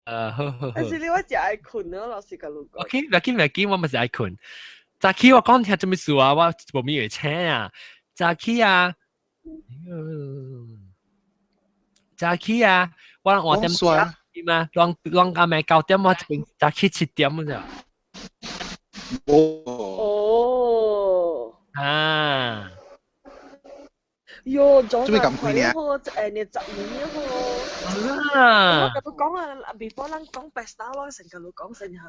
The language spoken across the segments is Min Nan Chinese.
好好好。但是你我誠愛睏咯，老實共你講。 OK，不要緊不要緊，我嘛是愛睏。早起我講聽做咩事啊？我無咪會請啊。早起啊，早起啊，我換點嘛，攏攏暗暝9點，我這邊早起7點咋。哦。哦。啊。喲，早做咩咁虧呢？誒，你10年好。啊！我共你講啊，before 咱講 pesta，我成共你講先嚇。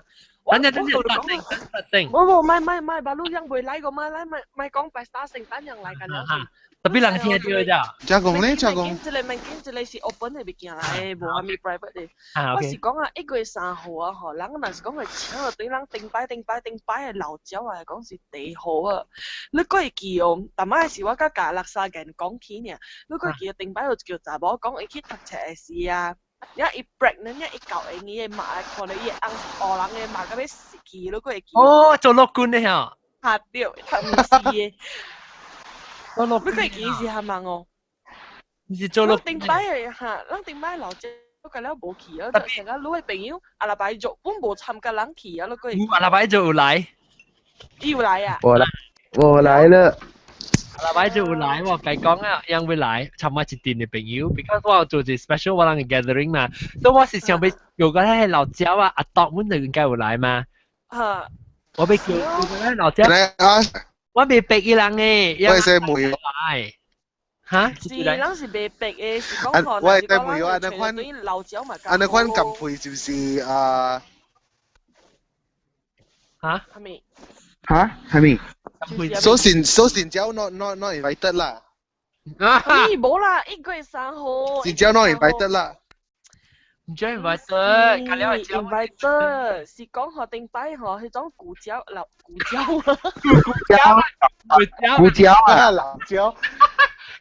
等陣等陣，等陣等陣。冇冇，唔係唔係，巴魯人袂來個嘛，咱咪咪講 pesta 成等人來緊了先。特別人聽到咋？遮講咧，遮講。這個物件，這個是 open 的物件來，無啥物 private 的。我是講啊，1月3號啊，吼，人若是講會請到對人頂擺頂擺頂擺的老鳥啊，講是第號啊。你閣會記哦？逐擺是我佮共六三個人講起爾，你閣會記頂擺有一個查某講伊去讀冊的時啊，了伊 pregnant 了伊9個月的馬，看到伊的翁是烏人的馬，到欲死去，你閣會記？哦，做陸軍的吼。哈對，讀毋是的。你閣會記是蝦物哦？你是做陸頂擺的哈，咱頂擺老鳥個了無去啊，就成個你的朋友阿拉擺做，本無參加人去啊，你閣會？阿拉擺就有來。伊有來啊？我來，我來了。阿拉擺就有來，我該講啊，樣會來參加一陣的朋友，because 我有做一 special 我人嘅 gathering 嘛，所以我是想欲叫個迄老鳥啊，阿當阮就應該有來嘛。哈。我欲叫叫個老鳥。我袂逼伊人嘅，我會使問來。哈？是，咱是袂逼的，是講我會使問按呢款，按呢款咁配就是啊？哈？係咪？哈？係咪？所以所以招 not invited 啦。咦，無啦，1月3號。新椒 not invited 啦。唔知 invited，隔了 invited 是講學頂擺嗬，彼種古蕉老古蕉啊，古蕉，古蕉，古蕉啊，老蕉，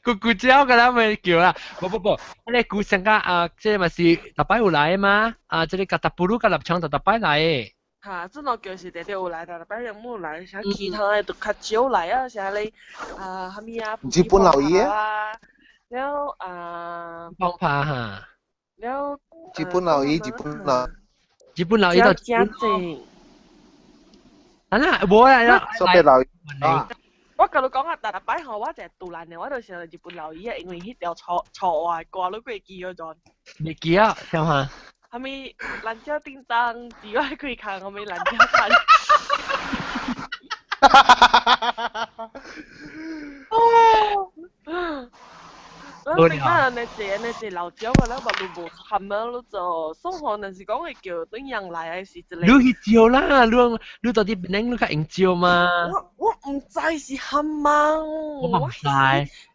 古古蕉個咱咪叫啦，不不不，你古成個啊，這嘛是逐擺有來嘛，啊，這個甲達布魯甲立場逐逐擺來。哈，這喏就是直直有來，逐擺人冇來，像其他的就較少來啊，像你啊，啥物啊，日本老爺啊，了啊，方帕哈，了。日本老爺，日本老，日本老爺就真正。啊啦，無啊啦，特別老啊。我共你講啊，逐逐擺吼，我就杜蘭的，我就想日本老爺啊，因為彼條錯錯話歌，你會記嗰陣？未記啊，想下。啥物蘭椒叮當，只我開看，啥物蘭椒看。哈哈哈哈哈！哦。咱頂擺那隻那隻老鳥個，咱嘛都無含啊，你就送互，若是講會叫對人來，還是一個？你去招啦，你你到底邊你較用招嘛？我毋知是蝦物。我嘛毋知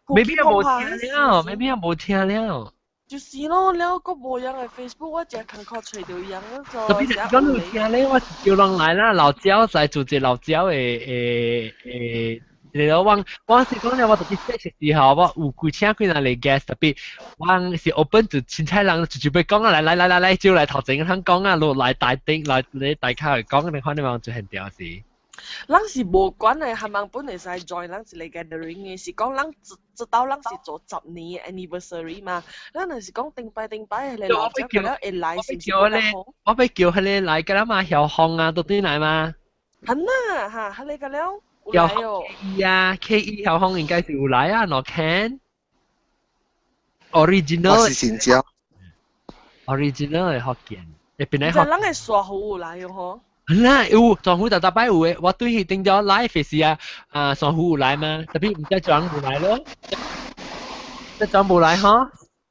，maybe 也無聽了，maybe 也無聽了。就是咯，了閣無人的 Facebook，我誠艱苦揣著人咯。特別是講你有聽咧，我叫人來啦，老鳥來做一老鳥的的的。你我我是講咧，我特別識時候，我有幾請幾人來 guest，特別我是 open 就凊彩人就就欲講啊，來來來來來，招來頭前通講啊，落來大頂來你大口去講，你看你望最現條是。咱是無管的，他們本會使 join 咱一個 gathering 的，是講咱知知道咱是做10年 anniversary 嘛，咱若是講頂擺頂擺彼個老鳥了會來是毋是比較好？我欲叫彼個來，佮咱嘛曉風啊，都對來嗎？係呐，哈，彼個了。有來哦。 K E 啊，K E 曉風應該是有來啊，喏 can。original。我是新椒。 original 的福建，會邊個？就咱的沙湖有來哦吼。啦，有沙湖逐逐擺有的，我對彼頂條 live 時啊，啊沙湖有來嘛，特別毋知裝無來咯，這裝無來吼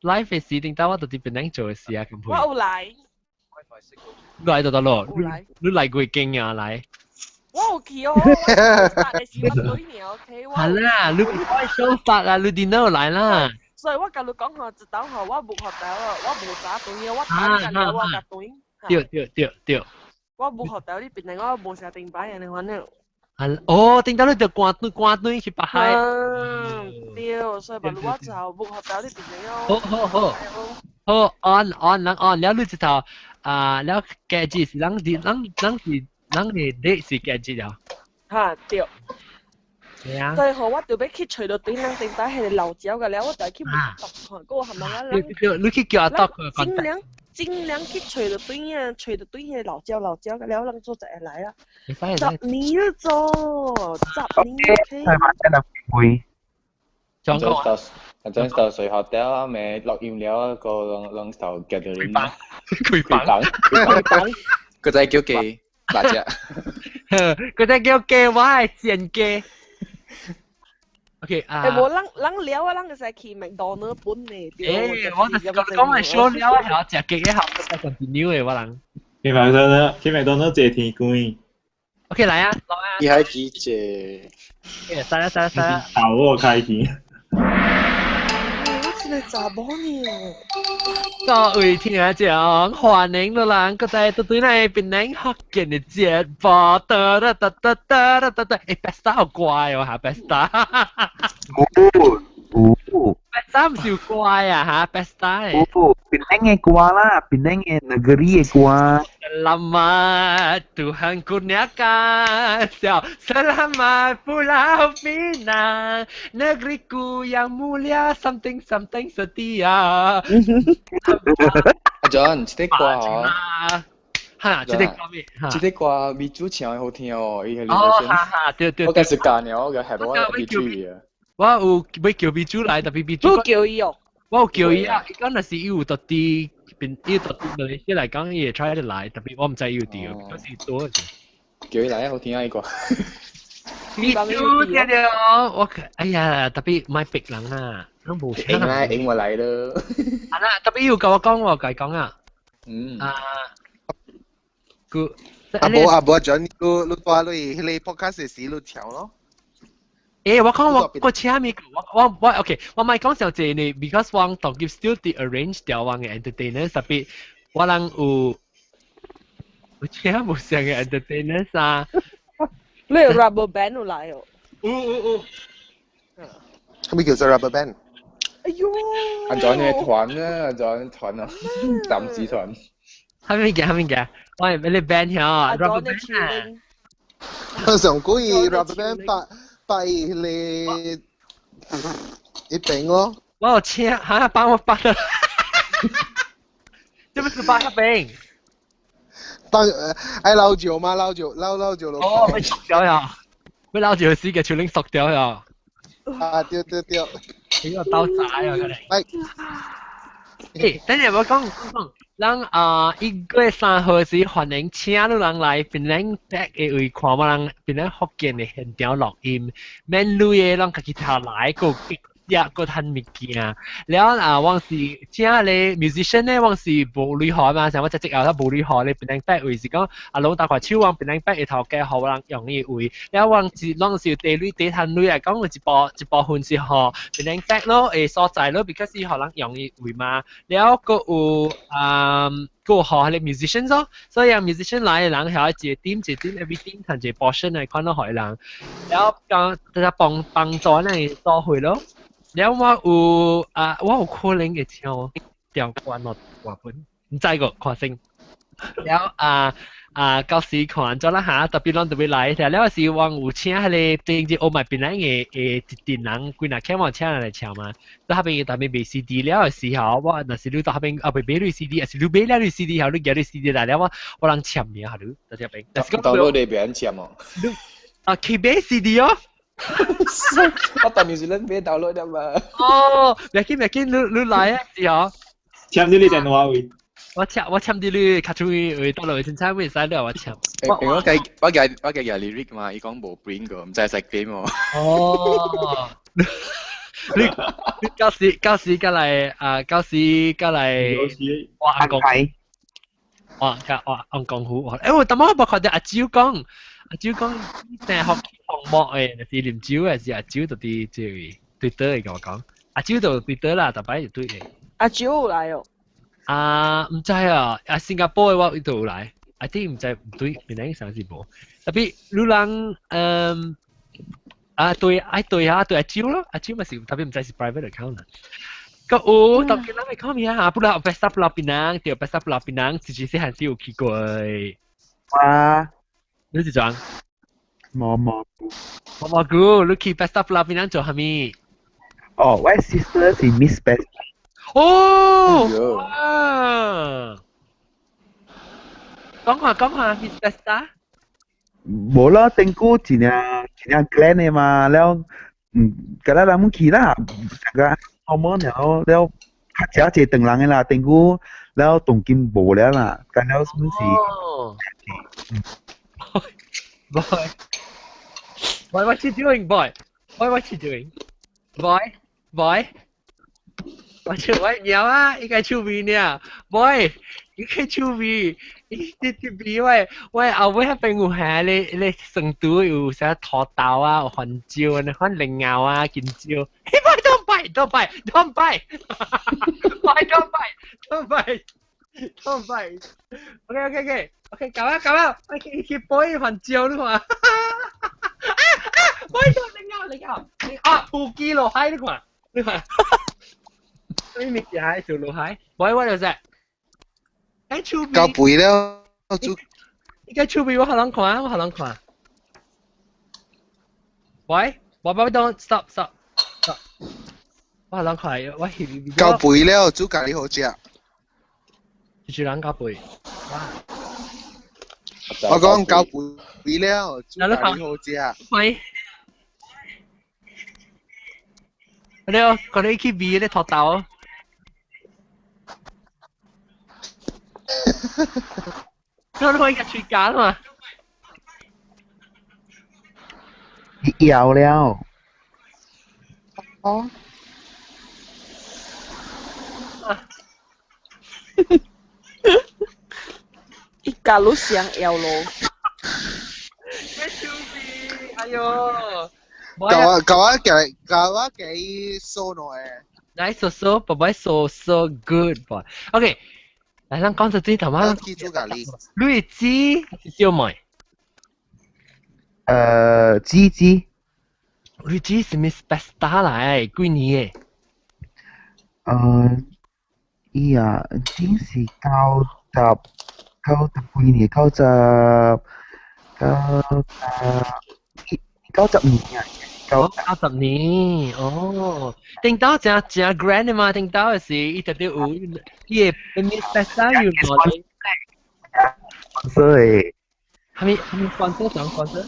，live 時頂到我就佇邊頂做的事啊，咁我有來。你來就得咯，有來。你來過經啊來？我有去哦，我的時我對呢，OK。係啦，你開 show 發啊，你電腦來啦。所以我共你講吼，一當吼，我無學到，我無早對，我等緊了我共對。對對對對。我無學到你變成我無啥頂擺按呢款了。啊哦，頂到你就關對關對去北海。嗯，對，所以把我就無學到你變成好好好，好按按人按了你一頭啊，了計字是人是人人是人的 date 是幾日了？哈對。係啊。最後我就欲去揣著對人頂擺彼個老鳥個了，我就去問看過係咪啊？對對，你去叫阿篤佢盡量。盡量去揣著對啊，揣著對彼老鳥老鳥個了，人做就會來啊。10年了做，10年 OK。係嘛？真係會。講講。陣就睡學掉啊，咪錄音了個攏攏就 gathering。開房。開房。個仔叫雞，大隻。個仔叫雞，我係賤雞。OK 啊。欸，無咱咱了啊，咱會使去麥當勞本的。欸，我就是講講係 show 了啊，食雞一下再 continue 的我人。去麥當勞，去麥當勞坐天光。 OK 來啊，來啊。伊還記者。欸，使啦使啦使啦。頭我開始。我真係查某呢。各位聽眾，歡迎你人閣再對來檳城福建的節目，噠噠噠噠噠噠噠，欸，Pesta 好乖哦，哈，Pesta。有有。 Pesta 毋是有乖啊，哈，Pesta 有，檳城的歌啦，檳城的 negeri 的歌。 Selamat Tuhan kurniakan Selamat Pulau Pinang Negeriku yang mulia something something setia. 阿 John，這個歌哦，哈，這個歌咩？這個歌美主唱的好聽哦，伊個哦，哈哈，對對。我開始教了，我個係我特別注意啊。我有欲叫美主來，特別美主。你叫伊哦？我有叫伊啊，伊講若是伊有特啲。變伊特別馬來西亞來講，伊會 try 來，特別我毋知伊有佇，嗰時多。叫伊來好聽啊！伊個。美主聽著，我哎呀，特別莫逼人啊，攏無應來應我來咯。啊啦，特別伊有共我講，我共伊講啊。啊。個。啊無啊無，John，你你帶你彼個 podcast 時你跳咯。欸，我講我我請物，我我我 OK，我莫講上濟呢，because 我當今 still 佇 arrange 掉我的 entertainer，特別我人有有請無像的 entertainer 啊。你有 rubber band 有來哦？有有有。啥物叫做 rubber band？哎呦！按怎呢團啊？按怎團啊？暫時團。啥物件？啥物件？我係你 band 曉 rubber band 啊。上古伊 rubber band 擺擺你一邊咯。我有請，哈，幫我擺的。這不是擺一邊？當愛老酒嘛，老酒，老老酒咯。哦，欲熟掉呀！欲老酒時個手拎熟掉呀！啊，對對對。呢個鬥仔啊，佢哋。欸，等陣我講講，咱啊1月3號時歡迎請你人來檳城北的位看我人檳城福建的現場錄音，免錢的，攏家己頭來閣食閣趁物件。了啊，我是請咧 musician 咧，我是無鐳予嘛，像我只只後頭無鐳予咧，檳城北位是講啊，攏大塊手往檳城北的頭家予我人用伊位。了我是攏是有地鐳地趁鐳來講，有一部分是予檳城北咯，的所在咯，because 是予人用伊位嘛。了閣有啊，閣有予彼個 musician 咯，所以 musician 來的人曉一個 team 一個 team every team 趁一個 portion 來看到予人，了講大家幫幫助咱做會咯。了我有啊，我有可能會唱調關咯，歌本，毋知個看先。了啊啊，到時看做啦嚇，特別攏特別來，了是我有請彼個頂日 Oh My 檳城的的一陣人，幾若請我請人來唱嘛。到彼邊特別賣 CD 了的時候，我若是你到彼邊啊，未買你 CD，還是你買了你 CD 後，你寄你 CD 來了，我我人簽名下你，到這邊。到落你別人簽哦。啊，去買 CD 哦。我當年是恁買 download 的嘛。哦，別緊別緊，你你來啊，時候。簽佇你電話位。我簽我簽佇你卡出去，到落凊彩會使了我簽。我計我計我計嘅 lyric 嘛，伊講無 print 過，毋知使 claim 哦。哦。你你到時到時過來啊，到時過來。我阿公。哇，甲哇按功夫，欸，我當我無看著阿周講，阿周講成學項目的，若是啉酒的是阿周就佇這位對倒會共我講，阿周就對倒啦，逐擺就對的。阿周有來哦。啊，毋知啊，啊新加坡的我伊都有來，I think 毋知毋對，檳城上是無。特別你人嗯啊對，愛對啊對阿周咯，阿周嘛是特別毋知是 private account 啦。個有，特別咱會講咩啊？Pulau Pesta Pulau Pinang，對，Pesta Pulau Pinang，自己細漢時有去過。哇！你是怎？毛毛菇。毛毛菇，你去 Pesta Pulau Pinang 做啥物？哦，我 sister 是 Miss Pesta。哦，哇！講下講下，Miss Pesta。無啦，頂久真正真正 grand 的嘛，了，敢若人去啦，個好無了了，較食一頓人的啦，頂久了當今無了啦，干了什麼是？哦。Boy. Boy, what you doing, boy? Boy, what you doing? Boy, boy. What you what 鸟啊？應該出面呢？Boy，應該出面。伊啲啲比我我後尾彼邊有下咧咧成都有啥土豆啊、有番椒啊、番蓮藕啊、金椒。Hey boy, don't bite, don't bite, don't bite. Boy, don't bite, don't bite, don't bite. Okay. 搞啊搞啊，我去去背番椒你看。啊啊！boy，蓮藕蓮藕，啊，普吉落海你看，你看。你物件做落海，boy 我就是。哎，手尾。夠肥了，煮。應該手尾我予人看，我予人看。喂，我我 don't stop stop stop。我予人看，我翕。夠肥了，煮咖喱好食。就是人夠肥。我講夠肥了，煮咖喱好食。喂。你哦，嗰啲去味咧土豆。你可以食喙痂嘛？枵了。哦。伊假如想枵咯。咩手味？哎喲！教我教我教教我幾數內。來數數，寶寶數數 good boy。OK。來，咱講到這頭媽。去煮咖喱。你知還是小妹？知知。你知是 Miss Pesta 來，幾年的？伊啊，真是九十幾年，九十九十90年啊。九十年，哦，頂到真真 grand 的嘛，頂到的是伊特別有伊個 Miss Pesta 有攞。所以。係咪係咪 sponsor 上 sponsor？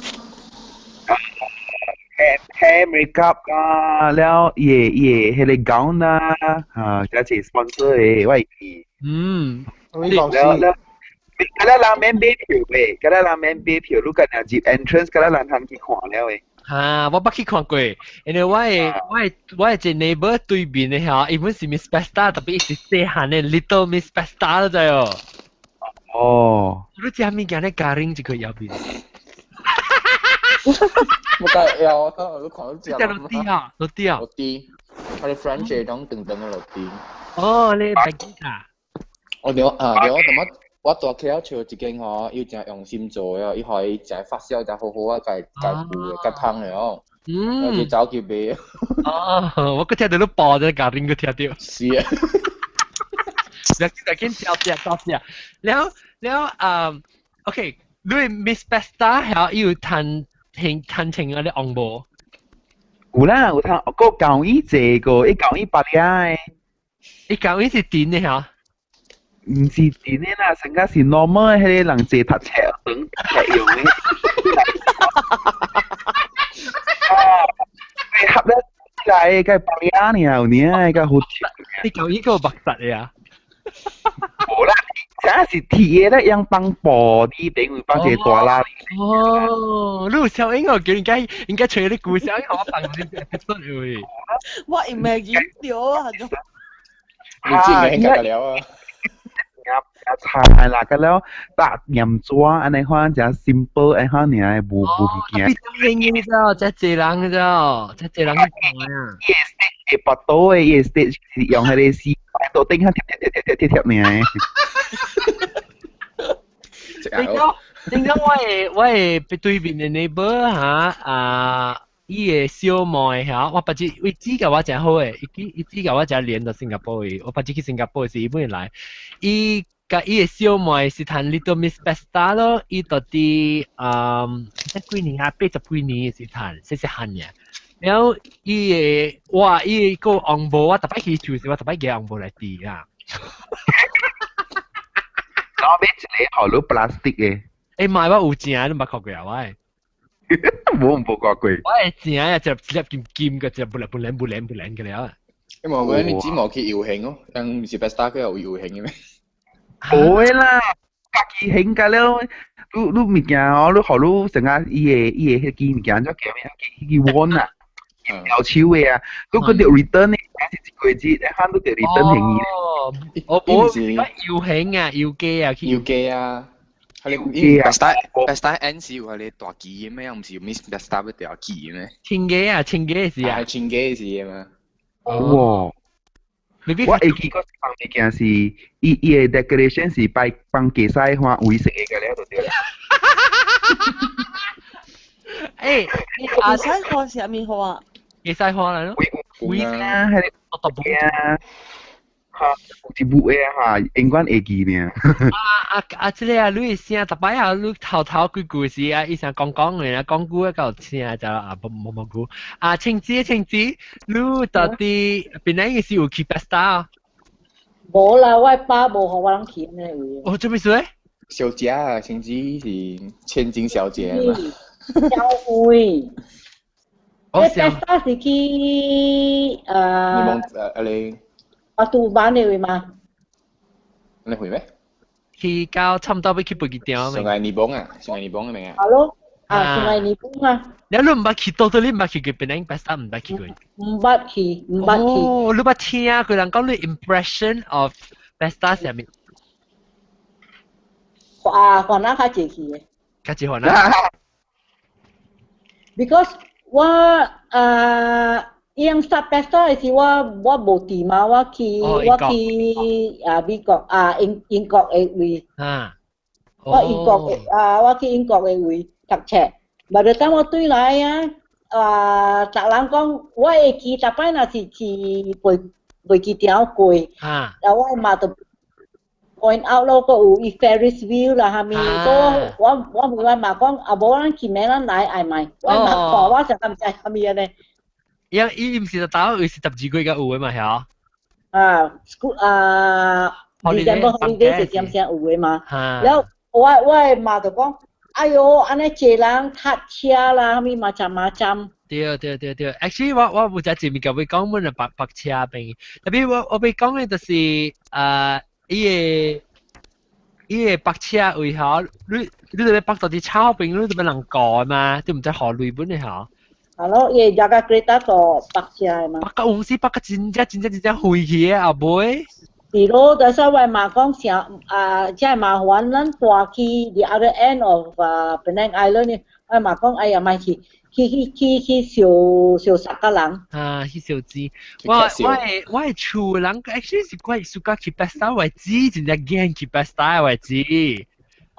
hair makeup 啊，了伊個伊個彼個 gown 啊，啊，這是 sponsor 的，我會記。了了，敢若人免買票的，敢若人免買票，你敢若入 entrance，敢若人通去看了的。啊，我捌去看過，因為我的一個 neighbor 對面的嚇，伊本是 Miss Pesta，特別伊是細漢的 Little Miss Pesta 你知哦。哦。你食物件咧加啉一個藥片。我梗係有，我看到食。食落地啊，落地啊。落地，我哋 French 嘅種長長嘅落地。哦，你白雞啊？我對啊，對，我怎麼？我大起了笑一間吼，伊真用心做的，伊予伊食發酵食好好啊，家家腐的，家芳的哦。我就走去買。哦，我閣聽到你爆咗，家陣閣聽到。是啊。你緊照食照食，了了啊，OK，你 Miss Pesta 係有彈彈彈琴啊？你紅無？有啦，有彈，個舊伊坐過，伊舊伊白領的。伊舊伊是甜的嚇？毋是甜的啦，成個是 normal 彼個人坐讀冊長讀冊用的。啊，佢合咧來個白領爾，有影個好。你舊伊個白實的啊？無啦，這是鐵的咧，用放布啲頂會放一個大拉。哦，你有小英哦，叫應該應該吹你故事，我放你 episode 位。我 imagine 到啊，你知唔應該了啊？菜啦，個了搭鹽紙按呢款誠 simple 按款爾，無無物件。比較輕嘅啫，這濟人啫，這濟人去看啊。伊個 stage 會拔刀的，伊個 stage 是用彼個絲到頂下貼貼貼貼貼貼爾。點講？點講？我的對面的 neighbor 哈啊，伊個小妹哈，我捌只伊指甲我誠好的，伊指甲我誠連到新加坡的，我捌只去新加坡時，伊本來，伊佮伊個小妹是彈 Little Miss Pesta 咯，伊到底這幾年啊，80幾年時彈，細細漢爾。然後伊個哇，伊個紅帽我逐擺去厝時，我逐擺寄紅帽來遞啊。我買一個好多 plastic 嘅。欸，買我有正，你毋捌看過啊？我冇冇看過。我係正啊，一粒一粒金金嘅，一粒不靈不靈不靈不靈嘅了。因為我你只冇去遊行哦，人唔是 Pesta 佢有遊行嘅咩？冇啦，家己興㗎了。你你物件哦，你予你成個伊個伊個彼支物件叫咩？彼支碗啊，搖手的啊，你閣著 return 的，是一個月，然後你著 return 還伊。哦，我冇遊行啊，遊街啊，遊街啊。係你 Pesta Pesta N 是有係你大旗嘅咩？唔是 Miss Pesta 要大旗嘅咩？清街啊，清街是啊。係清街是嘅嘛？哇！我會記嗰項物件是，伊伊個 decoration 是擺放雞屎花黃色的個了就對啦。欸，雞屎花是啥物花？雞屎花來咯。黃啊，彼個啊，哈，有一舞的哈，永遠會記呢。啊啊啊！這個啊，你的聲逐擺啊，你頭頭幾句時啊，伊聲講講的啊，講久啊到聲就啊，無無無久。啊，青子青子，你到底本來是有去 Pesta 啊？無啦，我爸無予我人去按呢位。哦，做咩事咧？小姐啊，青子是千金小姐嘛。小妹。你 Pesta 是去你望你？我杜班的位嗎？你會咩？去到差唔多欲去飛機場。上愛尼邦啊，上愛尼邦嘅名啊。係咯，啊上愛尼邦啊。你你毋捌去，到底你毋捌去過檳城 Pesta 毋捌去過？毋捌去，毋捌去。哦，你捌聽佢人講你 impression of Pesta 是啥物？啊，番仔較濟去的。較濟番仔。 Because 我啊。伊樣 start Pesta 的時，我我無佇嘛，我去我去啊美國啊英英國的位。啊。我英國的啊，我去英國的位讀冊。無就等我轉來啊，啊，逐人講我會記，逐擺若是去飛飛機場過，然後我媽就 point out 咯，閣有伊 Ferris wheel 啦，啥物，所以我我問我媽講，啊無咱去明咱來愛買，我媽看我上毋知啥物按呢。伊伊毋是就打，伊是12月才有的嘛，係啊，school 啊，December holiday 是點先有的嘛。然後我我的媽就講，哎喲，按呢濟人塞車啦，啥物嘛針嘛針。對對對對，actually 我我有只一物件欲講，阮係泊泊車邊，特別我我欲講的就是啊，伊个伊个泊車位吼，你你著欲泊到佇草邊，你著欲人過嘛，你毋知予鐳本的吼。係咯，伊會架 kereta 做泊車的嘛。泊到有時泊到真正真正真正遠去的後尾。是咯，但是我媽講啥啊，真係麻煩，咱搬去 the other end of 啊 Penang Island，我媽講哎呀，莫去，去去去去燒燒殺個人。啊，去燒錢。我我的我的厝人，actually 是我暑假去 Pesta，我姊真正驚去 Pesta 我姊。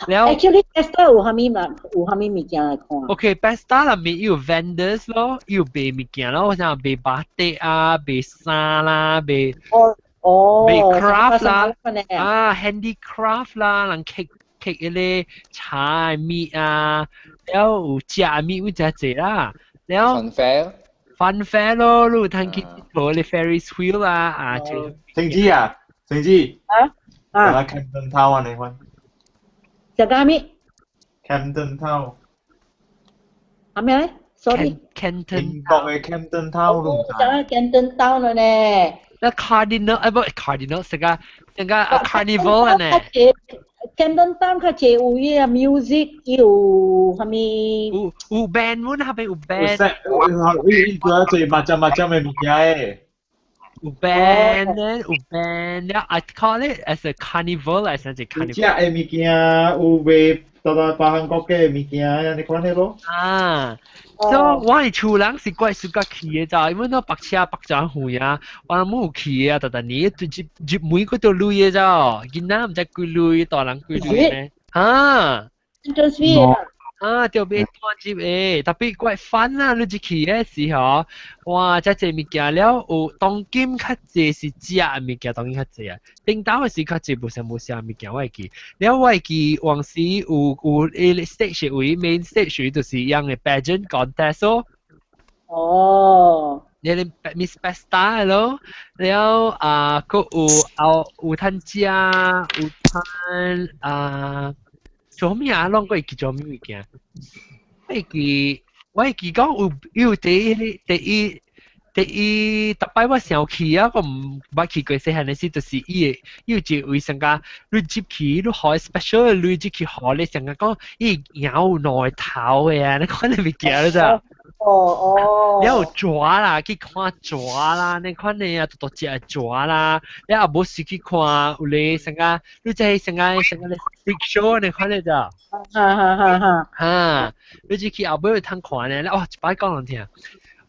了 Actually Pesta 有啥物嘛？有啥物物件來看？OK，Pesta 內面有 vendors 咯，有賣物件咯，我想賣 batik 啊，賣衫啦，賣哦哦，賣 craft 啦，啊 handicraft 啦，人刻刻彼个茶的物啊，了有食的物有誠濟啦，了 Fun fair Fun fair 咯，你有通去坐咧 Ferris wheel 啊，啊，這晴子啊，晴子啊啊，Camden Town 啊，你看。食啥物？Camden Town。啥物咧？Sorry。 Canton。英國嘅 Camden Town 都唔知。講 Camden Town 了呢。那 Cardinal 啊不 Cardinal 是個是個 Carnival 呢。 Camden Town 較濟有伊個 music，有啥物？有有 band，阮那邊有 band。有伊伊做最 macam macam 嘅物件誒。有 band 咧，有 band 了，I call it as a carnival 來算是 carnival。食的物件，有賣到到別韓國嘅物件，你看彼咯。啊，所以我的厝人是怪暑假去的咋，因為我泊車泊真遠啊，我冇去啊，逐逐年入入門嗰度鐳的咋，囡仔毋知幾鐳，大人幾鐳呢？哈。 Entrance fee 啊。啊，著買單入的，特別怪煩啊！你入去的時候，哇，遮濟物件了，有當今較濟是食的物件，當今較濟啊。頂頭的時較濟無啥無啥物件，我會記。了我會記往時有有彼个 stage 位 main stage 位就是樣的 pageant contest 咯。哦。你哋 Miss Pesta 咯，了啊，閣有後有趁食，有趁啊，做咩啊？攏閣會記做咩物件？我會記，我會記講有第一逐擺我想去啊，我毋捌去過細漢的時，就是伊會伊有一個位上甲你入去，你予 special 你入去予你上甲講伊咬兩頭的啊，你看你物件你知？哦哦。你有蛇啦，去看蛇啦，你看你啊，大大隻蛇啦，你也無時去看有咧上甲，你知上甲咧 freak show 你看你知？哈哈哈哈。哈，你入去後尾有通看咧，哇，一擺講人聽，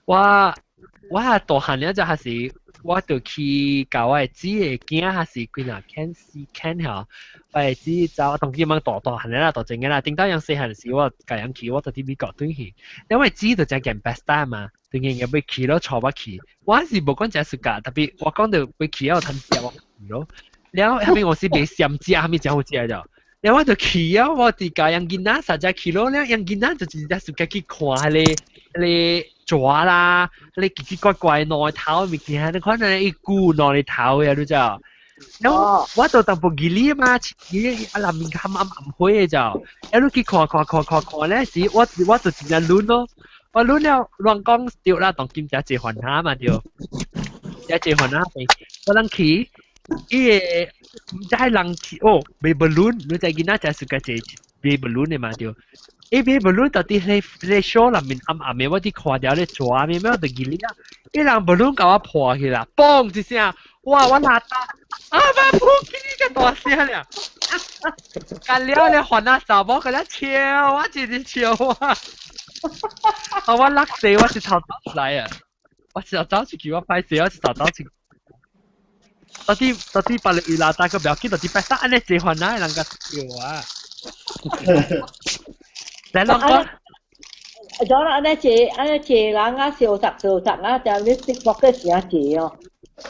我大漢了就還是我就去共我的姊的囝，還是幾若 can 四 can 吼，我的姊走當今茫大大漢了啦，大陣个啦，頂到樣細漢時我共人去，我就佇美國轉去，因為姊就誠見 Pesta 嘛，當然要去咯，帶我去，我是無講誠暑假，特別我講到欲去了趁食我去咯，了後面我是袂嫌食，啥物誠好食就。了我就去啊，我佇共樣囡仔實在去咯，了樣囡仔就真正暑假去看彼個蛇啦，彼個奇奇怪怪兩頭的物件，你看那一股兩頭的，你知？然後我就淡薄記哩嘛，記啊內面較暗暗灰的就，一路去看看看看看咧時，我就真正亂咯，我亂了亂講對啦，當今誠濟煩惱嘛對，誠濟煩惱，我人去，伊個毋知人去哦，賣 balloon，你知囡仔誠喜歡坐買 balloon 的嘛對。伊買 balloon 到底咧 show 內面暗暗的，我佇看著咧蛇咩咩，我就記哩啊，伊人 balloon 共我破去啦，嘣一聲，哇！我拉打，啊媽撲起個大聲了，幹了咧煩啊查某佮咧笑，我真是笑啊！啊我落地我是頭走出來啊，我是頭走出去，我歹勢，我是頭走出去。到底別個拉打個不要緊，到底拜三按呢濟煩惱的人共笑啊！來，老哥。咗啦，按呢濟按呢濟人啊，相殺相殺啊，就你識博嘅時啊濟哦。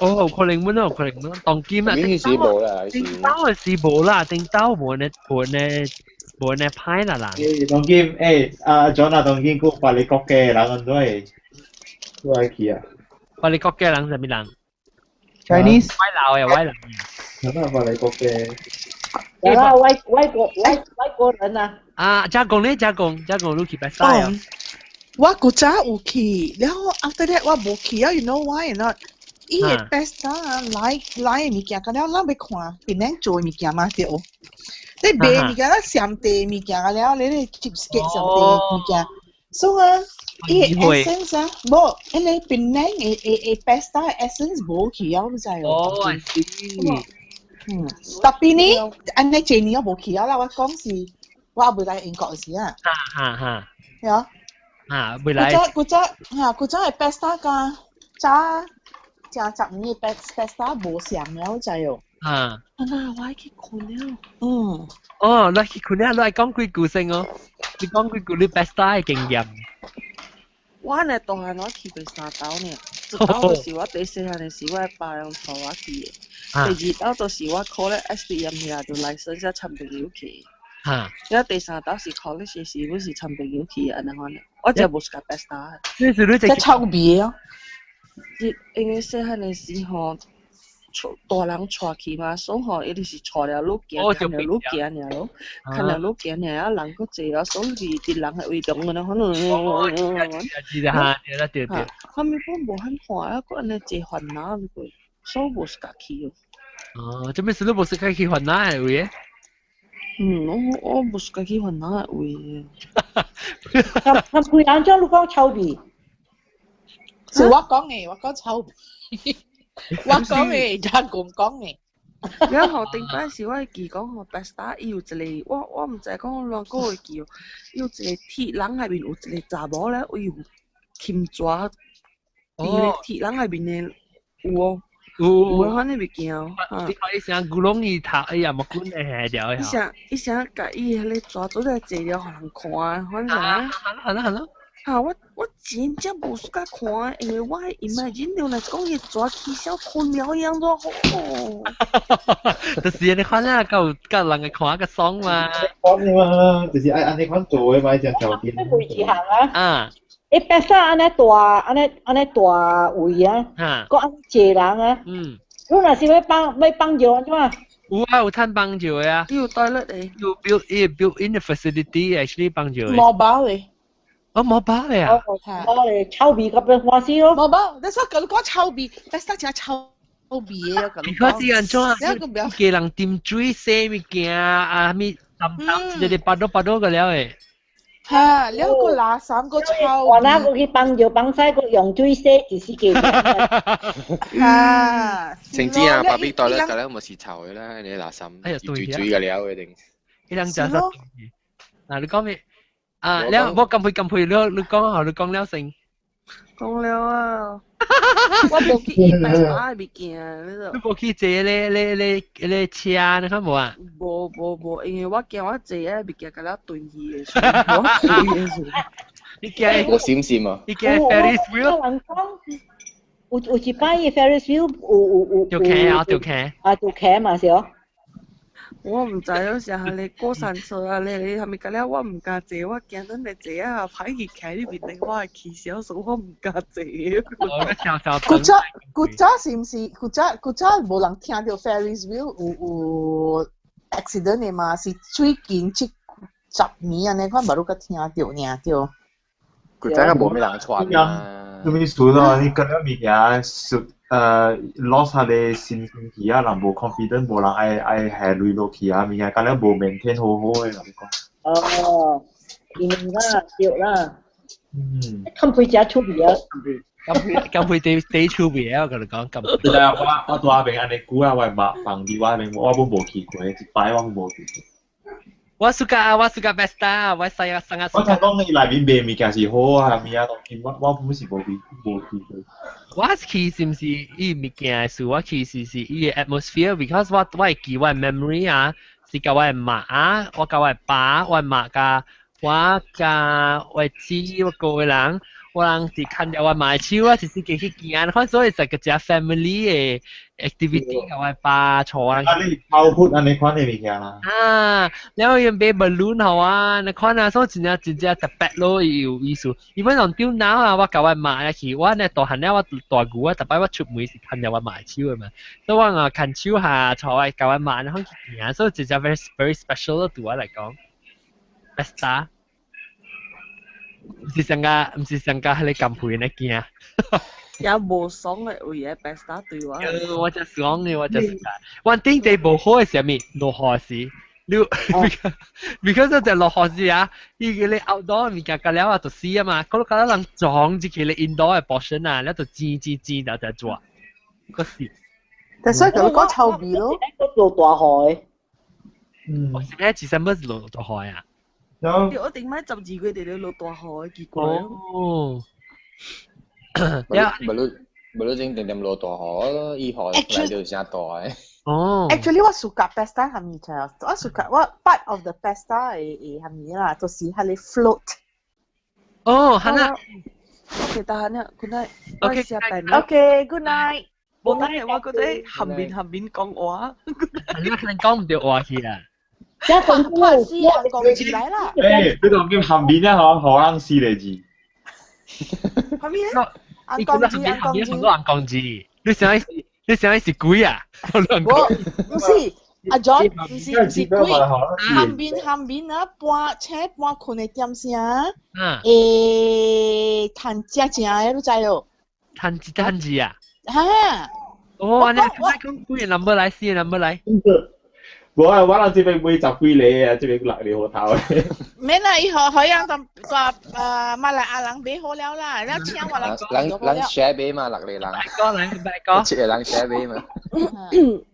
哦，可能阮哦，可能阮當今啊，頂兜頂兜的是無啦，頂兜無呢無呢無呢歹啦啦。當今欸，阿 John 啊，當今閣別个國家的人都會去啊。別个國家人啥物人？Chinese。外勞的外勞。那別个國家。有啦，外國人啊。啊，加工咧，加工，加工，你去白晒啊？我古早有去，然後 after that 我無去啊，you know why not？伊個 Pesta 來來的物件，敢了咱欲看檳城做的物件嘛對。你賣物件，咱上地物件了，你咧 cheapskate 上地物件，所以啊，伊個 essence 啊，無，彼个檳城的的的 Pesta essence 無去啊，你知哦？哦，I see。嗯，特別呢，按呢這年我無去啊啦，我講是，我猶未來英國時啊。哈哈哈。係啊。啊，未來。古早古早嚇，古早的 Pesta 佮早正十年的 Pesta 無相了，你知哦？啊。啊，我愛去睏了。嗯。哦，你去睏了，你愛講幾句先哦？你講幾句你 Pesta 的經驗。我呢大漢我去過三兜呢，一兜就是我第細漢的時，我爸用帶我去的。第二兜就是我考咧 SPM 遐就來算才參朋友去。了第三兜是考咧時時，阮是參朋友去的，按呢款的。我真無 suka Pesta 的。你是你這臭味哦。因為細漢的時吼，大人帶去嘛，所以吼伊就是帶了愈行，牽了愈行爾咯，牽了愈行爾啊，人閣濟啊，所以是佇人的圍中按呢款。是啦，哈，對啦，對對。後面講無很看啊，閣按呢濟煩惱過，所以無 suka 去哦。哦，這邊是你無 suka 去煩惱的位？嗯，我無 suka 去煩惱的位。咁幾人將你講臭味？是我講的，我講臭味。我講的，人講講的。然後頂擺時我會記講吼，Pesta 伊有一個，我毋知講亂個會記哦，伊有一個鐵籠內面有一個查某咧，伊有擒蛇，佇個鐵籠內面的有哦。有有款的物件哦。你看伊聲古龍伊頭，哎呀，木棍的下掉。伊聲共伊彼个蛇做來坐了，予人看，反正啊。好啦好啦。哈！我真正無 suka 看，因為我 imagine 著若講伊蛇起痟睏了樣怎好。就是按呢款啊，夠夠人會看較爽嘛。講嘛，就是愛按呢款做的嘛，這條件。每一項啊。啊。伊白沙按呢大，按呢按呢大位啊，閣按濟人啊。你若是欲放欲放尿按怎？有啊，有趁幫助的啊。有 toilet 的。有 built 伊 built in the facility actually 幫助的。 Mobile 的。哦，mobile 的啊。 mobile 的臭味甲變歡喜咯。 Mobile，你說佮你講臭味，但是真臭味的，佮你講。是按怎？家人斟水洗物件啊，啥物淡淡一個巴肚巴肚個了的。哈，了個垃圾個臭。我那個去幫尿幫屎，個用水洗就是個。哈。甚至啊，public toilet 個咧咪是臭的啦，你垃圾，哎呀，對水個了一定。伊人食啥？嗱，你講咩？啊，了我咁配咁配，你講好，你講了先。講了啊！我無去伊白沙的物件，你你無去坐咧咧咧咧車，你看無啊？無無無，因為我驚我坐的物件共了斷去的，我斷去。你驚？我閃閃啊！你驚 Ferris wheel？人講有有一擺 Ferris wheel 有有有。就騎啊，就騎。啊，就騎嘛是哦。我毋知影是係你過山車啊，你你係咪個了？我毋敢坐，我驚等你坐啊，歹去騎你面頂，我會起笑，所以我毋敢坐。古早古早是毋是古早古早無人聽著 Ferris wheel 有有 accident 的嘛？是最近這10年按呢款無愈閣聽著爾對。古早個無咩人傳啊。什麼事咯？你嗰啲物件是lost 下你信心去啊，人無 confident，無人愛愛下鐳落去啊，物件敢若無 maintain 好好的，人講。哦，因啦，對啦。冚杯食出味啊！咁咁會地地出味啊！我同你講咁。對啊，我我住那邊按呢久啊，我嘛放佇我邊，我本無去過，一擺我本無去過。我暑假我暑假 best 啊！我細個生啊。我聽講伊內面賣物件是好啊，物件當今我我本是無去無去過。我去是毋是伊物件的事？我去是是伊的 atmosphere，because 我我會記我的 memory 啊，是佮我的媽，我佮我的爸，我的媽佮我佮我姊，我個人，我人是牽著我媽的手，我是是去行，看所以是個只 family 的 activity 佮我爸坐啊。你包括按呢款的物件啦。啊，然後𪜶買 balloon 予我，你看啊，所以真正真正特別咯，有意思。伊本上丟腦啊，我佮我媽去，我呢大漢了，我大牛啊，逐擺我出門是牽著我媽的手的嘛，所以我啊牽手下坐我佮我媽然後去行，所以真正 very very special 咯，對我來講。Pesta，毋是上個，毋是上個彼個減肥的囝。也無爽的位的 Pesta 對我。我真爽的，我真是。我頂地無好的是啥物？落雨時，你 because 就落雨時啊，伊個咧 outdoor 物件，甲了啊就死啊嘛，嗰個人撞入去咧 indoor 的 portion 啊，了就煎煎煎，然後就做，個死。但所以就講臭味咯。落大雨。嗯。是咩？是啥物落大雨啊？我頂擺12月佇咧落大雨，奇怪。哦。無無無你正定定落大雨咯，伊雨來就誠大的。哦。 Actually 我 suka pesta 係咪就？我 suka 我 part of the pesta 的的係咪啦？就是彼个 float。哦，係啦。 OK，得閒啦，good night。 OK， OK，good night。無等下我閣咧含面含面講話。你可能講毋著話去啊。這講我是啊，講起來啦。誒，你講叫含面啊，嗬，予人四個字。含面？紅光字，紅光字。紅光字，你想是，你想是鬼啊？我毋是，阿 John，毋是毋是鬼。含面含面啊，半請半睏的點聲。誒，趁正正的，你知無？趁字趁字啊？哈。哦，按呢，我講幾個 number 來，四個 number 來。無啊，我人這邊買十幾個啊，這邊6個芋頭。免啦，伊好好樣當大馬來亞人買好了啦，了請我人人人 share 買嘛，6個人。哥來，拜哥。七個人 share 買嘛。誒，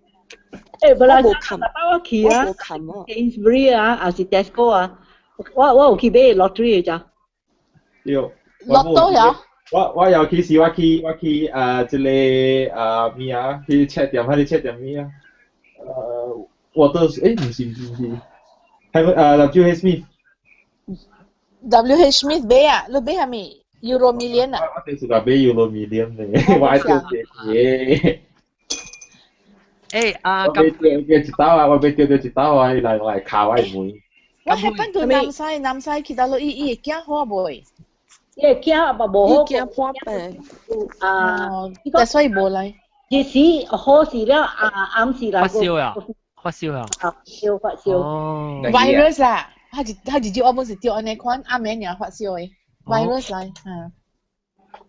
無啦，我我去啊，Sainsbury 啊，還是 Tesco 啊，我我有去買 lottery 咋。對。樂多呀？我我尤其是我去我去啊，這個啊咩啊，去冊店，彼個冊店咩啊？我都是，誒，毋是毋是毋是，係咪W H Smith。 W H Smith 買啊？你買啥物？Euro Million 啊？我就是買 Euro Million 咧，我愛釣這個。誒啊！我買釣一兜啊，我買釣著一兜啊，伊來來敲我門。我彼擺對南西南西去到落伊伊會驚好袂？伊會驚嘛無好。伊驚破病。啊，但所以無來。日時好時了，啊暗時來。發燒啊！發燒啊！發燒發燒。哦。 virus 啦，他一我本是著按呢款，暗暝爾發燒的 virus 來，嗯。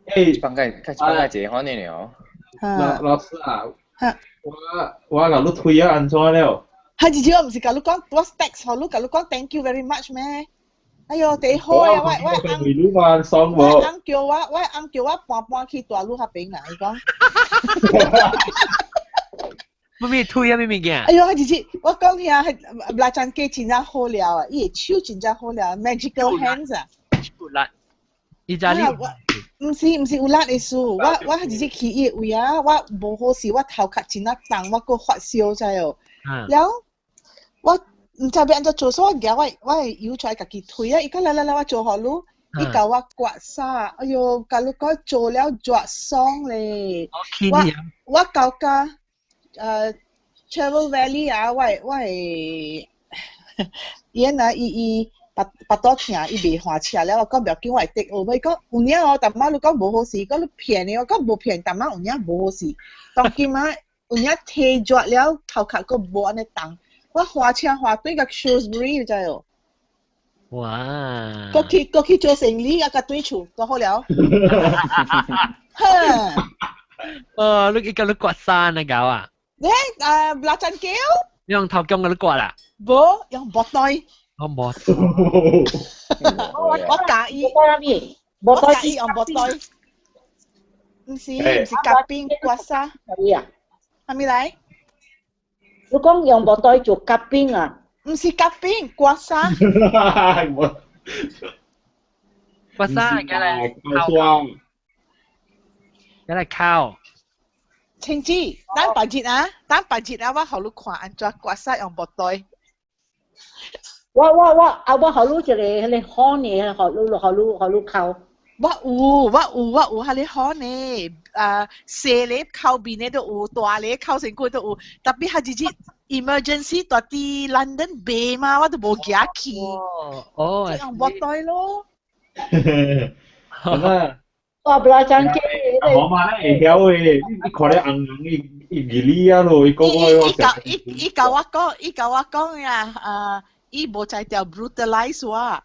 誒，放個放個一個款的了。老師啊，我共你推啊，按怎了？他直接我毋是共你講，我 text 予你，共你講 thank you very much 咩？哎喲，第好啊！我翁你嘛爽無？我翁叫我搬去大陸彼邊啦，伊講。乜物推啊？乜物件？哎喲，直接我講遐，臘腸雞真正好料啊！伊的手真正好料，magical hands 啊！有力，意大利。毋是有力的事，我直接去伊的位啊，我無好勢，我頭殼真正重，我閣發燒知無？了我毋知欲按怎做，所以我舉我的油出來家己推啊！伊講來來來，我做予你，伊共我刮痧，哎喲，共你講做了絕爽咧！我到甲Travel Valley 啊，我的伊若伊腹肚疼，伊袂換車了，我講無要緊，我會得。我伊講有影哦，淡仔你講無好勢，講你騙的，我講無騙，淡仔有影無好勢。當今啊，有影體熱了，頭殼閣無按呢重。我駛車駛對個 Shrewsbury 你知無？哇！閣去做生理啊，閣對厝，閣好了。哼！哦，你叫你刮痧啊搞啊？你臘腸狗？你用頭姜共你刮啦？無，用木袋。我無。我佮伊，我佮伊用木袋。毋是夾冰刮痧。啊？係咪來？你講用木袋做夾冰啊？毋是夾冰，刮痧。刮痧，過來烤，過來烤。青子，等別日啊，等別日啊，我予你看按怎刮痧用木袋。我啊，我予你一个彼个好呢，予你烤。我有，彼个好呢，啊，細个口面的都有，大个口身軀都有，特別彼一日 emergency 蹛佇 London 賣嘛，我都無行去。哦，用木袋咯。咁啊。我不拉張機。我媽咧會曉的，你看咧紅紅伊伊義理啊咯，伊個個伊伊共我講，伊共我講呀，啊，伊無才調 brutalize 我。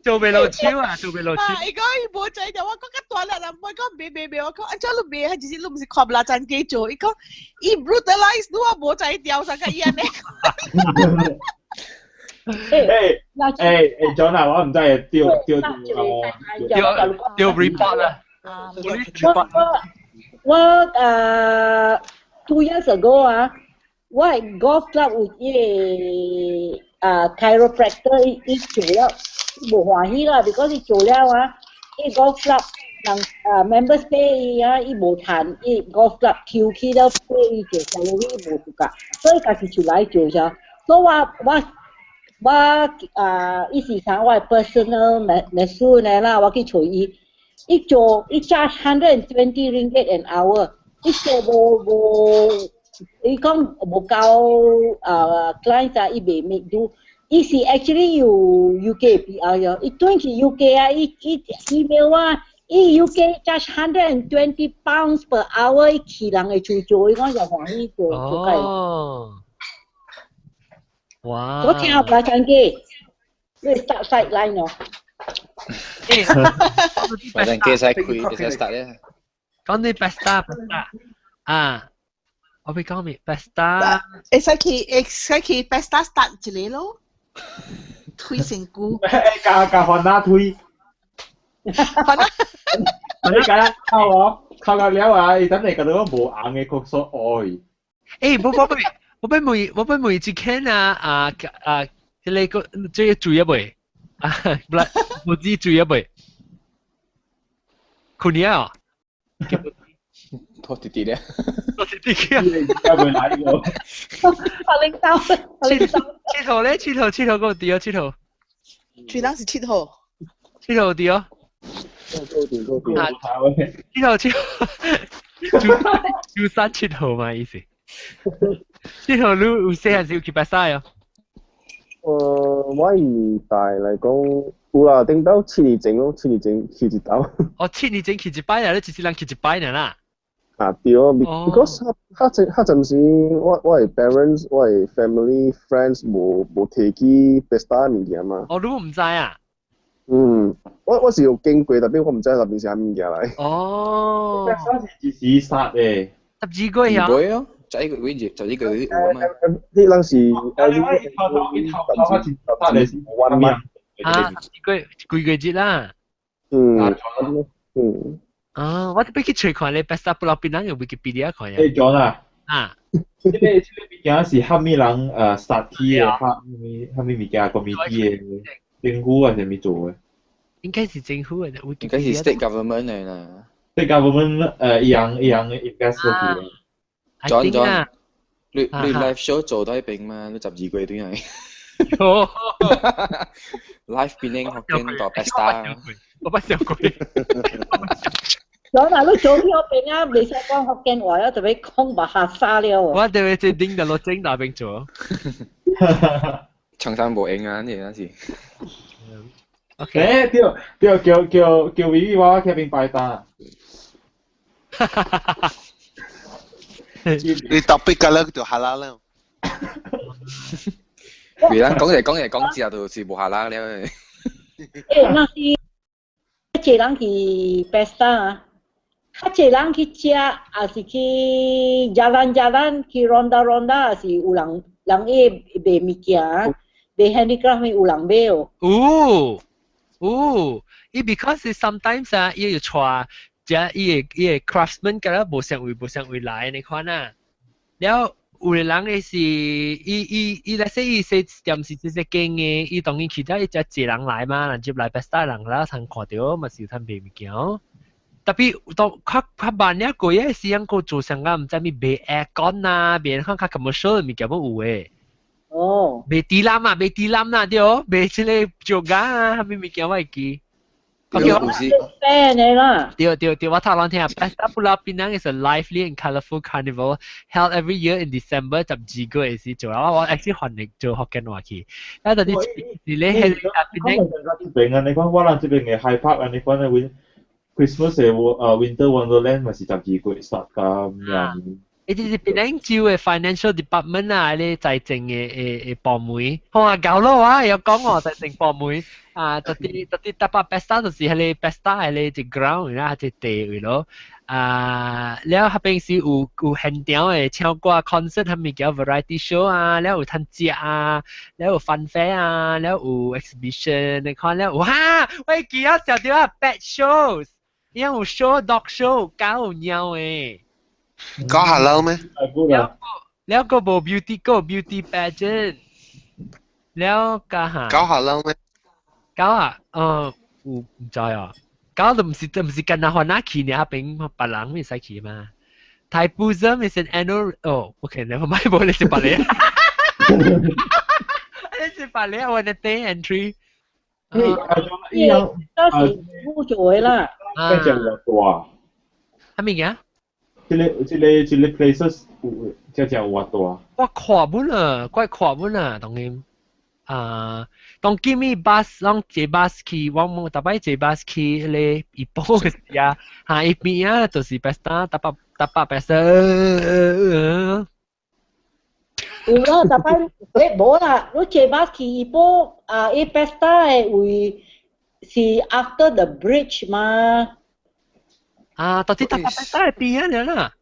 做袂落手啊，做袂落手。伊講伊無才調，我講較大力啦，我講袂袂袂，我講按怎你袂？彼就是你毋是看拉張機做，伊講伊 brutalize 你我無才調，啥個伊按呢？誒誒誒，John 啊，我毋知會掉掉掉掉 report 啦。我 2 years ago 啊，我 golf club 有一個啊 chiropractor 伊做了，無歡喜啦，because 伊做了啊，伊 golf club 人啊 members pay 伊啊，伊無趁，伊 golf club 抽起了 pay 伊做 salary 無足夠，所以家己出來做啥，所以我啊，伊是啥我 personal 秘書呢啦，我去揣伊，伊做伊 charge 120 ringgit an hour，伊做無無，伊講無夠啊 client 啊，伊袂 make do，伊是 actually 有 UK PR 喲，伊轉去 UK 啊，伊 email 我，伊 UK charge £120 per hour，伊去人的厝做，伊講就歡喜做做解。哦。哇！我聽下聽機，你 start sideline 哦。反正機使開，會使 start 咧。講你 pesta pesta 啊，我欲講咩 pesta？會使去 pesta start 一个咯，推身軀。共番仔推。番仔。你共哭哦，哭到了啊！伊等下覺得我無紅的曲說愛。欸，無無無。我欲問一間啊啊啊！這个這个水啊未？啊，不，無止水啊未？困了啊？拖弟弟咧。拖弟弟啊！而家未來個。發領導，7號咧，7號7號個對啊，七號。最當是7號。7號對啊。7號7號，初三7號嘛意思。7號你有細漢時有去白沙啊？我年代嚟講，有啦，頂到7年前咯，七年前去一道。哦，七年前去一擺啦，你一世人去一擺爾啦。啊對啊，because 較較較陣時，我的 parents、我的 family friends 無提起 Pesta 物件嘛。哦，你毋知啊？嗯，我是有經過，但係我毋知內面是啥物件來。哦。 Pesta 是幾時殺的？12月啊。二月哦，就一個月，就一個月有啊嘛。你人是一頭一頭頭殺的是 one month。啊，12月幾個節啦。啊，我特別去揣看咧，Pesta 不老邊人用 Wikipedia 看呀。誒，John 啊。啊。這個物件是蝦米人殺起的？蝦米物件？committee 的？政府還是啥物做的？應該是政府的。應該是 state government 的啦。 state government 伊樣伊樣 invest 落去。 John John，你 live show 做到一邊嘛？你12月對係。哦。 live 變英學見到 Pesta。我不想過。講嗱，你做呢個邊啊，未使講福建話啊，就欲講 Bahasa 了。我特別這頂就落整大邊做。長山無用啊，你那是。 OK。誒，對對，叫維維娃娃去邊擺檔。你特別㗎啦，就 halal 啦。別人講嚟講嚟講之後，就是無 halal 了。誒，那是濟人去 Pesta 啊，較濟人去食，還是去 jalan jalan 去 ronda ronda，還是有人人伊賣物件，賣 handicraft 有人買哦。有有，伊 because sometimes 啊，伊會帶遮伊個 craftsman 敢若無相位無相位來你看啊，了有個人的是伊伊伊來說伊說店是這隻間的，伊當然去到伊遮濟人來嘛，人接來 Pesta 人啦，通看到嘛是有通賣物件。特別當較較慢了過個時間，閣做上個毋知咩賣 aircon 啊，賣看較 commercial 的物件攏有的。哦。賣豬腩啊，賣豬腩啦對，賣這個酒家啊，啥物物件我會記。有是 fair 的啦。對對對，我頭先聽 Pesta Pulau Pinang is a lively and colourful carnival held every year in December 12月時做，我 actually 翻譯做福建話去。啊，但係是咧係檳這邊啊，你看我人這邊的 High Park 啊，你看那 win Christmas 的Winter Wonderland 嘛是12月 start 到明。伊就是檳城州的 financial department 啊，咧財政的部門，哇，搞咯啊，有講我財政部門啊，特別特別搭把 Pesta 就是彼個 Pesta 彼個一 ground 啦，一地位咯。啊，了彼邊是有現場的唱歌 concert，啥物叫 variety show 啊，了有通食啊，了有 fun fair 啊，了有 exhibition，你看了，哇，我記得小到啊 pet shows，伊有 show dog show，狗貓的。搞 halal 咩？了了個無 beauty 個 beauty pageant，了加下。搞 halal 咩？搞啊，有毋知啊，搞都毋是干那番仔去爾，彼邊別人會使去嘛。Thaipusam is an annual 哦，OK，never mind，無你是別個，你是別個，我的 day entry。伊當時冇做的啦。啊，只有大。啥物件？這個 places 有只只有偌大？我看本啊，我看本啊，當然。啊，當今咪 bus 攏坐 bus 去，我冇逐擺坐 bus 去彼個怡保的時啊，哈伊邊啊就是 Pesta，搭百搭百 Pesta。有啦，逐擺誒無啦，你坐 bus 去怡保啊，伊 Pesta 的位是 after the bridge 嘛。啊，到底搭百 Pesta 的邊啊了啦？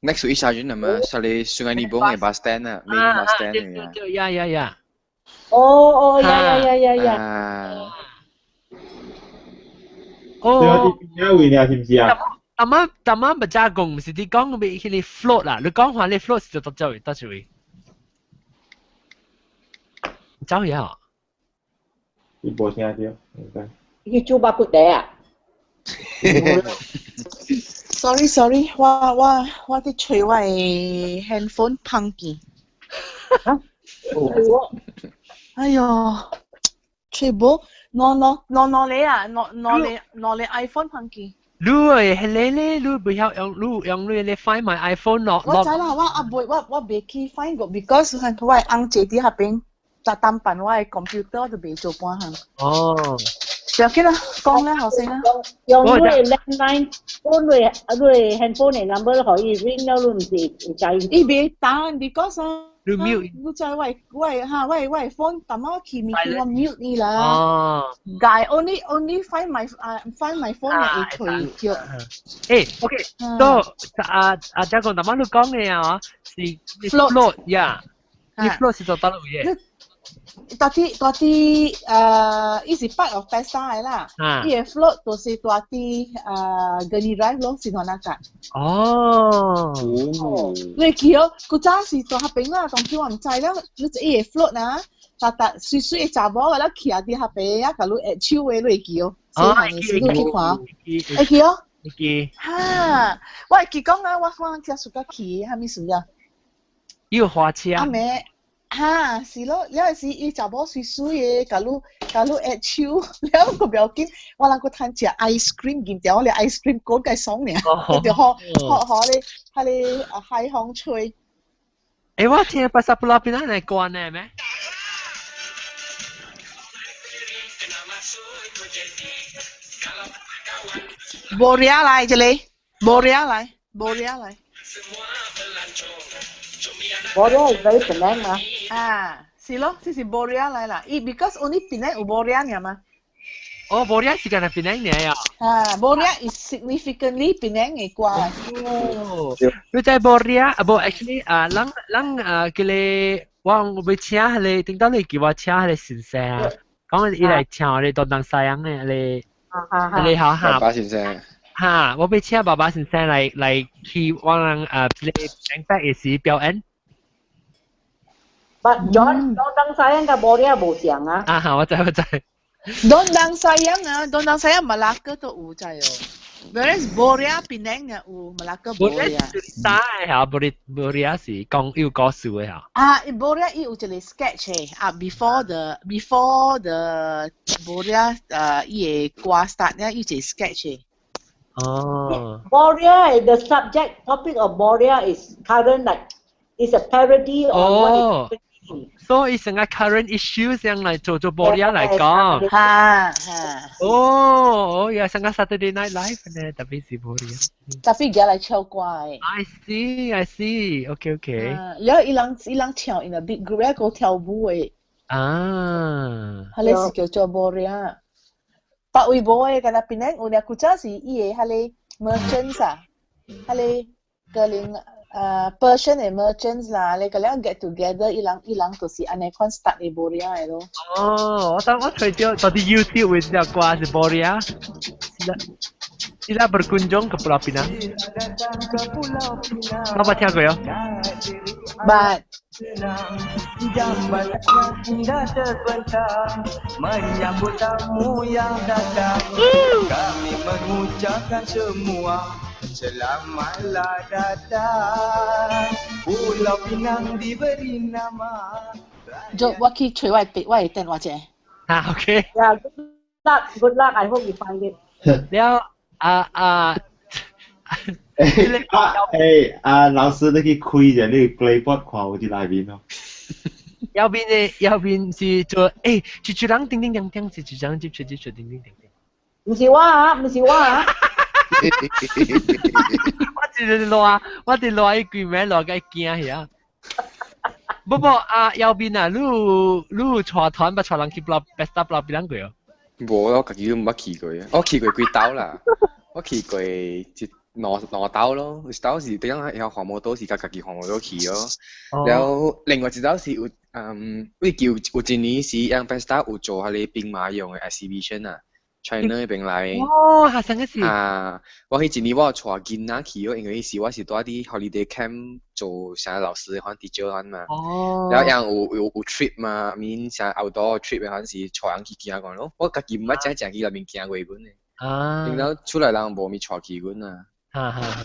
Next to East Sergeant 係嘛？係你 Sungai Nibong 嘅 bus stand 啊，main bus stand 嚟啊。對，呀呀呀。哦哦，呀呀呀呀呀！哦，邊位呢？是毋是啊？頭晚頭晚咪加講，毋是你講咪彼個 float 啦？你講話你 float 是佗走位？佗一位？走去啊？你無聽著，應該。你煮肉骨茶啊？ Sorry sorry，我伫揣我的 handphone 碰見。嚇？哎喲，揣無，攞攞攞攞你啊，攞攞你攞你 iPhone 碰見。你誒，彼個咧，你袂曉用，你用你咧 find my iPhone 落我知啦，我阿妹我未去 find 過，because 我的翁坐佇彼邊，特單辦我嘅 computer 我就未做半項。哦。不要緊啦，講啦，後生啦。用你的 landline phone 你的 handphone 的 number 可以 ring 了，你毋是會知。伊袂彈，because 啊，你 mute。你知我的 phone，淡仔去物件我 mute 伊啦。哦。 Guy only find my phone 會退著。誒，OK，so 啊啊，這個頭仔你講嘅啊，是 float 呀，你 float 是做佗位嘅？佇伊是 part of Pesta 的啦，伊的 float 就是佇Gurney Drive 咯，是哪個？哦，你記哦，古早是佇彼邊啦，當時我毋知了，你伊的 float 啊，逐逐水水的查某個咧徛佇彼邊啊，共你握手的，你會記哦？細漢的時你去看，會記哦？會記。哈，我會記講啊，我真暑假去，啥物事啊？有花車。阿妹。哈，是咯，了時伊查某水水的，共你握手，了個不要緊，我人閣趁食 ice cream，見掉我咧 ice cream 果計爽爾，就予予咧，彼个海風吹。欸，我聽 Pesta Pulau Pinang 來關的咩？ Boria 來這裡，Boria 來，Boria 來。 Boria is very Penang 嘛。啊，是咯，這是 Boria 來啦。伊 because only Penang 有 Boria 爾嘛。哦，Boria 是干焦 Penang 爾呀。啊，Boria is significantly Penang 的歌來。哦，你知 Boria 啊？無，actually 啊，咱咱啊，叫你我欲請彼个，頂當你叫我請彼个先生啊，講伊來唱咧 Dondang Sayang 的，彼个彼个好哈。爸爸先生。哈，我欲請爸爸先生來去我人啊，這个明白的時表演。 But John, Dondang Sayang 佮 Boria 無像啊。啊哈，我知我知。 Dondang Sayang 啊，Dondang Sayang 馬拉克都有知哦。Whereas Boria Penang 呢有馬拉克 Boria。大嚇，Boria Boria 是講有故事的嚇。啊，Boria 伊有一個 sketch 的啊，before the Boria 伊的歌 start 呢，伊有一個 sketch 的。哦。 Boria, the subject topic of Boria is current, like it's a parody on what is 所以成個 current issue 上來做做 Boria 來講。哈哈。哦，哦，呀，成個 Saturday Night Live 呢，特別是 Boria。特別舉來唱歌的。 I see, I see. Okay, okay. 然後伊人唱 in a big group，個跳舞的。啊。彼个是叫做 Boria。別位無的，干焦檳城有爾古早是伊的彼个 merchants 啊，彼个可能Persian 的 merchants 啦，你個了 get together，伊人就是按呢款 start 的 Boria 的咯。哦，我當我睇到到底 YouTube 的這歌是 Boria。Sila berkunjung ke Pulau Pinang. 我捌聽過喲。捌。 Jambatannya indah terbentang menyambut tamu yang datang. Kami mengucapkan semua selamatlah datang. Pulau Pinang diberi nama. 就我去揣我的電話者。啊，OK。 Yeah, good luck, good luck. I hope you find it. 了啊啊！啊誒啊，老師你去開者你 Playboard 看有佇內面哦。右邊的右邊是做誒，一一人叮叮當當，是一人接出接出叮叮當當。毋是我啊，毋是我啊。我一日賴，我佇賴伊規暝賴甲伊驚遐。不過啊，右邊啊，你有帶團捌帶人去 Pulau Pesta Pulau Pinang 過哦？無，我家己都毋捌去過，我去過幾兜啦，我去過一兩兩兜咯，有一兜是點樣會曉看摩托是共家己看摩托去咯，然後另外一兜是有為有有一年是 Young Pesta 有做彼个兵馬俑的 exhibition 啊，China 彼邊來。哦，下上一次。啊，我彼一年我有帶囡仔去咯，因為彼時我是蹛佇 holiday camp 做啥老師款 teacher 款嘛。然後有 trip 嘛，免啥 outdoor trip 的款是帶人去行看咯。我家己毋捌真正去內面行過阮的。然後厝內人無物帶去阮啊。哈哈。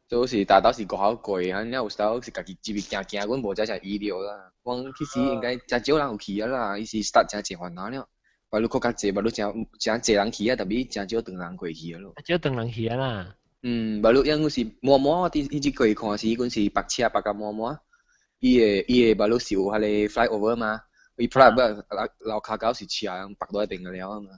就是大兜是過好過，反正有時候是家己入去行行，阮無真正醫療啦。我其實應該誠少人有去啊啦，伊是 start 誠濟煩惱了。別你閣較濟，別你誠誠濟人去啊，特別誠少唐人過去啊咯。少唐人去啊啦。嗯，別你因為是滿滿，我佇彼一過看時，阮是白車白甲滿滿。伊的別你是有彼个 flyover 嘛，伊 private 樓跤狗是車泊到一邊個了嘛。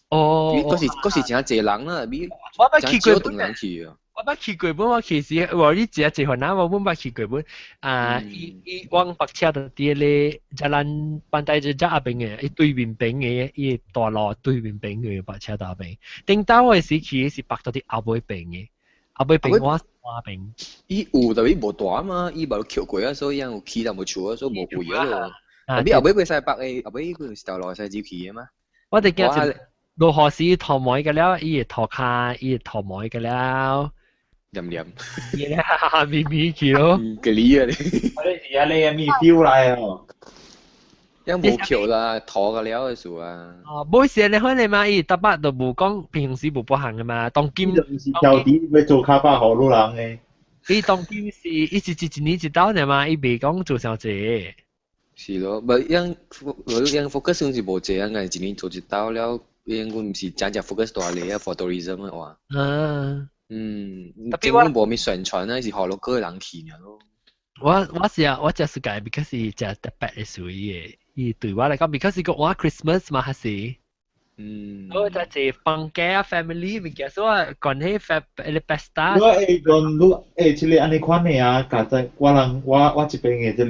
哦，嗰時真濟人啦，比我捌去過本人去啊。我捌去過本，我其實我你食一份啊，我本捌去過本啊，伊伊往北車就佇咧 Jalan Pantai Jejak 那邊嘅，伊對面邊嘅，伊大路對面邊嘅北車大邊。頂到我時去是北到佇後尾邊嘅，後尾邊我我邊。伊有特別無大嘛，伊無橋過啊，所以有起但無厝啊，所以無位啊咯。特別後尾佢使北嘅，後尾佢是條路使入去嘅嘛。我哋驚落雨時塗毛嘅了，伊會塗跤，伊會塗毛嘅了。黏黏。哈咪咪去咯。嘅理啊你。你是啊你咪 feel 來哦。因無橋啦，塗個了嘅事啊。哦，冇事你可能嘛，伊特別就無講平時無不行嘅嘛，當今。是橋底要做卡巴好路人嘅。伊當今是伊是一年一道爾嘛，伊袂講做啥濟。是咯，無因無因 focus 是無濟啊，一年做一道了。因阮毋是真正 focus 大個啊，for tourism 嘅話。嗯。嗯，政府無咩宣傳啊，是予落個人去爾咯。我是啊，我食世界，because 是食特別嘅水嘅。伊對我嚟講，because 個我 Christmas 嘛，還是。我就係放假 family 物件，所以我講起 fam 個 pesta。我會講你這個按呢款的啊，共在我人我這邊的這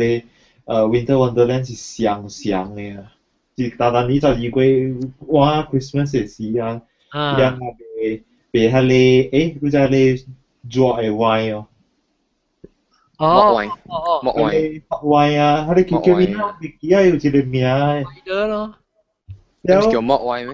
個Winter Wonderland 是雙雙的啊。是逐逐年12月我 Christmas 的時啊，伊人賣賣彼個你知彼個熱的 wine 哦。哦，哦哦，木 wine，木 wine 啊，彼個叫叫咩？袂記啊，有一個名的。得咯。了叫木 wine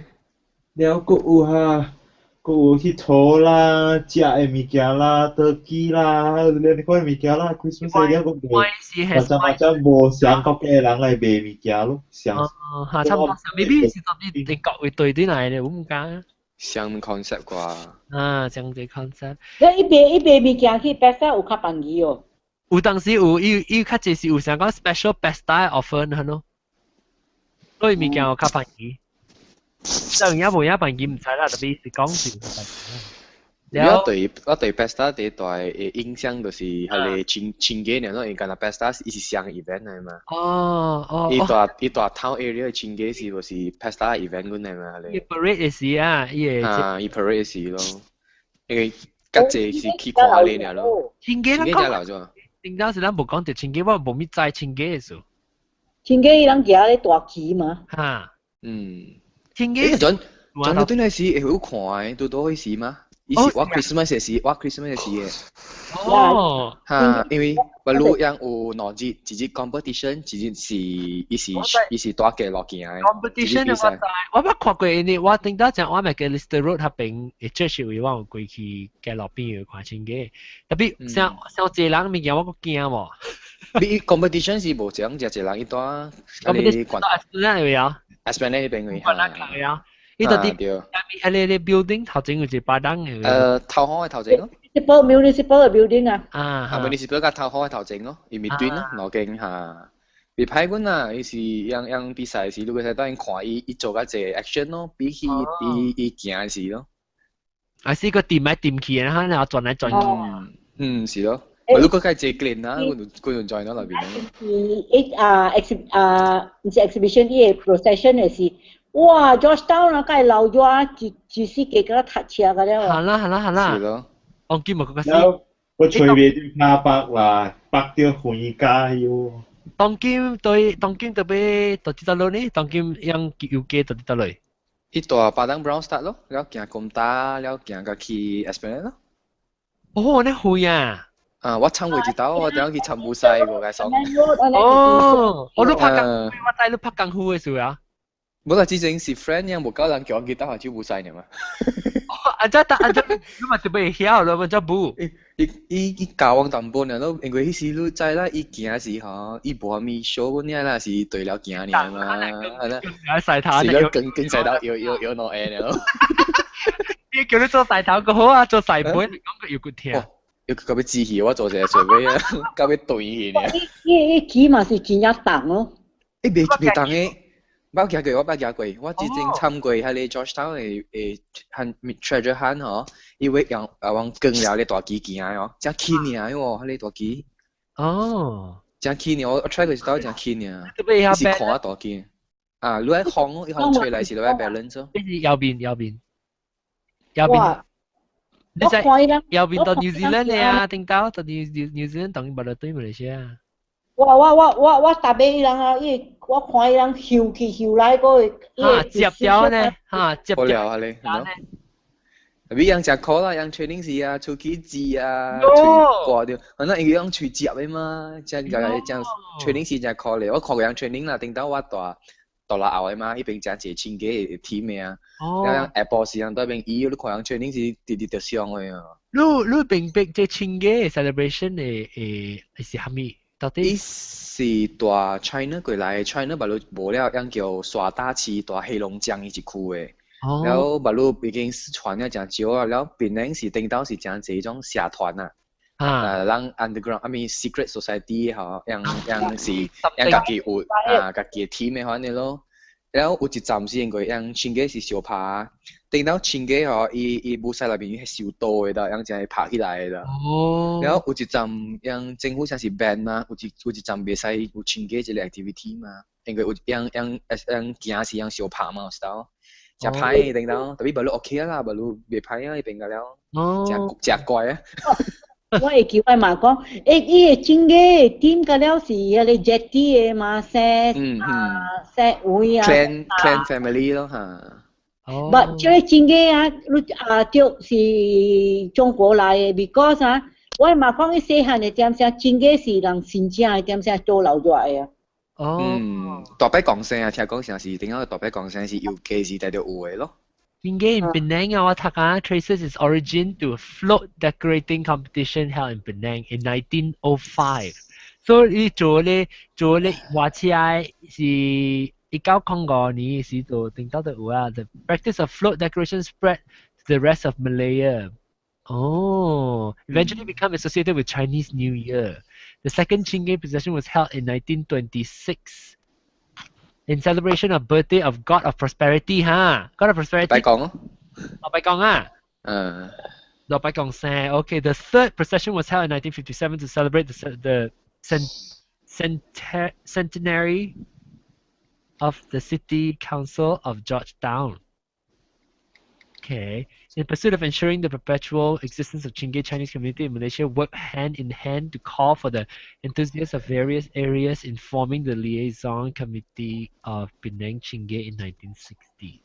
咩？了，閣有哈，閣有去塗啦，食的物件啦，turkey 啦，你款物件啦，Christmas 了閣賣，或者或者無相國家的人來賣物件咯，相。哦，嚇，差不多，maybe 是到啲你各位對啲嚟嘅，我唔講。相 concept 啩。啊，相這 concept。你一賣一賣物件去 pesta 有較便宜哦。有當時有，伊伊較濟是有啥講 special pesta offer 係咯，所以物件有較便宜。就有無影便宜毋知啦，特別是講是便宜。我對 Pesta 第大的印象就是彼個清清潔爾咯，因為敢若 Pesta 伊是雙 event 來嘛。哦哦。伊大 town area 清潔是無是 Pesta event 阮來嘛？伊 parade 的時啊，伊會。啊，伊 parade 的時咯，因為較濟是去看咧爾咯。清潔咱講。咗。頂當時咱無講著清潔，我無咪知清潔的事。清潔伊人行咧大旗嘛。哈。嗯。清潔。陣陣對那時會有看的，拄拄彼時嗎？伊是我 Christmas 的時，我 Christmas 的時的。哦。哈，因為我路樣有兩日，一日 competition，一日是伊是伊是大街路行的。 competition 我知，我捌看過因為我頂當講我咪個 Lister Road 彼邊，會這是為我有過去街路邊有看清潔，特別像像濟人物件我閣驚無。你 competition 是無講，只一人伊帶。 competition 到 Esplanade 位啊？Esplanade 彼邊位。啊。伊到底下面彼個 building 頭前有一個巴當嘅。頭行的頭前咯。 Municipal municipal building 啊。啊。啊，municipal 佮頭行的頭前咯，伊面對咯，兩間哈。袂歹阮啊，伊是樣樣比賽時，你會使當看伊伊做較濟 action 咯，比起伊伊行時咯。啊，是個掂來掂去，然後然後轉來轉去。嗯，是咯。如果較濟 clean 啊，阮就阮就 join 到內邊。伊啊 ex 啊，毋是 exhibition，伊個 procession 的是。哇，Georgetown 啊，該老熱，一一時間佮塞車個了。好啦好啦好啦。是咯。我記無個死。我隨便就卡北啦，北到回家喲。當今對當今特別到佇倒落呢？當今樣有機到佇倒落？伊蹛 Padang Brown start 咯，了行 Komtar，了行到去 Esplanade 咯。哦，你會啊？啊，我參過一道，我等去參比賽過該爽。哦，我都拍功，我知你拍功夫的事啊。無啦，之前是 friend 樣，無夠人叫我去打下手比賽爾嘛。啊，這啊這，你嘛特別會曉咯，嘛這舞。伊伊伊教我淡薄爾咯，因為彼時你知啦，伊行時吼，伊無啥物 show 阮爾啦，是對了行爾嘛，係啦。洗頭，是咯，跟跟洗頭搖搖搖兩下爾。伊叫你做洗頭閣好啊，做洗背，感覺又骨疼。又到尾支氣，我做一個做尾啊，到尾斷去爾。伊伊旗嘛是真正重咯。伊袂袂重的。捌行過，我捌行過，我之前參過彼個 Georgetown 的的漢 treasure hunt 吼，伊會用啊往光了咧大旗行的哦，真輕爾的喎，彼個大旗。哦。真輕爾，我 try 過一道真輕爾。特別是看大旗。啊，你愛風哦，伊風吹來是你愛 balance 哦。呢是右邊，右邊，右邊。你在右邊到 New Zealand 嘅啊，頂到到 New Zealand 當然冇得對馬來西亞。我特別伊人啊，伊我看伊人游去游來個，嚇接掉呢，嚇接掉啊你。特別人食苦啦，人 training 時啊，出去治啊，喙掛掉，反正伊用喙接的嘛，真個真 training 時真苦咧。我看過人 training 啦，頂到我大大落後的嘛，彼邊真濟親家的 team 的啊，了下晡時人對邊伊，你看人 training 時直直著傷的啊。你明白這親家 celebration 的的是蝦米？到底？伊是大 China 過來，China 捌無了，樣叫沙打市大黑龍江伊一區的。了馬路已經失傳了誠少啊，了檳城是頂到是誠濟種社團啊，啊，人 underground，I mean secret society 吼，樣樣是樣家己有啊，家己的 team 的款的咯。了有一站是因為樣親家是相拍，頂到親家吼，伊伊舞獅內面係收刀的啦，樣真會拍起來的啦。哦。了有一站樣政府才是 ban 嘛，有一有一站袂使有親家這個 activity 嘛，因為有樣樣樣驚是樣相拍嘛，有時候。誠歹頂到，特別無你 OK 啦，無你袂歹啊，伊變個了，誠誠怪啊。我會記我嘛講，欸，伊個真個點個了是彼個 jetty 的嘛，姓啊姓位啊。 Clan family 咯嚇。哦。 But 這個真個啊，你啊對是中國來的，because 啊，我嘛講伊細漢的點聲，真個是人新正的點聲做留落來的。哦。嗯，大伯講聲啊，聽講聲是頂下大伯講聲是有家時代就有的咯。 Chingay in Penang 啊，我讀啊，traces its origin to a float decorating competition held in Penang in 1905。所以做咧做咧畫起來是1905年時就頂到就有啊。The practice of float decoration spread to the rest of Malaya. Oh, eventually become associated with Chinese New Year. The second Chingay procession was held in 1926 in celebration of birthday of God of Prosperity 哈，God of Prosperity。拜公咯。哦，拜公啊。嗯。羅拜公生。Okay, the third procession was held in 1957 to celebrate the centenary of the City Council of Georgetown. Okay. In pursuit of ensuring the perpetual existence of Chingay, Chinese community in Malaysia worked hand in hand to call for the enthusiasts of various areas in forming the liaison committee of Penang Chingay in 1960s.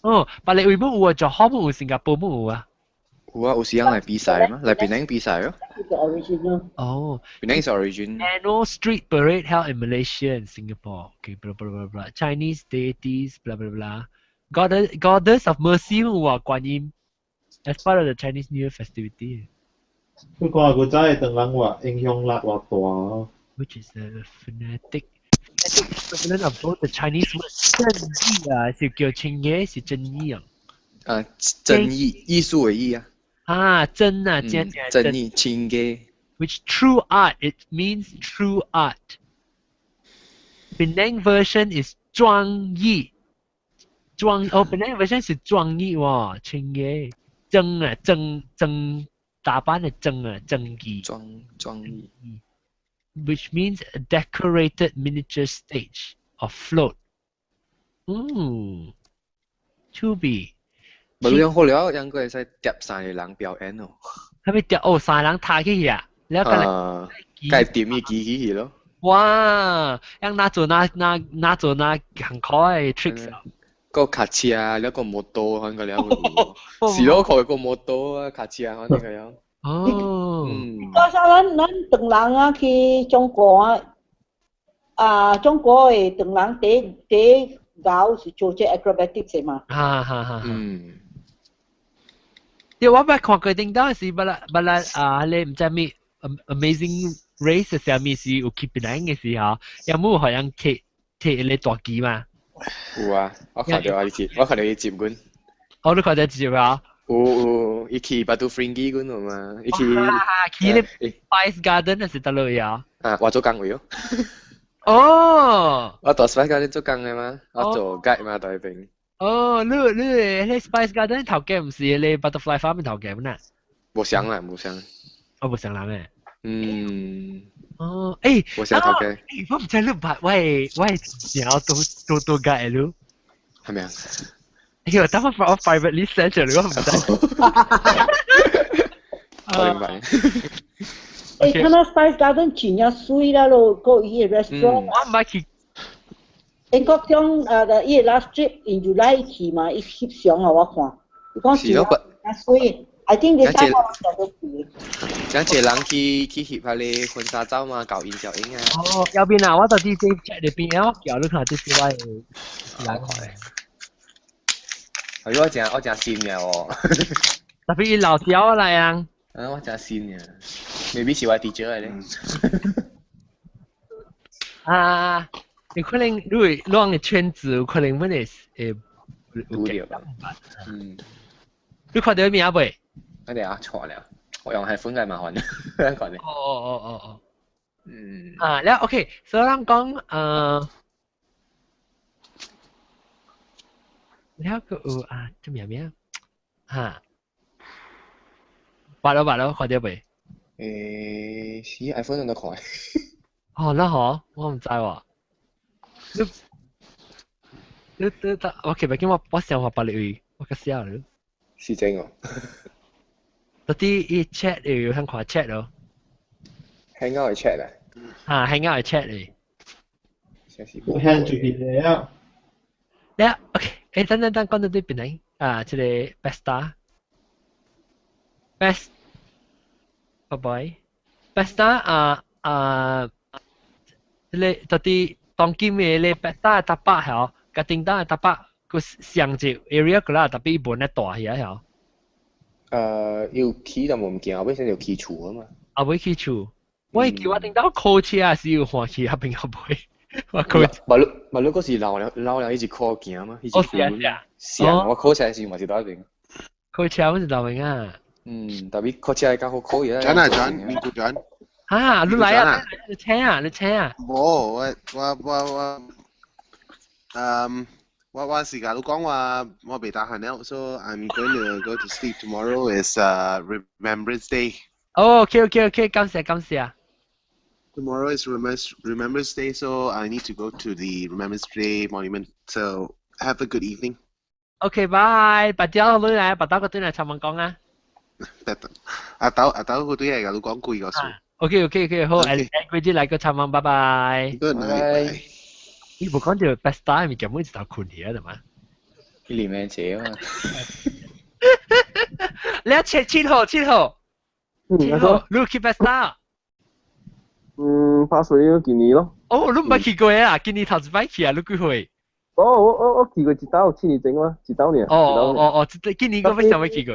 哦，別你會冇有啊？就可冇有新加坡冇有啊？有啊，有時人來比賽嘛，來檳城比賽咯。哦，Penang is origin。 Annual street parade held in Malaysia and Singapore. Okay, blah blah blah blah. Chinese deities, blah blah blah. Goddess of Mercy 有啊，觀音 as part of the Chinese New Year festivity. 佢講古早的唐人話影響力偌大。 Which is a phonetic equivalent of both the Chinese word 正義啊，是叫清嘅，是正義啊。啊，正義，藝術的義啊。啊，真啊，真正正義，清嘅。 Which true art? It means true art. Penang version is 莊義。莊哦，Penang version 是莊義喎，清嘅正啊，正正打扮的正啊，正義。莊莊義。 Which means a decorated miniature stage or float. 嗯，to be。無樣好了，應該會使疊三個人表演哦。係咪疊哦？三人踏起去啊？你要啊，該掂伊機器去咯。哇！樣拿做那那那做那很可愛 tricks 啊！個卡車啊，了個摩托，可能了。是咯，佢個摩托啊，卡車可能個樣。哦。嗯。嗰時咱咱唐人啊去中國啊，啊中國的唐人第第搞是做這 acrobatics 嘛。哈哈哈。嗯。對，我捌看過頂到是捌啦捌啦啊，你毋知咩 Amazing Race 啥物是有去檳城的時候，有冇互人摕摕個大旗嘛？有啊，我看到啊，伊接，我看到伊接阮。哦，你看到接啊？有有，伊去 Batu Ferringhi 阮嘛，伊去。去咧 Spice Garden 還是佗落呀？啊，我做工位哦。哦。我到 Spice Garden 做工的嘛，我做 guide 嘛，在彼邊。哦，你你你 Spice Garden 頭家毋是你 Butterfly Farm 頭家嘛？無相啦，無相。哦，無相人誒。嗯。哦，誒，我成日頭家。我唔知你捌，我係然後都都都解咯。係咪啊？哎呦，等我我 privately send 咗你，我唔知。我明白。誒，看到 Spice Garden 真正水啦咯，個伊個 restaurant。我唔捌去。英國將伊個 last trip in July 去嘛，伊翕相予我看，伊講是咯，真水。I think 你三個人都去。這一個人去翕彼个婚紗照嘛，搞影照影啊。哦，右邊啊，我就佇這 chat 裏邊，我叫你看這是我的人。哎呦，我誠新嘅哦。特別伊老鳥來啊。啊，我誠新嘅，maybe 是我 teacher 來咧。啊，你可能你啷個圈子有可能阮會會有著吧？嗯。你看到名未？我哋啊錯了，我用 iPhone 較麻煩。講咧。哦哦哦哦哦。嗯。啊，了 OK，所以咱講了個有啊，這名咩？哈。捌咯捌咯，看到未？誒，是 iPhone 有得看。哦，那好，我毋知喎。你你你，我其實叫我想法別位，我較寫了。是真哦。到底伊 chat 有通看 chat 咯？ Hangout 嘅 chat 啊？啊，Hangout 嘅 chat 嚟。我聽住邊啊？你 OK，誒，等等等，講到對邊嚟？啊，這個 Pesta Best，拜拜。Pesta 啊啊，這個到底當今嘅咧 Pesta 搭巴係甲叮當搭巴個上一 area 個啦，特別無咧大遐係。要起就無物件，後尾先就起厝啊嘛。後尾起厝，我會記我頂到考車時有歡喜，後邊後尾。我考。馬路馬路嗰時老了老了，一直考行嘛，一直哦是啊是啊。是啊，我考車時嘛是到一邊。考車我是到邊啊？嗯，特別考車較好考嘢。轉啊轉，邊個轉？啊，你來啊！你請啊，你請啊！冇，我，嗯。我時間都講話我未得閒了，so I'm going to go to sleep. Tomorrow is Remembrance Day. 哦，OK OK OK，感謝感謝。 Tomorrow is Remembrance Day, so I need to go to the Remembrance Day monument. So have a good evening. OK，拜，白朝你來，白晝個對來尋問講啊。得得，阿豆阿豆個對嚟㗎，你講幾個數？OK OK OK，好，誒，幾時來個尋問，拜拜。 Good night. 你無講到 Pesta 物件，每一頭困起啊，對嘛？你裡面坐啊嘛。你7號7號，7號，你去 Pesta？嗯，拍水今年咯。哦，你毋捌去過啊？今年頭一擺去啊？你幾歲？哦，我去過一道，7年前嘛，一道爾。哦哦哦哦，今年我欲想欲去過。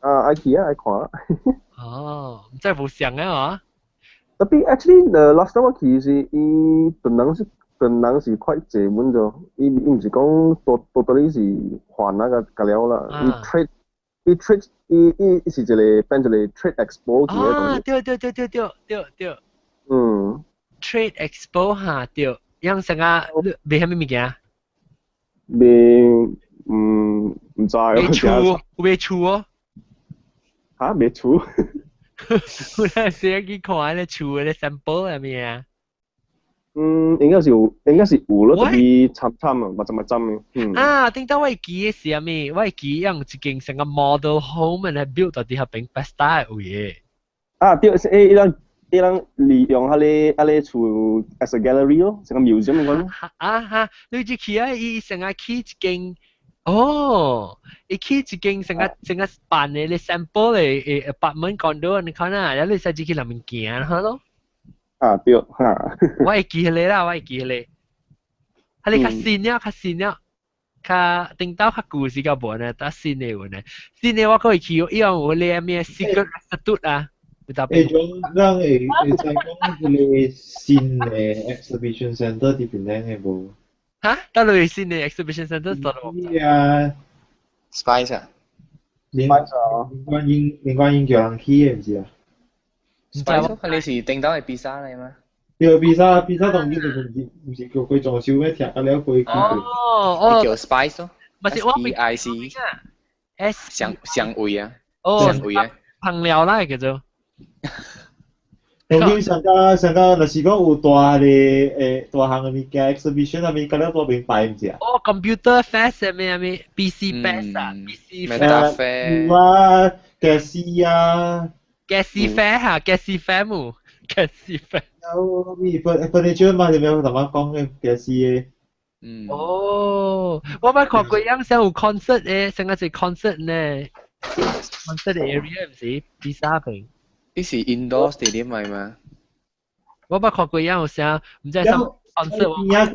啊，愛去啊，愛看。哦，毋知無相啊？特別 actually the last time 我去是伊頓人是。頓人是快濟滿咗，伊毋是講多多到底是還那個個了啦，伊 trade 伊 trade 伊伊是一個變一個 trade expo 去嘅。啊，對對對對對對對。嗯。 Trade expo 哈對，樣成啊，賣啥物物件？賣嗯毋知。賣厝，賣厝哦。嚇，賣厝？我那時去看咧厝咧 sample 係咩啊？嗯，應該是有，應該是有咯，特別參參啊，密針密針嘅。嗯。啊，頂到我會記的是啥物？我會記用一間成個 model home 來 build 到佇彼邊 Pesta 的位的。啊，對，誒，伊人伊人利用彼個厝 as a gallery 咯，成個 museum 咁咯。啊哈，你只去啊，伊成個起一間，哦，伊起一間成個成個辦的咧 sample 的apartment condo，你看啊，然後你使入去內面行咯。啊對，哈。我會記彼個啦，我會記彼個。彼個較新了，較新了，較頂到較舊時較無呢，但新的有呢。新的我閣會去，伊有咧咩 secret restaurant 啊，有特別。種咱會會知講這個新的 exhibition center 佇邊咧的無？哈？佗落新的 exhibition center 佗落？啊，Spice 啊，Spice 啊，林冠英叫人起的，毋是啊？Spice，彼是頂到的比薩來嗎？對，比薩比薩當今就毋是叫佢裝修咩，拆了過去。哦哦，叫 Spice 咯。唔是我 S P I C S 香香味啊，哦，香味啊，香料啦叫做。當今上個上個，若是講有大個大項的物件 exhibition 啊，物件了大邊擺毋是啊？哦，computer fest 咩咩 PC fest 啊，PC Meta Fair 有啊，家私啊，家私 fair 嚇，家私 fair 冇，家私 fair。有咩 furniture 嘛？你咪同我講嘅家私的。哦，我捌看過樣像有 concert 的，上個是 concert 呢，concert 的 area 毋是比沙邊。呢是 indoor stadium 嚟嘛？我捌看過樣有啥，毋知啥 concert。邊啊？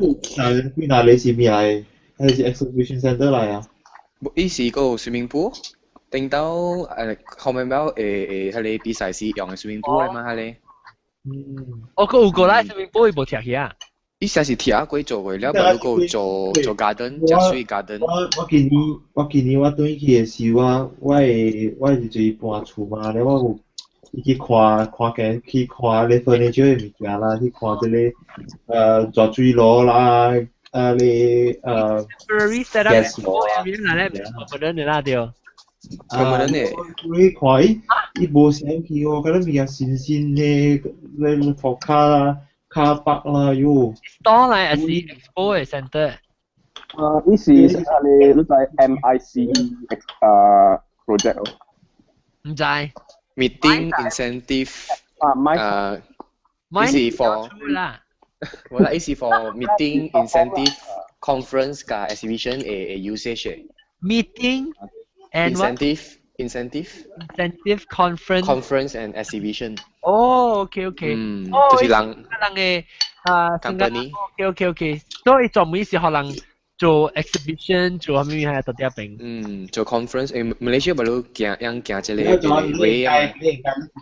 邊哪裡是咩來？還是 exhibition center 來啊？伊是個 swimming pool，頂到後面表彼個比賽是用的 swimming pool 來嘛，彼個。哦，佢有過來 swimming pool 伊無拆起啊？伊先是鐵過做過了，無如果做做 garden，食水 garden。我今年我轉去的時，我是就是搬厝嘛，了我有去看看見去看咧 furniture 的物件啦，去看這個熱水爐啦，啊咧gas 爐啊，來咧，不能的啦對。咁樣呢？我去看伊，伊無啥去哦，嗰啲物件新鮮的，咧塗跤啦、跤北啦喲。 Store 來還是 expo 的 center？啊，伊是啊你你在 MICE 啊 project 哦。毋知。 Meeting incentive 啊，MICE 啊，伊是 for 啦。我啦，伊是 for meeting incentive conference 加 exhibition 的 usage。 Meeting and incentive incentive incentive conference conference and exhibition。哦，OK OK，嗯，就是人人的啊 company。 OK，所以專門是予人做 exhibition 做啥物喺到啲邊。嗯，做 conference，馬來西亞不如行樣行這個位啊。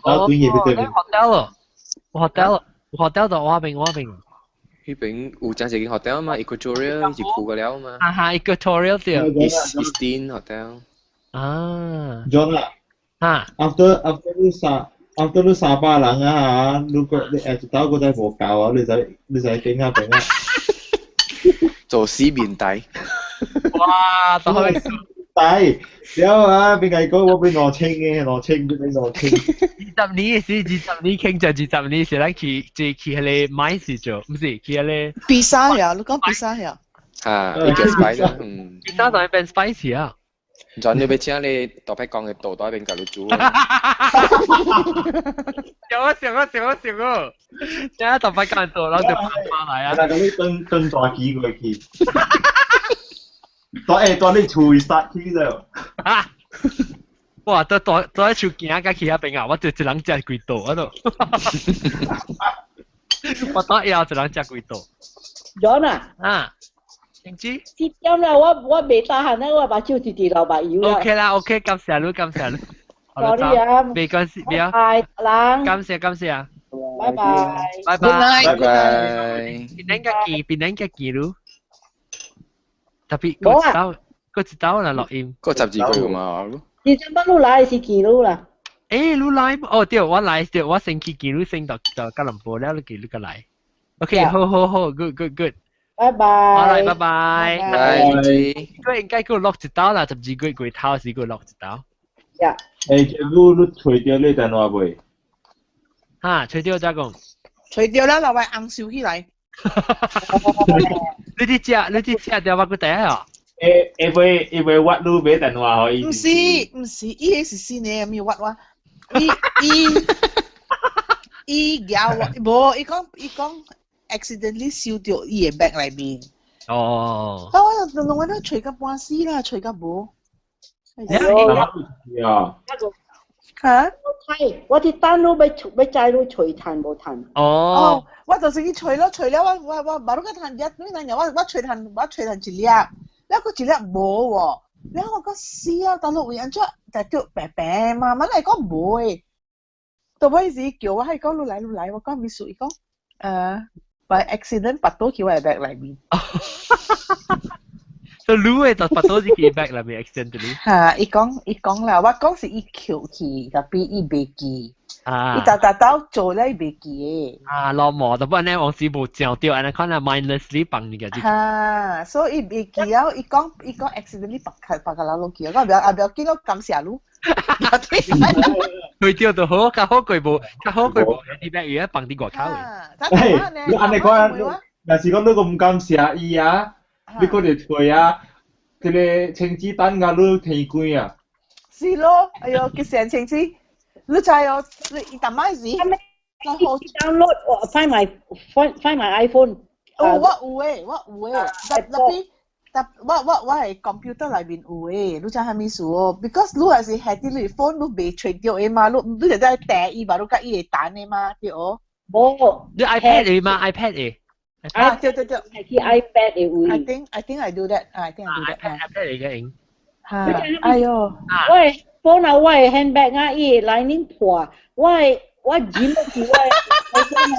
哦，hotel 咯，hotel hotel 就我邊我邊。彼邊有真濟間 hotel 嘛，Equatorial 是舊個了嘛。啊哈，Equatorial 對。 Eastin Hotel。啊。 John 啊。啊。 After 你300人啊，如果你一道個再無夠啊，你使頂下邊啊。做死面底。哇！都可以。底，了啊，邊個講我俾2000嘅，兩千俾兩千。20年是20年傾就20年是咱去就去彼個 MICE 做，毋是去彼個。比沙呀，你講比沙呀？啊，伊叫 spice 嗯。比沙就係變 spicy 啊！陣你要請你特別講嘅道袋邊教你煮。笑啊笑啊笑啊笑啊！請特別講做，然後就翻來啊。那個你轉轉大機過去。帶你厝殺去就。哇！都帶帶喺厝行甲去遐邊啊，我就一人食幾道嗰度。我帶以後一人食幾道。 John 啊。啊。點知？這點啦，我袂得閒咧，我目睭直直流目油啦。 OK 啦，OK，感謝你，感謝你。 Sorry 啊。沒關係，不要。拜人。感謝感謝啊。拜拜。拜拜。拜拜。邊個記？邊個記咯？特別嗰一道，嗰一道啦錄音。嗰12個嘛。你陣捌你來是見你啦。誒，你來哦對，我來對，我先去見你先到到吉隆坡了，你記你過來。OK，好好好，good good good。拜拜。好啦，拜拜。拜。佢應該叫落一道啦，12月月頭時叫落一道。呀。誒，你揣著你電話未？哈，揣著再講。揣著啦，老外紅收起來。你啲食，你啲食掉我個第一啊？會會屈你買電話予伊？毋是毋是，伊個是新的，咪屈我。伊伊伊舉我，無伊講 accidentally 收著伊的 bag 內面。哦。啊！我就我都揣到半死啦，揣到無。啊！嚇？我佇等你欲欲載你揣趁無趁。哦。我就是去揣咯，揣了我我我無你個趁一，你那我我揣趁我揣趁一粒，了閣一粒無喎。了我講死啊！當落為按怎就叫白白嘛，嘛來講無的。到尾時叫我係講你來你來，我講咩事？伊講by accident 拔倒去我的 bag 內面。就擼的就拔倒入去 bag 內面 accidentally。嚇！伊講伊講啦，我講是伊抾去，tapi 伊袂記。啊。伊逐逐兜做咧袂記嘅。啊，落毛就不然咧，往時無嚼掉，按呢款啊 mindlessly 放你嘅。哈，所以伊袂記了，伊講伊講 accidentally 白白個老落去，我不要啊不要緊，我感謝你。去掉就好，較好過無，較好過無，你邊而家放佇外口嘅。你按呢款，若是講你個毋感謝伊啊，你閣會揣啊，這個清子等甲你天光啊。是咯，哎喲，佢成清子，你知哦，你伊逐擺時。 download find my iPhone。哦，我有誒，我有誒，特特別特我我我係 computer 內面有誒，你知啥物事哦？Because 你若是係佇你 phone 你袂揣著的嘛，你你就在訂伊嘛，你佮伊會彈的嘛，對哦。無，你 iPad 的嘛？iPad 的。啊，對對對，係去 iPad 的位。 I think I do that. I think I do that. iPad 嚟嘅用。嚇！哎喲，我的 phone 啊，我的 handbag 啊，伊的 lightning 破，我的我剪落去，我的 iPhone 啊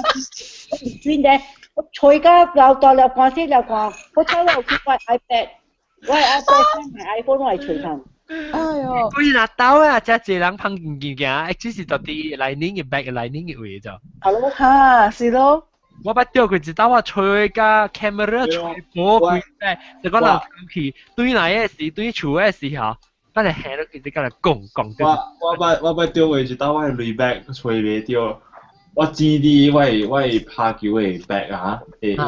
，between 咧，我吹甲老大了看，細了看，我彩我有去我的 iPad，我的 iPad 買 iPhone 我會吹通。哎喲，幾若兜啊！遮濟人芳物件，只是到佇 lightning 的 bag lightning 的位就。係咯，嚇，是咯。我捌釣過一兜我吹甲 camera 吹波規個，就講人去對來的時，對厝的時候，我就下落去就甲來講講。我我捌我捌釣過一兜我的鐳 bag 吹袂著，我剪佇我的我的拍球的 bag 啊，會會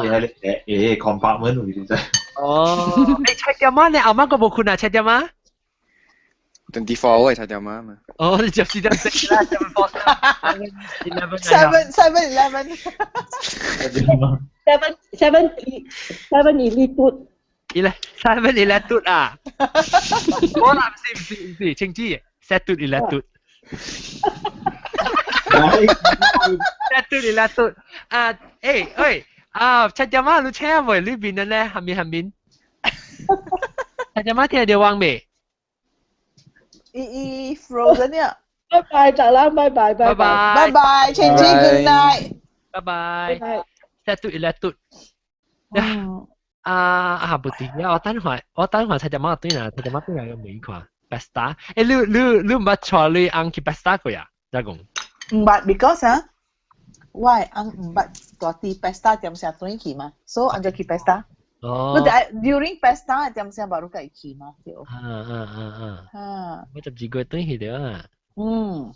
彼個會 compartment 位你知？哦，欸，七點啊？你後晚閣無睏啊？七點啊？ 24我會七點啊嘛。哦，你接時間食啦，7 4 7 7 11。 7 7 7 11 伊咧 7 11 啊！我啦，唔是唔是唔是，清子，7 11。7 11 啊！欸喂啊！七點啊，你請未？你邊咧？下面下面。七點啊，聽到我未？伊伊 frozen 了。拜拜，走啦，拜拜，拜拜，拜拜，清子 good night。拜拜。7 11。啊啊！不對啊！我等下我等下七點啊對啦，七點啊對啦個每看 Pesta。欸，你你你毋捌帶你翁去 Pesta 過呀？咋講？毋捌，because 啊，我的翁毋捌蹛佇 Pesta 點聲轉去嘛，所以按怎去 Pesta？哦。你在 during Pesta 點聲無你家去嘛？對。啊啊啊啊！啊。我12個月轉去著啊。嗯。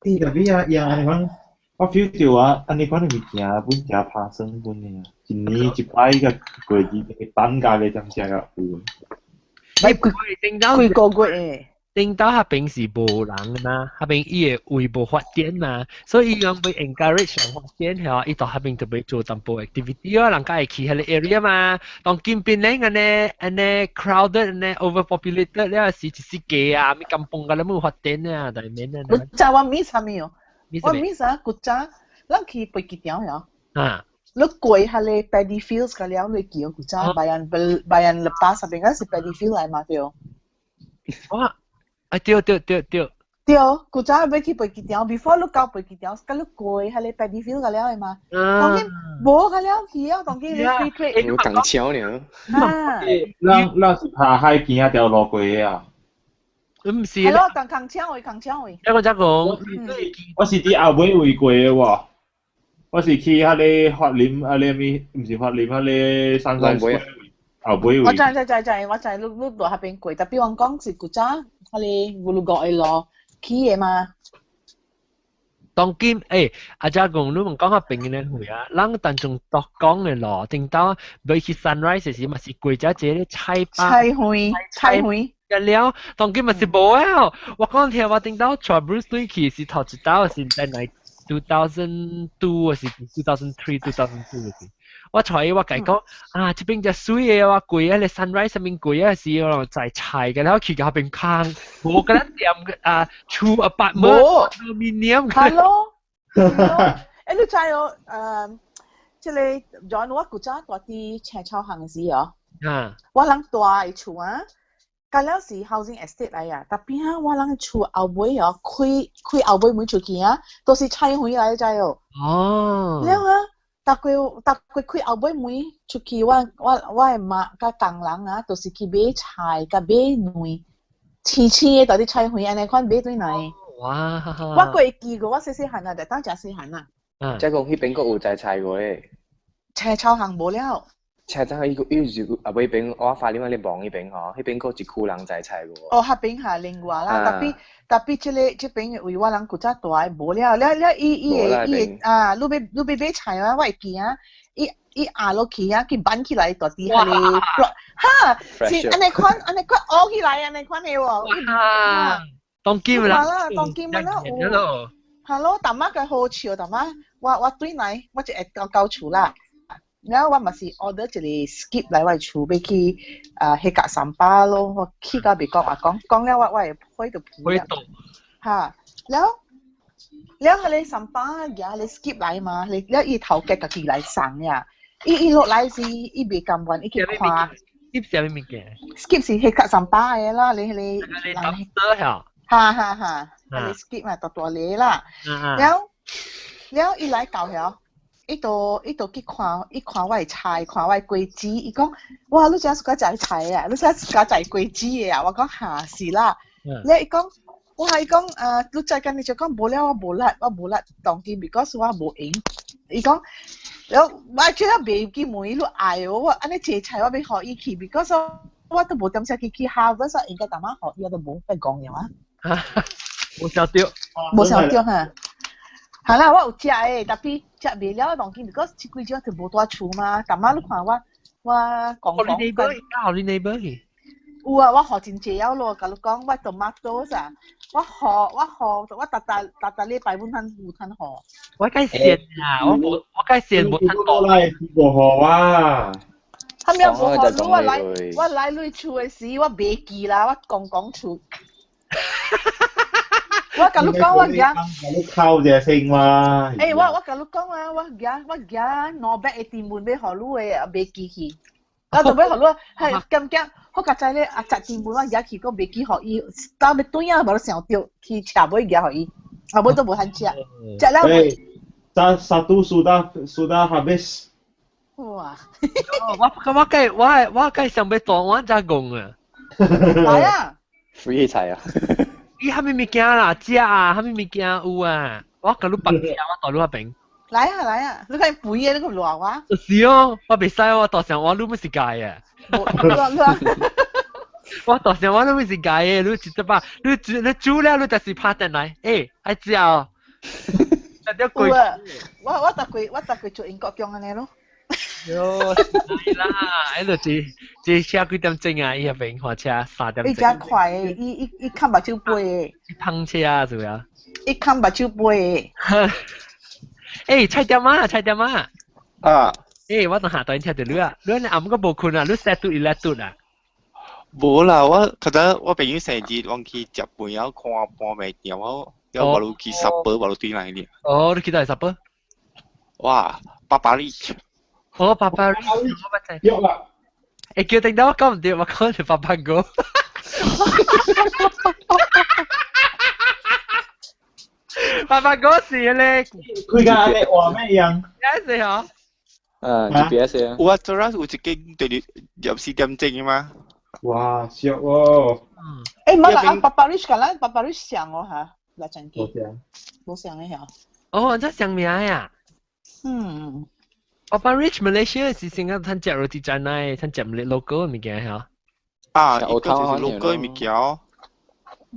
欸，特別啊，呀，按呢款，我 feel 著啊，按呢款的物件本誠拍算本的啊，一年一擺個過節，等價嘅點聲個有。你頂到幾個月頂到彼邊是無人的嘛，彼邊伊的位無發展嘛，所以伊講欲 encourage 人發展嚇，伊到彼邊特別做淡薄 activity 哦，人家會去彼個 area 嘛。當今變咧按呢按呢 crowded 按呢 overpopulated 了是一世界啊，咪甘榜個咧無發展啊，但係免啊。你知我 miss 啥物哦？我 miss 啊，古早咱去飛機場呀。啊。你過彼個 paddy fields 個了，你記古早 Bayan Bayan Lepas 彼邊個是 paddy field 來嘛對？哇！啊對對對對。對，古早欲去飛機場，before 你到飛機場，佮你過彼個 paddy field 個了的嘛。當今無個了去啊，當今你 free trade。有共超爾。啊。咱咱是爬海邊仔條路過的啊。唔是。係咯，共共車位，共車位。一個則講，我是佇後尾位過的喎。我是去彼個法林，啊個物，毋是法林，彼個山山水後尾位。我知知知知，我知你你落彼邊過，但比方講是古早彼個烏魯國的路起的嘛。當今欸，阿姐講你問講彼邊的位啊，咱當中獨江的路，頂到欲去 sunrise 時嘛是過這一個菜菜園，菜園。了，當今嘛是無啊！我講聽我頂到帶 Bruce Lee 去是頭一道是在來 2002 還是 2003 2002 時，我帶伊我共伊講啊，這邊遮媠的，我過彼個 sunrise 上面過啊時，我在菜嘅，然後去到彼邊空，無佮咱踮啊厝 apartment condominium。係咯，欸，你知哦？這個 John 我古早蹛佇青草巷時哦，我人住的厝啊。甲了是 housing estate 來啊，但邊啊我人厝後尾哦，開開後尾門出去啊，都是菜園來知哦。哦。了啊，逐個逐個開後尾門出去，我我我的媽佮工人啊，都是去買菜佮買卵，青青的佇菜園按呢款買轉來。哇！我過會記過，我細細漢啊，就當食細漢啊。即係講彼邊閣有摘菜過咧。青草行無了。車站伊個伊是啊尾邊，我發你嘛咧望彼邊吼，彼邊閣一區人摘菜過。哦，彼邊係另外啦，特別這个這邊位我人古早住的無了，了了伊伊會伊會啊，你欲你欲買菜啊，我會記啊，伊伊壓落去啊，去挽起來大滴彼个，哈，是按呢款按呢款挖起來按呢款的喎。哇！當金啦，當金啦，有。係咯，大媽嘅好笑，大媽，我對來我就會到到厝啦。然後我嘛是 order 一个 skip 來我厝，欲去啊彼角 sampah 咯，我去到袂講話講講了我我會火就浮了。哈，了了彼个 sampah 舉彼个 skip 來嘛，了伊頭家家己來送呀。伊伊落來時，伊袂甘願，伊去看。 skip 是啥物物件？skip 是彼角 sampah 的啦，你彼个。你抌嚇。哈哈哈，彼个 skip 嘛大大个啦。了了伊來到遐。伊就去看，伊看我的菜，看我的果子，伊講：哇，你遮喜歡食菜啊？你遮喜歡食果子的啊？我講哈是啦。了伊講，哇，伊講，你再跟你就講無了，我無力，我無力當今，because 我無閒。伊講，了我覺得袂記問你愛我，我按呢這菜我欲予伊去，because 我都無點時去去 harvest，應該淡仔予伊我都無欲講了啊。無想著，無想著哈。係啦，我有食的，特別食袂了當今，because 這幾種就無蹛厝嘛。逐擺你看我，我講講。你 neighbor，予你 neighbor 去？有啊，我予真濟了咯，共你講，我 tomatoes 啊，我予我予我逐逐逐逐禮拜阮通有通予。我該線啊，我無我該線無通過來，無予啊。他們無予你，我來我來你厝的時，我袂記啦，我講講厝。我共你講，我舉。你靠者先嘛。欸，我共你講啊，我舉我舉兩百的甜文欲予你的，袂記去。我就欲予你，係敢驚？好佳哉咧，啊，十甜文我舉去，閣袂記予伊，到欲轉啊，無想著去車尾舉予伊，後尾都無通食，食了。 Satu sudah sudah habis。哇！我我計我我計想欲當我才講啊。來啊！ free 菜啊！伊啥物物件啦？食啊，啥物物件有啊？我共你白食，我蹛你彼邊。來啊來啊！你看肥的，你閣賴我。是哦，我袂使，我大聲我你欲是共的。我大聲我你欲是共的，你一擺，你煮你煮了，你就是拍電來，欸，愛食哦。有啊，我我逐季我逐季做英國姜按呢咯。喲，是啦，彼就這這車幾點鐘啊？伊彼邊火車3點鐘。伊誠快的，伊伊伊崁目睭飛的。碰車啊，是啊。伊崁目睭飛的。欸，菜店仔，菜店仔。啊。欸，我當下當聽著你啊，你暗閣無睏啊？你set 拄伊咧拄啊？無啦，我較早我朋友生日，我去食飯，了看半暝店，我了無路去 supper，無路轉來呢。哦，你去佗 supper？哇，PappaRich。哦，PappaRich，我捌知。約啦。欸，叫定到我講毋對，我講是 Papago。Papago 是咧。佢家你話咩樣？GPS 嗬。啊，GPS 啊。有啊，昨日有一間對24點鐘嘛。哇，俗喎！欸，冇啦，PappaRich 共咱 PappaRich 像哦嚇，來真記。無像。無像的嚇。哦，這像名呀。嗯。 PappaRich Malaysia 是先個通食 roti canai，通食 local 物件嚇。啊，伊個就是 local 物件。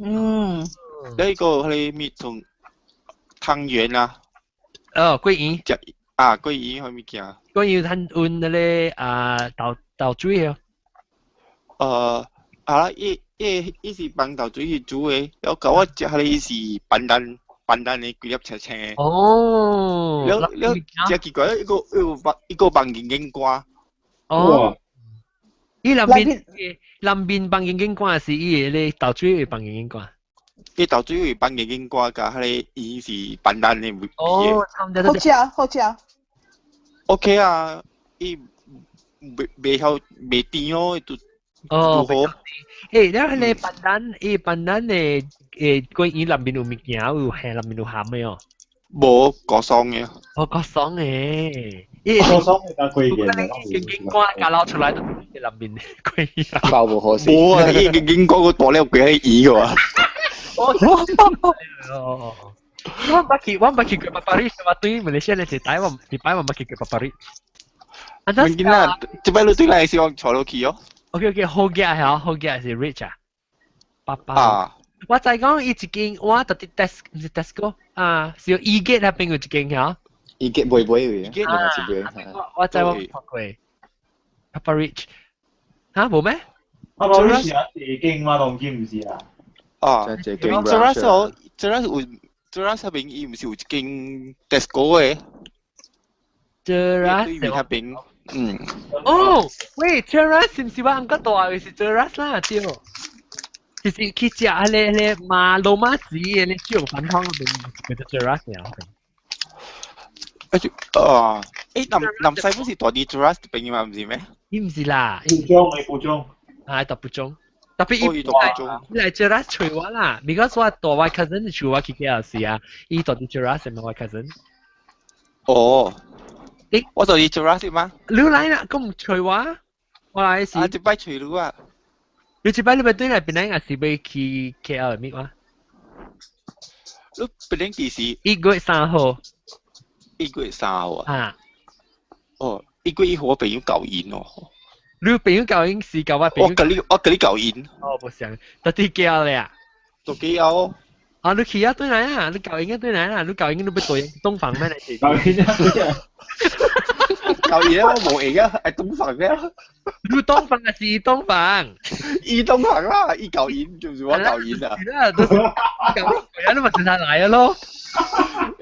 嗯。你個彼个物從湯圓啊。哦，桂圓。食啊，桂圓彼物件。桂圓通溫那个啊豆豆水哦。啊啦，伊伊伊是放豆水去煮的，了後我食彼个是pandan pandan 的幾粒青青的。哦。了了，誠奇怪，伊個伊有放伊個放銀銀瓜。哦。伊內面內面放銀銀瓜是伊个咧豆水會放銀銀瓜。伊豆水會放銀銀瓜，佮彼個伊是 pandan 的味。哦，差毋多。好食，好食。 OK 啊，伊袂袂曉袂甜哦，就。哦，欸，了彼个 pandan，伊 pandan 的誒桂圓內面有物件，有餡內面有餡的哦。無 kosong 的。哦，kosong 的。伊 kosong 的加桂圓的。銀銀瓜加撈出來都內面桂圓。包無好食。無啊，伊銀銀瓜閣大粒過彼個圓個。哦。我毋捌去，我毋捌去過 PappaRich，我對馬來西亞一擺我一擺我毋捌去過 PappaRich。唔見啦，這擺你對來是我坐落去哦。 OK OK，好嘅係好嘅是 rich 啊。爸爸。啊。我知講伊一間，我特啲 Tesco 毋是 Tesco 啊，是 E-Gate 那邊有一間嚇。 E-Gate 買買嘅，另外一邊。我知我看過 PappaRich 嚇無咩？ PappaRich 是一間嘛，當今毋是啊？啊，Cheras 哦，Cheras 有 Cheras 那邊伊毋是有一間 Tesco 嘅？ Cheras 對面那邊，嗯。哦，喂，Cheras 是毋是我按個大嘅是 Cheras 啦，對。就是去食迄個迄個馬羅馬子嘅那豬肉飯湯嗰邊，叫做 Cheras 爾。啊就啊，誒南南西不是大啲 Cheras 邊嘛，毋是咩？伊毋是啦，蒲種嘅蒲種。啊，大蒲種。特別伊伊來 Cheras 揣我啦，because 我大我 cousin 是我去 KLC 啊，伊住佇 Cheras 係咪我 cousin？哦，誒，我住佇 Cheras 嗎？你來啦，咁唔揣我？我來是。啊，這擺揣你啊！你這擺你咪對來邊個是欲去 KL 咪嘛？你邊幾時？ 1月3號。 1月3號啊？啊。哦，1月1號我朋友搞因哦。你朋友搞因是搞我朋友？我跟你搞因。哦，不想，到底 KL 咧啊？到 KL。啊，你去啊對來啊，你搞因啊對來啊，你搞因你欲對東房咩？搞因啊對啊。搞因我無閒啊，係東房咩？你東房還是伊東房？伊東房啦，伊搞因就是我搞因啊。係啦，都是搞因，你咪隨他來啊咯。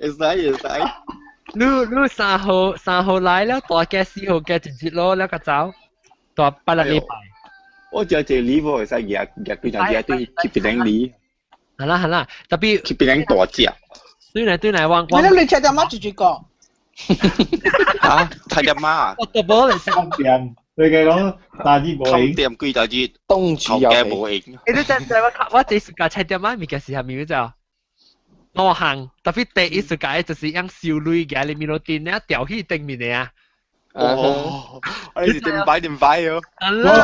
會使會使。你3號來了，大家4號加一日咯，了個走，大八六禮拜。我只一禮無會使夾夾幾陣子對去別人裡。係啦係啦，特別去別人大隻。對來對來，我我。你你吃點媽住住個？嚇？睇點媽啊？我都無嚟食。店，你嘅講大字無影。店幾大字？東主有無影。欸，你知知我我這暑假菜點媽物件是啥物就？兩項，特別第一暑假就是用燒鐳嘅，你面路電咧掉去頂面的啊。哦，你是點擺點擺哦？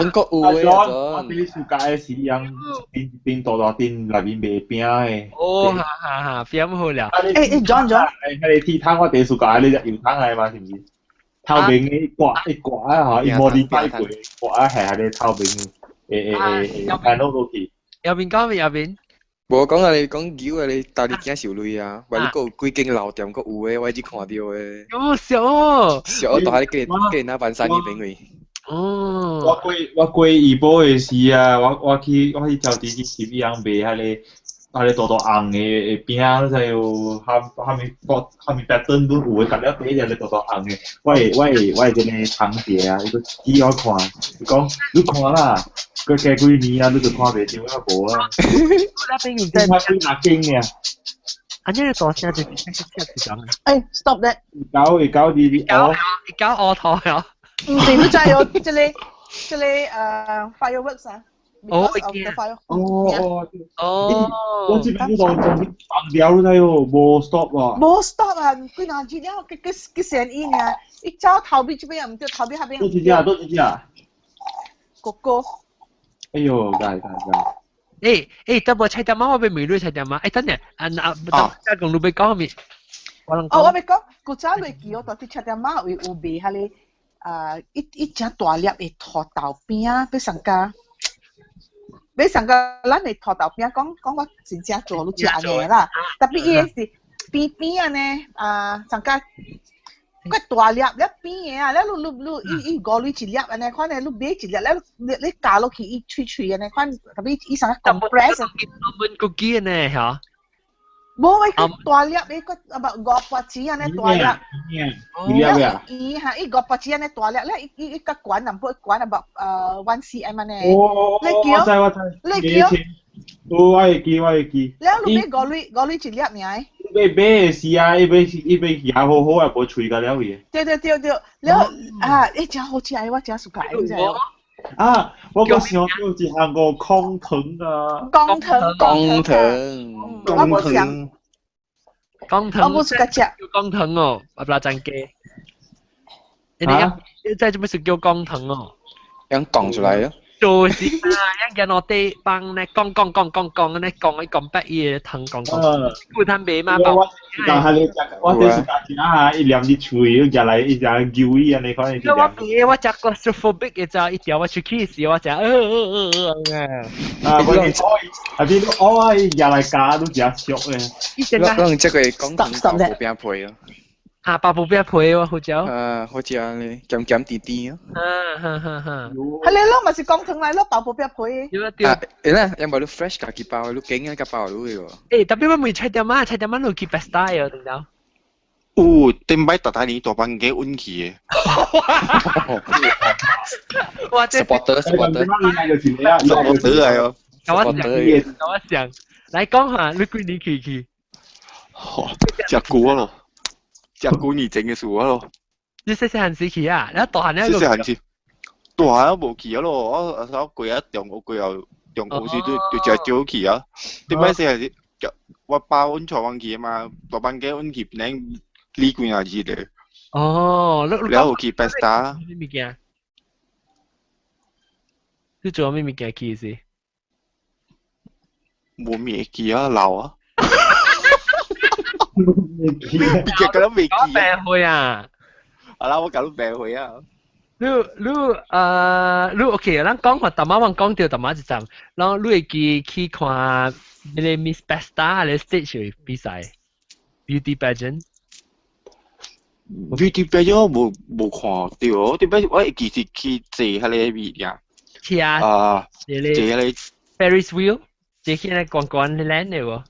中國有的我第一暑假是用一邊一邊大大電內面賣餅的。哦，哈哈哈，餅好了。欸欸，John John。欸，彼個鐵桶我第一暑假你隻油桶來嘛，是毋是？透明的一掛一掛啊，吼，伊模擬擺過掛啊，係彼個透明的，欸欸欸，看落落去。右邊講咩？右邊。無講啊！你講牛啊！你家己驚受累啊！萬你閣有幾間老店閣有的，我一直看到的。哦，熟哦。熟到喺過過那板山那邊位。哦。我過怡保的時啊，我去調啲去食伊人賣彼個大大紅的餅，你知有蝦蝦米國蝦米 pattern 都有的，夾了底隻個大大紅的。我會這個堂姐啊，伊閣指我看，伊講你看啦，閣加幾年啊，你就看袂著啊無啊。那邊有在幾若間爾。啊！你個大聲就是是是講。欸，stop that。191922哦。一九烏頭啊。唔是，你知有這個fireworks 啊？哦，哦哦哦，我這邊都仲放掉了喲，無 stop 啊。無 stop 啊！幾若日了，佢佢佢聲音啊！一走頭尾這邊又毋對，頭尾那邊。多幾隻？多幾隻？哥哥。哎呦，該該該。欸欸，得無菜點仔，我欲問你菜點仔。欸，等下，啊啊，等下講你欲講咩？哦，我欲講，古早落去我佇菜點仔位有賣彼個啊，一隻大粒的土豆餅，欲送加。欲送個咱的土豆餅，講講我真正做你食按呢啦。特別伊的是扁扁按呢，啊，上加較大粒，了扁的啊，了你你你伊伊五鐳一粒按呢款的，你買一粒，了你你咬落去伊脆脆按呢款，特別伊上個 compress。溫個機呢嚇？無，伊較大粒，伊個啊無5角錢按呢大粒。一粒啊？伊哈，伊5角錢按呢大粒，咧伊伊伊較懸淡薄，懸啊無1 cm 按呢。哦，你記我知我知。你記哦？我會記我會記。了你買5鐳5鐳一粒爾。買買的時啊，伊買伊買牙好好啊，無喙甲了去。對對對對，了啊，伊誠好食的，我誠喜歡，你知無？啊！我閣想到一項個空藤啊。光藤，光藤，我無想。光藤。我無喜歡食。叫光藤哦，阿不拉張雞。你你這做咩是叫光藤哦？樣講出來啊？做事啊，一日我哋幫你講講講講講，你講你講百嘢，騰講講，顧他賣嘛？我但係你食，我這是食啊，一念啲喙，一來一食牛伊安尼款。我別我食 claustrophobic 嘅咋，一條我出去時我食，啊，我啊，啲我伊入來加都真俗嘅。我用這個講糖包餅皮咯。啊，包布餅皮喎，好食。啊，好食咧，鹹鹹甜甜啊。啊哈哈哈。係你咯，咪是講糖來咯，包布餅皮。對對。啊，誒啦，因為你 fresh 家己包，你景啊，家包你嘅喎。誒，特別我未菜點啊，菜點啊，你去 best 啊，聽到？有，頂擺大大年大班機運去嘅。哇！這 supporter supporter。 supporter 嚟哦。我想，我想，來講下你幾年去去？食久啊咯，食久年前嘅事啊咯。你細細漢時去啊？你大漢細細漢時，大漢無去啊咯。我過啊中學過後，中學時就就食少去啊。頂擺細漢時，我爸阮帶阮去嘛，大班機阮去檳李幾若日咧。哦，你了有去 Pesta。咩物件？你做咩物件去是？無物記啊，老啊。未記，別個都未記。我病會啊！啊啦，我搞到病會啊！你你你 OK，咱講話，淡仔我講到淡仔一站，然後你會記去看那個 Miss Pesta 咧 stage 比賽，Beauty Pageant。 Beauty Pageant 我無無看到，點解我會記是去坐彼個物件？是啊。啊，坐彼個 Ferris wheel，坐起來懸懸鏈的無？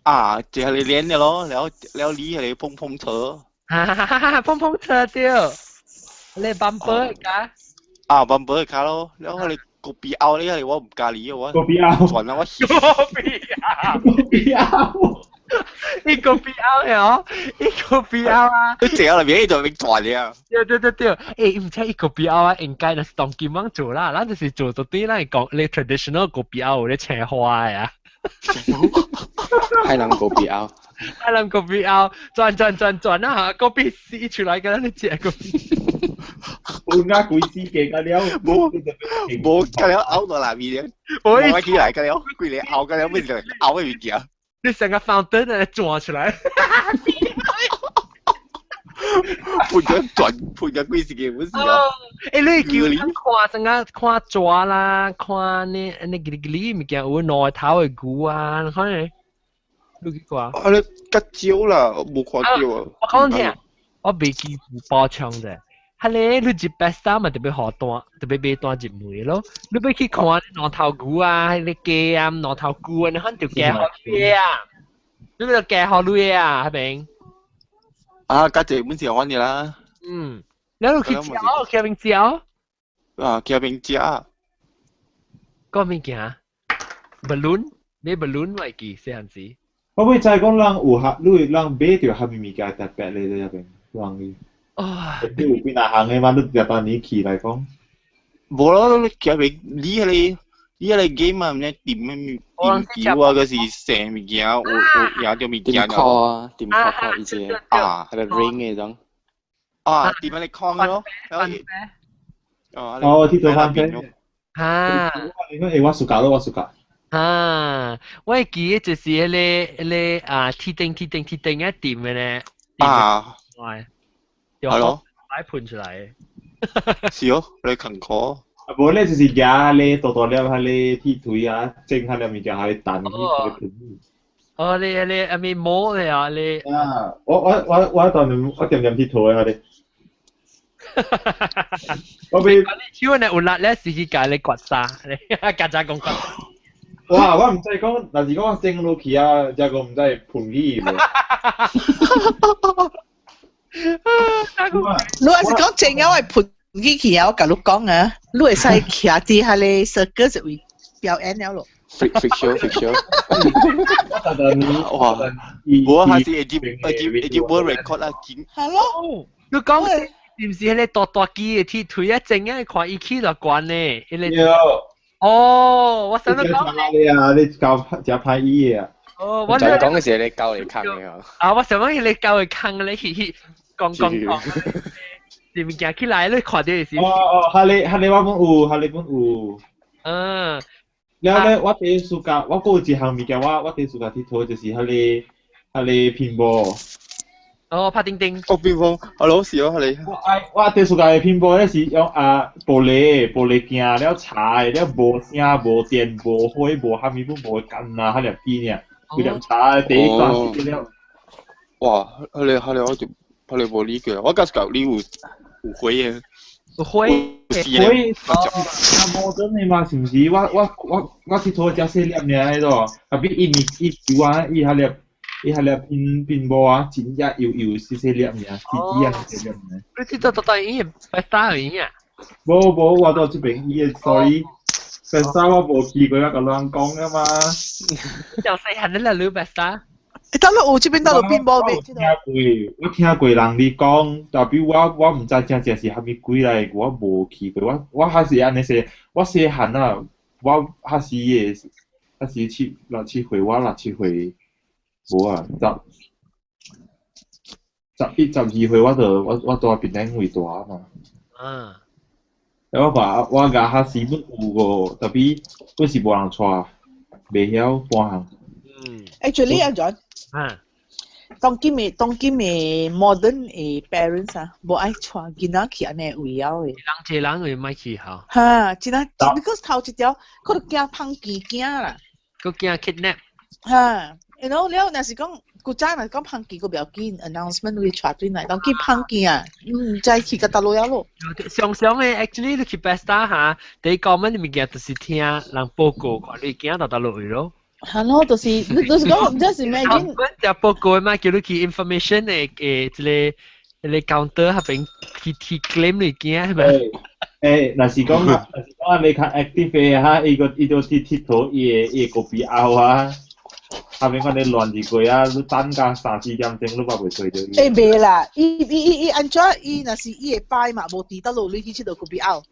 啊，坐彼個鏈的咯，然後然後你彼個碰碰車。哈哈哈哈！碰碰車對，你 bumper 卡。啊，bumper 卡咯，然後你個比奧咧，我唔介意我。個比奧。轉啦我。個比奧。個比奧。一個比奧呀，一個比奧啊！你坐喺裏邊，就變轉了。對對對對，欸，毋知一個比奧啊，應該就是當今網做啦，咱就是做到對，咱講你 traditional 個比奧咧青花呀。海南個比奧。海南個比奧，轉轉轉轉啊！個比死出來，個咱食個比。半壓鬼死嘅個了，無無個了拗到哪邊咧？無起來個了，規個拗個了，變成拗嘅物件。你成個 fountain 嚟轉出來。盤咗轉，盤咗幾時嘅本事啊？欸，你叫你看成個看蛇啦，看呢呢吉哩吉哩物件，有兩頭的牛啊，你看呢？你去看？啊，你較少啦，無看到啊。我講聽，我袂記補充者。係咧，你入白衫嘛，特別好單，特別買單入門咯。你欲去看兩頭牛啊，彼个雞啊，兩頭牛啊，你看就加好類啊，你就加好類啊，係咪？啊，較濟本是阮的啦。嗯，你去食，去邊食？啊，去邊食？個物件？balloon，買 balloon 我會記細漢時。我會知講人有合，你人買著啥物物件特別咧？佇遐邊，人伊。哦，你有幾若項的嘛？你逐當年去來講，無咯，你去邊？你彼個你彼個 game 啊，毋知點咩點球啊，閣是啥物件？有有贏著物件。點 call 啊？點 call call 伊隻啊，彼個 ring 的種。啊，點樣你 call 咯？哦，鐵頭翻飛。啊！你講欸，我暑假咯，我暑假。啊！我會記得就是彼個彼個啊，鐵釘鐵釘鐵釘一點的咧。啊！係咯，擺盤出來。是哦，你勤苦。啊，無咧就是舉咧大大粒彼个鐵錘啊，整彼粒物件，彼個彈去。哦，你你阿咪摸咧啊，你。啊！我當年我點點鐵錘啊，你。我俾。你手呢有力咧，是去共你割沙，你曱甴講割。哇！我毋知講，若是講我整落去啊，才個毋知會噴起無。你若是講整啊，我會噴起去啊！我共你講啊，你會使徛佇彼個 circus 位表演了咯。 Freak freak show freak show。哇！無還是會入會入會入 world record 啊！真。係咯。你講是毋是彼個大大支的鐵錘啊？整啊，看伊起偌懸呢？彼個。哦，我想你講。你啊，你教食歹伊的啊。哦，我就講嘅時候你教嚟坑嘅嗬。啊，我想講彼個教嚟坑咧，去去講講講，是物件起來你看到的是。哦哦，彼個彼個我本有，彼個本有。嗯。了咧，我第一暑假，我閣有一項物件，我第一暑假𨑨迌就是彼個拼波。哦，拍叮叮。哦，乒乓，Hello，是哦，彼個。我愛我第一暑假的拼波咧是用啊玻璃鏡了擦的，了無聲無電無火無蝦米本無干啊，彼粒機爾，規粒擦的第一段時間了。哇，彼個我就彼個無理解，我感覺你有火的。有火。火啊，無真的嘛，是毋是？我𨑨迌遮細粒爾彼個，特別伊物伊球啊，伊彼粒拼波啊，真正幼幼細細粒爾，細子啊細粒爾。你知道到底伊白沙而已啊？無無，我到這邊伊的 sorry，白沙我無去過，我共人講啊嘛。就細漢你啦，你白沙。欸，到了有這邊到了乒乓未？聽過，我聽過人哋講，代表我毋知真正是蝦米鬼來，我無去過，我還是按呢說，我細漢啊，我還是會，還是七六七歲，我六七歲，無啊，十一12歲我就我住檳城位大嘛。嗯。我看我家哈是本有個，特別本是無人帶，袂曉半項。嗯。 Actually 啊，John。啊。當今的 modern 的 parents 啊，無愛帶囡仔去按呢位了的。人濟人會莫去吼。哈，真啊，because 頭一條，可能驚芳墘囝啦。閣驚 kidnap。哈，you know 了，若是講古早若講芳墘，閣不要緊，announcement 會帶轉來，當去芳墘啊，毋知去到佗落了咯。常常的，actually 你去 Pesta 哈，第一個問物件就是聽人報告，看你驚到佗落去咯。係咯，就是你就是講，就是 imagine。就報告嘛，叫你去 information 的這個 counter 那邊去 claim 你驚係咪？欸，若是講你較 active 的哈，伊個伊就去𨑨迌伊的個比後啊，下面看你亂入過啊，你等到三四點鐘你嘛袂揣著伊。欸，袂啦，伊按怎？伊若是伊會擺嘛，無佇倒落你去佚佗個比後。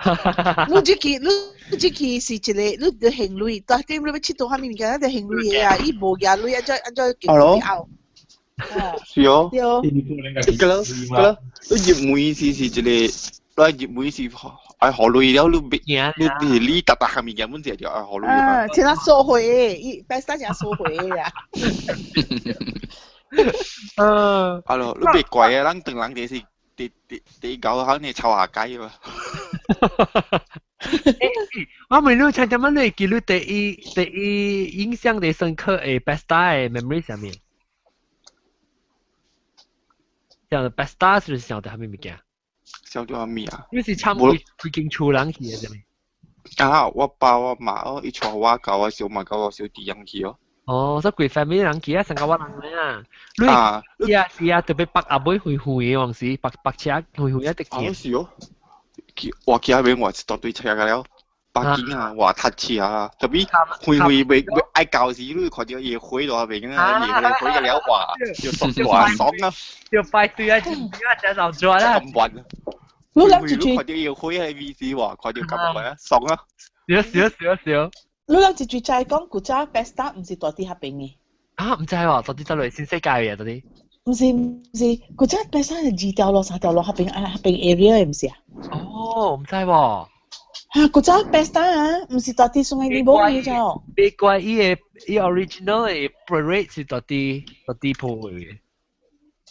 你這去是一個，你著還鐳，但係你欲佚佗啥物物件，你著還鐳的啊！伊無舉鐳，按怎叫個比後？是哦。對。個咯，你入門是一個，你入門是愛學鐳了，你別你你逐逐項物件本就愛學鐳啊，聽他收回的，伊白沙講收回的啊。嗯。啊咯，你別怪啊，咱唐人就是佇搞好你抄下街嘛。我問你，聽點樣你記錄第一印象最深刻的 Pesta 的 memory 啥物？像 Pesta 是想到啥物物件？想到啥物啊？你是參幾間厝人去的啥物？啊！我爸我媽哦，伊帶我佮我小媽佮我小弟人去哦。哦，所以規 family 人去啊，成個我人啊。你是啊是啊，特別北阿妹遠遠的往時，北車遠遠一直行。是哦。我去那邊我一大堆車個了，北京啊，我塞車啊，特別遠遠袂愛到時，你看著伊火在那邊啊，伊火個了哇，就爽哇爽啊！就排隊啊，真正老抓啦。咁暈啊！你諗住看著伊火喺 V C 哇，看著咁暈啊，爽啊！少少少少。你諗住就係講古早 Pesta 毋是住佇彼邊的。啊，毋知喎，到底佗落新世界嘅到底。毋是，古早 Pesta 是二條路、三條路彼邊啊，彼邊 area 的毋是啊？哦，毋知喎。嚇，古早 Pesta 啊，毋是住佇 Sungai Nibong 嘅啫。別怪伊的伊 original 的 parade 是佇鋪嘅。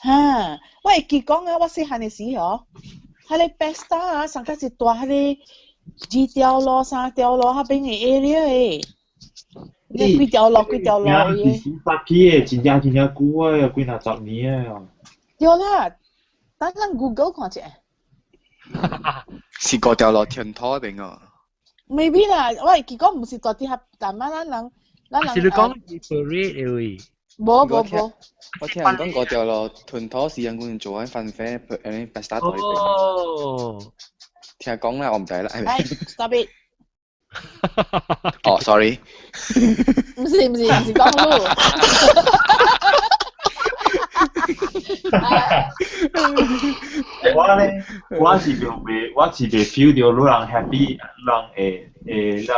哈，我會記講啊，我細漢的時候，彼個 Pesta 啊，上個是住彼個二條路、三條路彼邊的 area 的。你幾條路幾條路嘅？是發起的，真正真正久啊，幾若十年啊。對啦，等咱 Google 看一下。是嗰條路天台邊哦。 Maybe 啦，我會記講毋是住佇遐，但係咱人。是你講 parade 的位？無無無。我聽人講嗰條路屯土是人講做緊飯啡，誒白沙台邊。哦。聽講啦，我唔知啦。係。Stop it！哦，sorry。毋是講你。我咧，我是袂 feel 到你人 happy，人會人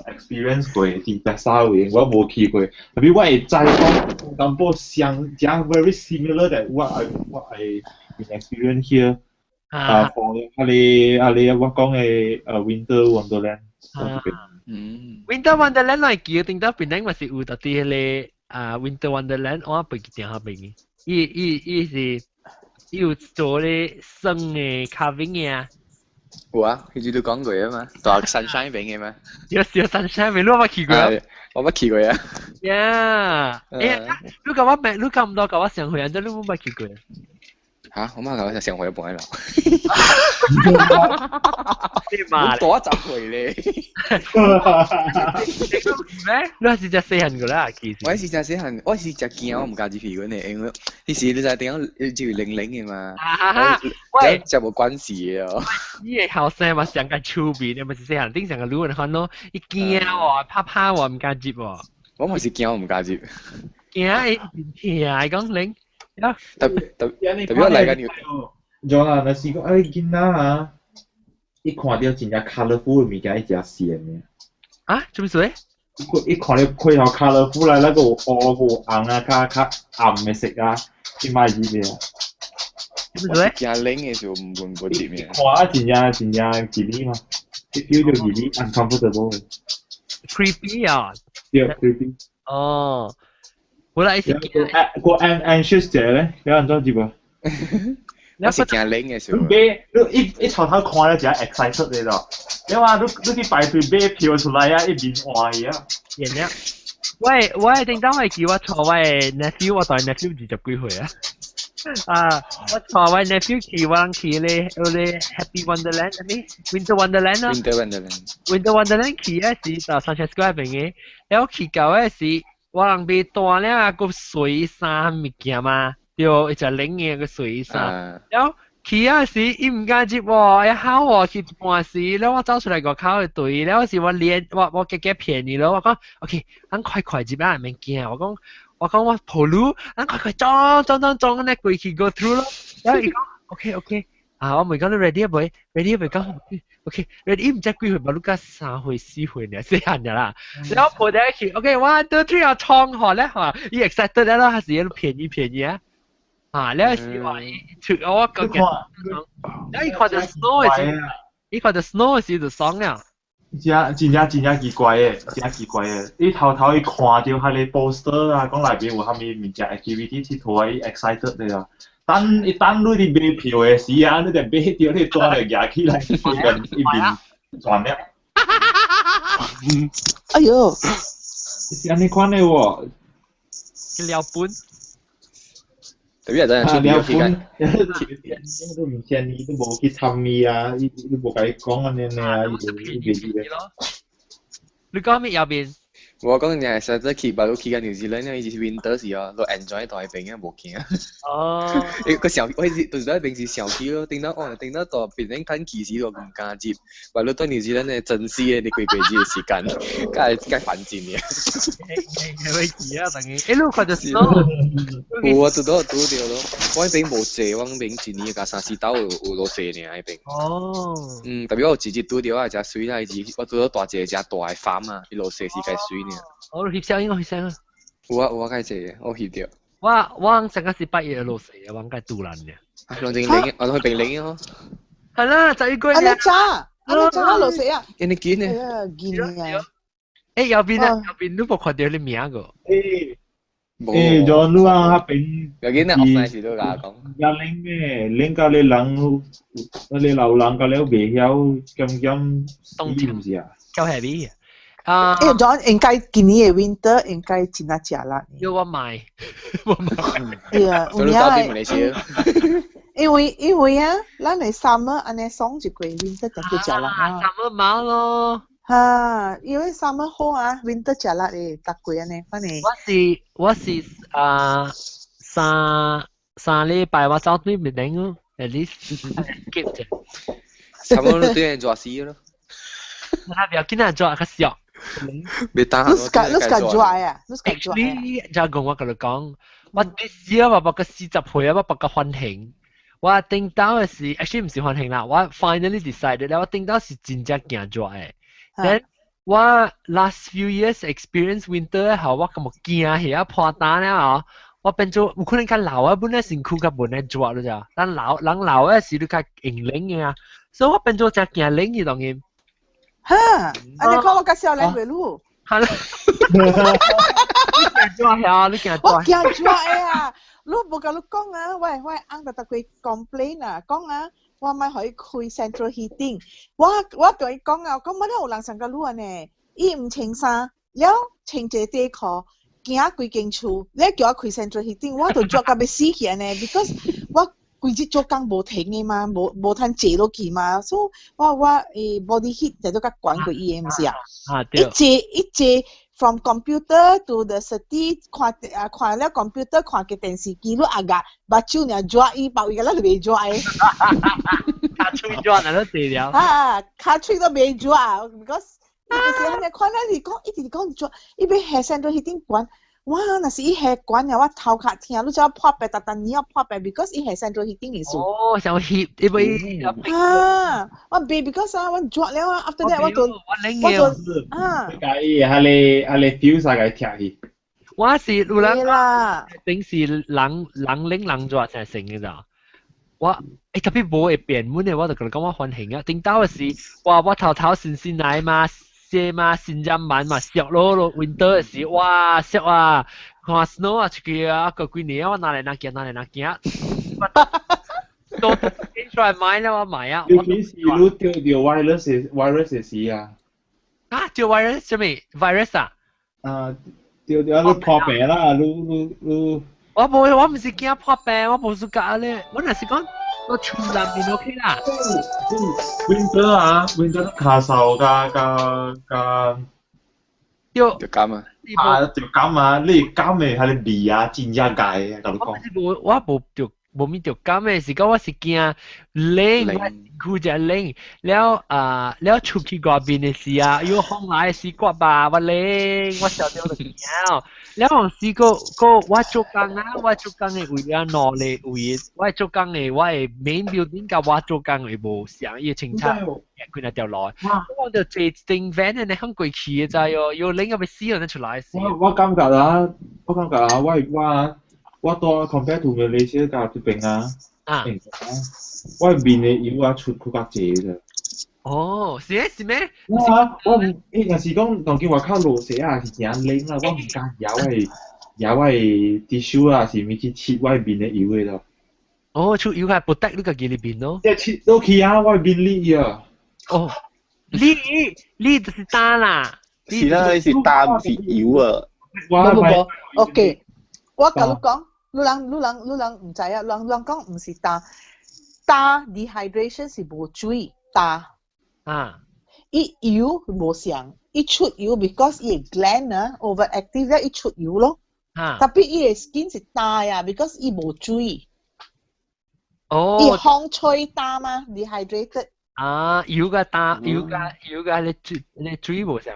experience 過佇白沙位，我無去過。特別我會知講淡薄相正 very similar that what I been experience here。啊，for 彼個我講的Winter Wonderland。啊，Winter Wonderland 來記，頂到檳城嘛是有特啲迄個啊 Winter Wonderland，我袂記定下邊。伊伊伊是伊有做咧生的 carving 嘅啊。有啊，佢哋都講過啊嘛，大 Sunshine 邊嘅嘛。有有 Sunshine 邊，你有冇去過？我捌去過啊。 Yeah，欸，你甲我未，你咁多甲我上回，你冇捌去過？嚇，我媽甲我上回一半啦。你嘛？我多十歲咧。咩？你係是隻細漢個啦，其實。我是隻細漢，我是隻驚，我唔敢入去嗰呢，因為彼時你知點樣，就冷冷嘅嘛。啊哈！喂，就無關事嘅哦。你個後生嘛上個手邊，你咪是細漢頂上個女人看咯，伊驚喎，怕怕喎，唔敢入喎。我嘛是驚，我唔敢入。驚伊聽，伊講冷。特特特別我來個你。咗啦，若是講啊，囡仔啊，伊看到真正 colourful 的物件，伊真羨的。啊？做咩事？伊看到開頭 colourful 來，那個有烏有紅啊，較較暗的色啊，伊莫入的。做咩事？驚冷的時候唔唔入的。看啊，真正真正吉利嘛，feel 到吉利 uncomfortable。 Creepy 啊！對，creepy。哦。本來是個 anxious 者咧，你按怎入啊？我是驚冷的時候。你買，你一一頭頭看了真 excited 的咯。你話你你去排隊買票出來啊，一面換去啊。然了，喂我頂當我記我帶我 nephew，我帶 nephew 20幾歲啊。啊，我帶我 nephew 去，我人去咧，咧 Happy Wonderland，係咪？Winter Wonderland 咯。 Winter Wonderland。 Winter Wonderland 去嘅是到 Sunshine Square 邊嘅，了去到嘅是我人被帶了個水衫物件嘛。對，一隻冷嘅個水衫，了去啊時，伊毋敢入喎，一考我去半時，了我走出來外口的隊，了是我連我我加加騙伊咯，我講 OK，咱快快入啊，免驚，我講我講我抱你，咱快快撞撞撞撞，按呢過去 go through 咯，了伊講 OK OK，啊我問講你 ready 未？ready 未講 OK ready，伊毋知幾歲，嘛你甲3歲4歲爾細漢爾啦，了我抱得去，OK one two three 啊衝好咧，嚇，伊 excited 了，還是伊便宜便宜啊。啊！你是話伊出我個嘅，你伊看到 snow 的時，伊看到 snow 的時就爽了。真真正真正奇怪的，真奇怪的。伊頭頭伊看到彼个 poster 啊，講內邊有啥物物件 activity 𨑨迌啊，伊 excited 的啦。等伊等你佇買票的時啊，你就買到你紙就舉起來，一邊一邊轉了。哎喲！是按呢款的喎。去了本。特別係真係出了本，都唔見伊都無去參與啊，伊伊無共伊講按呢啊，伊就伊袂記得。你講咩右邊？我講你係實際去，把去緊 New Zealand，因為是 winter 時啊，都 enjoy 到邊啊，無驚。哦。個想，我是就是在平時想去咯，頂到哦，頂到到變成看其實都唔敢入，把你對 New Zealand 的珍惜的你幾個月時間，梗係梗係煩盡嘅。係會記啊，等於，欸，你有看到 snow？有啊，拄到拄著咯。我彼邊無濟，我邊一年共三四兜有有落雪爾，彼邊。哦。嗯，特別我有一日拄著啊，誠媠啦，伊是我拄到大一個誠大的 farm 啊，伊落雪是較媠爾。我翕相應該翕相啊。有啊有啊，較濟，我翕著。我我上個是8月落雪啊，我該杜蘭嘅。啊，攏真冷，我攏冰冷哦。係啦，11月。按呢早，按呢早落雪啊。按呢緊呢？哎呀，緊啊！欸，右邊啊，右邊你無看著你名個？欸，欸，就你啊，彼邊。有緊啊，offline 時都共我講。也冷咩？冷到你人，你老人到了袂曉減減死毋是啊？夠 heavy 啊！欸，John 應該今年的 winter 應該真啊食力。要我買，我買。對啊，有影。因為因為啊，咱的 summer 按呢爽一過，winter 就叫食力啊。 summer 冇咯。哈，因為 summer 好啊，winter 食力的，逐季按呢，反正。我是我是啊三三禮拜我走對面頂咯，at least keep 者。差不多對人熱死咯。啊，不要緊啊，熱較俗。別打。你是你是熱啊？你是熱。你就講我共你講，我this year 我別個40歲啊，我別個歡慶。我頂到的是，actually 毋是歡慶啦，我 finally decided 咧，我頂到是真正驚熱的。Then 我 last few years experience winter 後，我咁驚遐破單了哦。我變做有可能較老啊，本來身軀較無呢熱了咋，咱老人老的時你較硬冷的啊，所以我變做真驚冷的當然。哈，啊你看我較少年過你。哈，你驚怎呀？你驚我驚怎的啊？你無共你講啊，我翁逐逐過 complain 啊，講啊，我莫予伊開 central heating。我共伊講啊，講乜都有人上甲你按呢，伊毋穿衫，了穿一个短褲，行規間厝，你叫我開 central heating，我就熱甲欲死去按呢，because 我規日做工無停的嘛，無通坐落去嘛，所以我 body heat 就都較懸過伊的，毋是啊？啊對。一坐一坐 from computer to the city 看啊看了 computer 看個電視機，你阿個目睭爾熱，伊別位個咱就袂熱的。跤喙熱那都對了。啊，跤喙都袂熱，because 伊就是按呢看，咱是講一直講熱，伊欲下 central heating 懸。哇！若是伊下懸了，我頭殼疼，你知我破病，逐逐年我破病，because 伊下 central heating 的事。哦，想翕，因為啊，我袂 because 啊，我熱了啊，after that 我就我就啊，佮伊彼個 fuse 共伊拆去。我是有人啦，平時人人冷人熱才成的咋。我特別無會變滿的，我就共你講我歡喜啊。頂到的時，哇！我頭頭新鮮來嘛。雪嘛，新染滿嘛，雪落落 winter 的時，哇，雪啊，看 snow 啊，出去啊，過幾年我哪來哪行，哪來哪行，都出來買了我買啊。尤其是你著著 virus 的時啊。啊，著 virus 啥物 virus 啊？啊，著著你破病啦，你你你。我無，我毋是驚破病，我無 suka 咧，我若是講。我厝內面 OK 啦。 Winter 啊，winter 咳嗽加加加，著感啊！啊，著感啊！你感的彼个味啊，真正𠢕啊，共你講。無，我無著無物著感的，是講我是驚冷，我身軀誠冷，了啊了出去外面的時啊，有風來的時刮吧，我冷，我小著就驚。了往時閣閣我做工啊，我做工的位啊，兩个位，我做工的我的 main building 佮我做工的無相，伊清拆幾若條路，我就坐一間 van 呢，響過去的知哦，有冷到欲死了，出來死。我感覺啊，我感覺啊，我住 compare to Malaysia 佮這邊啊，啊，我面的油啊出較濟咋。哦，是咩？是咩？我啊，我毋，伊若是講當今外口落雪啊，是誠冷啊，我毋敢搖我的搖我的 tissue 啊，是物去拭我面的油的咯。哦，出油係 protect 你家己的面咯。即係拭落去啊，我面膩啊。哦，膩膩就是焦啦。是啦，你是焦，毋是油啊。無無無，OK，我共你講，你人你人你人毋知啊，人人講毋是焦，焦 dehydration 是無水焦。啊！伊油無相，伊出油 because 伊个 gland 啊 overactive 咧，伊出油咯。啊！ Tapi 伊个 skin 是焦呀，because 伊無水。哦。伊風吹焦嘛，dehydrated。啊，油佮焦，油佮油佮你水你水無相。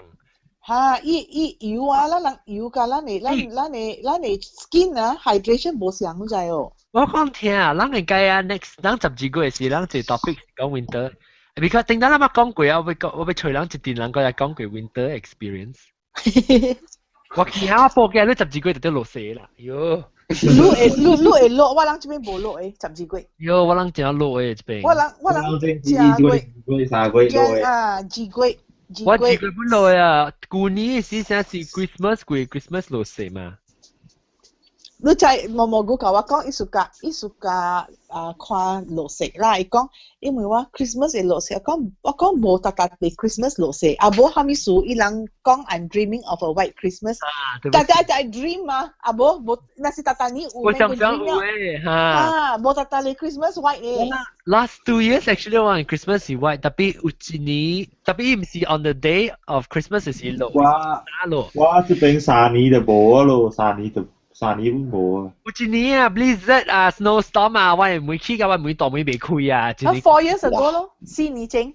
哈，伊伊油啊，咱人油佮咱的咱咱的咱的 skin 啊，hydration 無相，你知哦？我講聽啊，咱應該啊，next 咱12月時，咱一個 topic 講 winter。because 頂當咱捌講過啊，我欲講我欲揣人一陣人過來講過 winter experience。我見下我報嘅，你12月就得落雪啦，喲。你會你你會落，我人這邊無落的，十二月。喲，我人誠落的這邊。我人正月、二月、三月落的。啊，二月。我二月本落啊，舊年時先是 Christmas 過 Christmas 落雪嘛。你知毛毛菇共我講，伊 suka 伊 suka 啊看落雪啦。伊講，因為我 Christmas 會落雪，講我講無逐逐日 Christmas 落雪，啊無蝦米事，伊人講 I'm dreaming of a white Christmas，大家在 dream 嘛，啊無無，若是逐逐年有，我想想有誒，哈，啊無逐逐日 Christmas white 的。 Last 2 years actually 我 Christmas 是 white， tapi 有一年，tapi 毋是 on the day of Christmas 是落。我我這邊三年就無咯，三年就。三年無啊！有一年啊，blizzard 啊，snowstorm 啊，我係每去到我每道門袂開啊。啊，4 years ago 咯，4年前。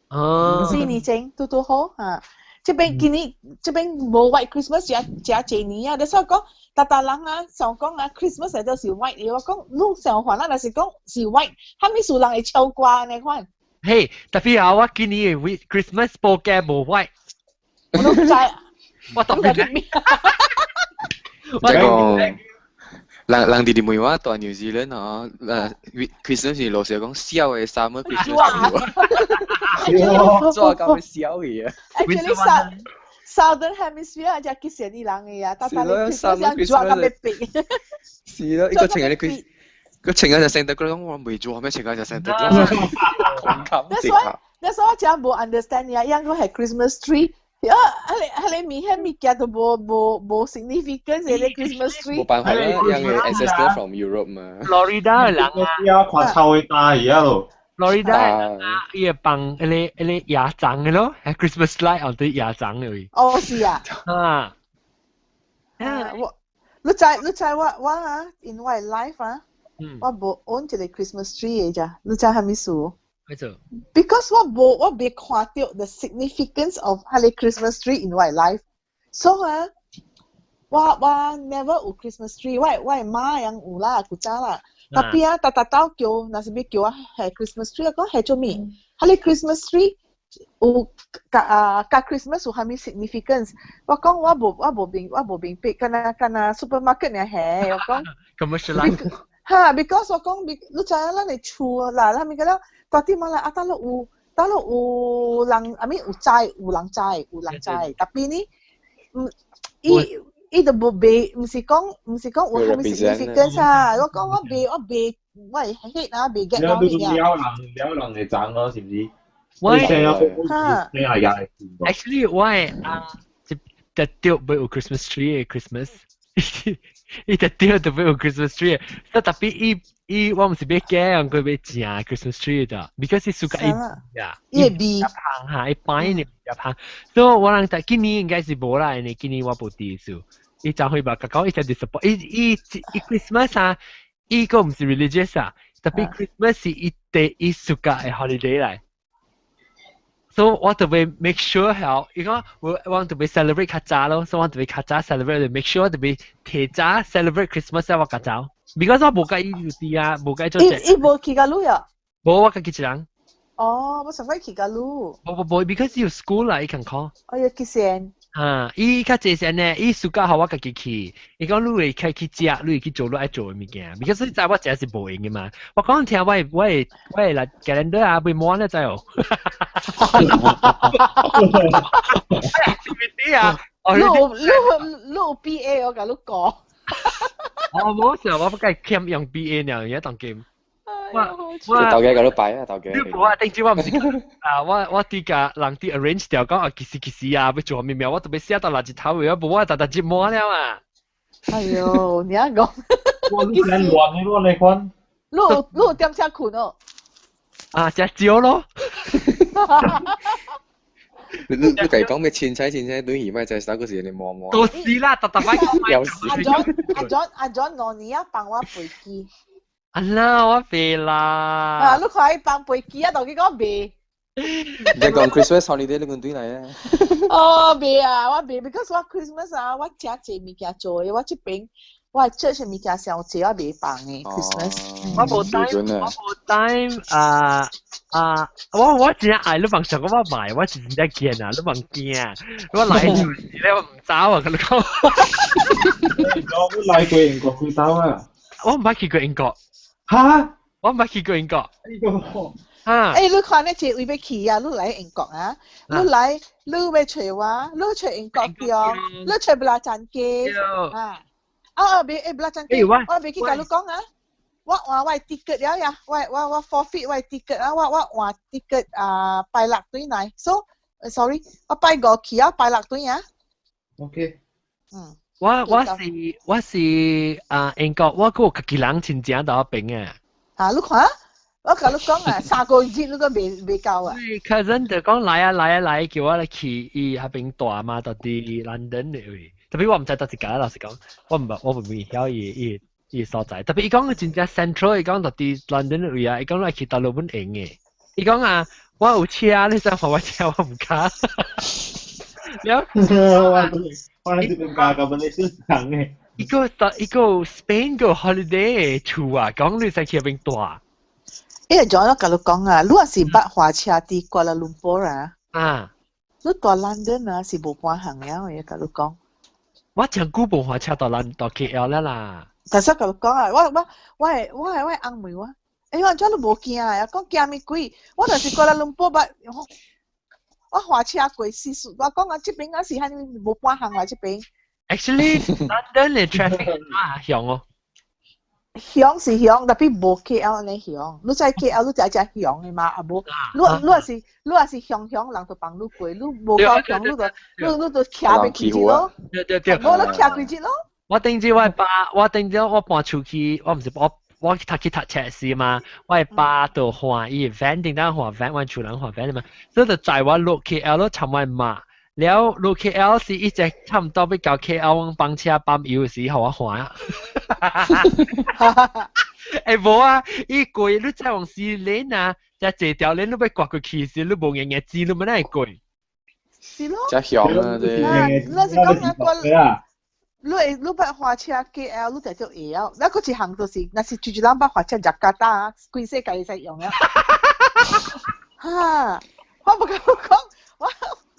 哦。四年前拄拄好啊。這邊今年這邊無 white Christmas 誠誠濟年啊，你所以講，逐逐人啊，想講啊，Christmas 都是 white 的，我講你想煩啊，若是講是 white，蝦米事人會超掛呢款？嘿，tapi 啊，我今年的 Christmas 報價無 white。我都知。我特別。這個人人哋哋問我蹛 New Zealand 哦，Christmas 時老師講痟的 summer Christmas 做到痟去啊！Actually, Southern Hemisphere 就幾時啲人嘅呀？但係你 Christmas 做到要逼。是咯，一個情人你個情人就聖誕佢講我未做咩情人就聖誕講咁。That's why 我真無 understand 呀，應該係 Christmas tree。啊！彼個物彼物件都無 significance 嘅 Christmas tree。冇辦法啦，因為 ancestor from Europe 嘛。 Florida 嘅人啊，看臭的大而家咯。 Florida 嘅人啊，伊會放彼個野樟嘅咯，Christmas light on 對野樟嘅。哦，是啊。啊。啊！我你知我啊，in 我 life 啊，我無 own 一個 Christmas tree 嘅咋，你知啥物事？為做？Because 我無我未看到 the significance of 彼個 Christmas tree in my life，so 啊，我 never 有 Christmas tree，我媽樣有啦，古早啦。Tapi 啊，逐逐兜叫，若是欲叫我下 Christmas tree，我講下做咩？彼個 Christmas tree 有佮啊佮 Christmas 有啥物 significance？我講我無明白，敢若 supermarket 爾下，我講。 Commercialize。哈，because 我講，你知影咱的厝啦，咱物個了，蹛佇馬來啊，倒落有人，啊咪有栽，有人栽，有人栽，tapi 呢，伊都無賣，毋是講有啥物 significance 啊！我講我賣我會 hate 啊，袂 get 到你了人了人會爭咯，是毋是？我你係也 Actually，我係啊，一對欲有 Christmas tree 嘅 Christmas，伊特對特別有 Christmas tree，但 tapi 伊我毋是欲假，佢欲食 Christmas tree 的，because 伊暑假伊呀，伊會味香哈，伊擺呢比較香，所以我人但今年應該是無啦，因為今年我無佇數，伊就會把講伊就 disappoint，伊 Christmas 啊，伊個毋是 religious 啊，tapi Christmas 是伊第伊暑假的 holiday 來。So 我特別 make sure 係，伊講我我特別 celebrate 較早咯，所以我特別較早 celebrate，make sure 特別提早 celebrate Christmas 我較早。because 我無佮伊有啲啊，無佮伊做伊伊無去佮你啊？無，我家己一人。哦，我想講去佮你。無無無，because 有 school 啦，伊肯考。哦，要去先。啊，伊較濟先呢，伊暑假予我家己去，伊講你會開去食，你會去做你愛做的物件。because 你知我食是無閒的嘛。我講聽我會來 calendar 啊，被滿了知哦。activity 啊，你有 BA 我共你講。我冇時候我不該欠用 BA 呢，而家當今。我我頭家共你擺啊，頭家。你無啊？頂次我毋是啊，我佇共人佇 arrange 掉講啊，幾時幾時啊，欲做物物，我特別寫到垃圾頭位，無我逐逐日滿了啊。哎喲，你按講。我你亂的亂來款。你有點車睏哦？啊，食少咯。你家己講咩凊彩凊彩，對耳咪就係嗰時你摸摸。都是啦，逐逐擺講。有時。阿 John 兩年啊，放我飛機。啊啦，我飛啦。啊，你看伊放飛機啊，就去講袂。你講 Christmas holiday 你講對來啊？哦，袂啊，我袂，because 我 Christmas 啊，我誠濟物件做的，我這邊我 church 物件傷濟，我袂放的 Christmas。我無 time，我無 time 啊啊！我真正愛你放上我買，我是真正驚啊！你莫驚，我來就是咧，我毋走啊！佮你講。我來過英國幾兜啊？我毋捌去過英國。哈？我毋捌去過英國。啊！欸，你看你這位欲去啊？你來英國啊？你來，你欲揣我？你揣英國對？你揣布拉贊街啊？啊啊！別欸，布拉贊街，我袂記共你講啊！我換我 ticket 了呀，我 forfeit 我 ticket 啊！我換 ticket 啊，拜六轉來，so sorry，我拜五去啊，拜六轉啊。 OK。我是啊英國，我閣有家己人親戚佇彼邊啊。啊，你看。我共你講啊，3個月你閣未到啊。 cousin 就講來啊來啊來，叫我來去伊彼邊蹛嘛，佇佇倫敦的位。Tapi 我毋知佗一間，老實講，我毋會曉伊伊所在。Tapi 伊講真正 central，伊講佇佇倫敦的位啊，伊講來去佗落本閒的。伊講啊，我有車，你想還我車，我毋敢。了，我這邊加個本你是長的。伊個 Spain 個 holiday 厝啊，講你使去彼邊蹛。因為 John 我共你講啊，你若是捌駛車佇 Kuala Lumpur 啊，你蹛 London 啊是無半項了，我共你講。我真久無駛車到蘭到 KL 啦啦。但是我講啊，我係翁妹我，欸，我怎都無驚啊？講驚物鬼？我就是過來倫坡捌，我駛車過四處，我講啊，這邊啊是遐爾無半項啦，這邊。 Actually, London 嘅 traffic 啊，響哦。響是響，特別無 KL 按呢響。你知 KL 你知只響的嘛？啊無，你若是響響，人就放你過；你無夠響，你就徛袂起咯。對對對。無你徛幾日咯？我頂住我爸，我頂住我搬出去，我毋是我去讀冊時嘛，我爸就換伊 van，頂當換 van，我厝人換 van 嘛，所以就載我落 KL 咯，尋我媽。了落 KL 是一直差唔多欲到 KL 阮放車泵油時，予我換啊。欸無啊，伊過你再往西 lane 啊，才這條 lane 你欲過過去時，你無閒閒錢，你欲哪會過？是咯。真凶啊！這。啊，你是講啊過。你會你捌駛車 KL，你就就會曉。那閣一項就是，若是一一人捌駛車雅加達啊，規世界會使用啊。哈！我無共你講，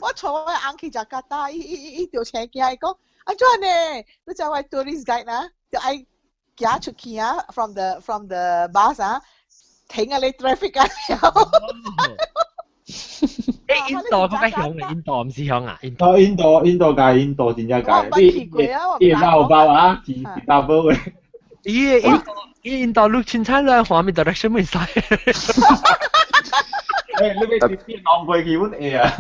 我帶我翁去雅加達，伊著車囝，伊講按怎呢？你知我 tourist guide 啊，就愛行出去啊，from the bus 啊，停啊你 traffic 啊。欸，印度較凶嘅，印度毋是凶啊？印度。哦，印度界，印度真正界，你你老包啊，是 double 嘅。伊印伊印度你凊彩亂換咪 direction 袂使。欸，你欲直接浪過去，阮會啊。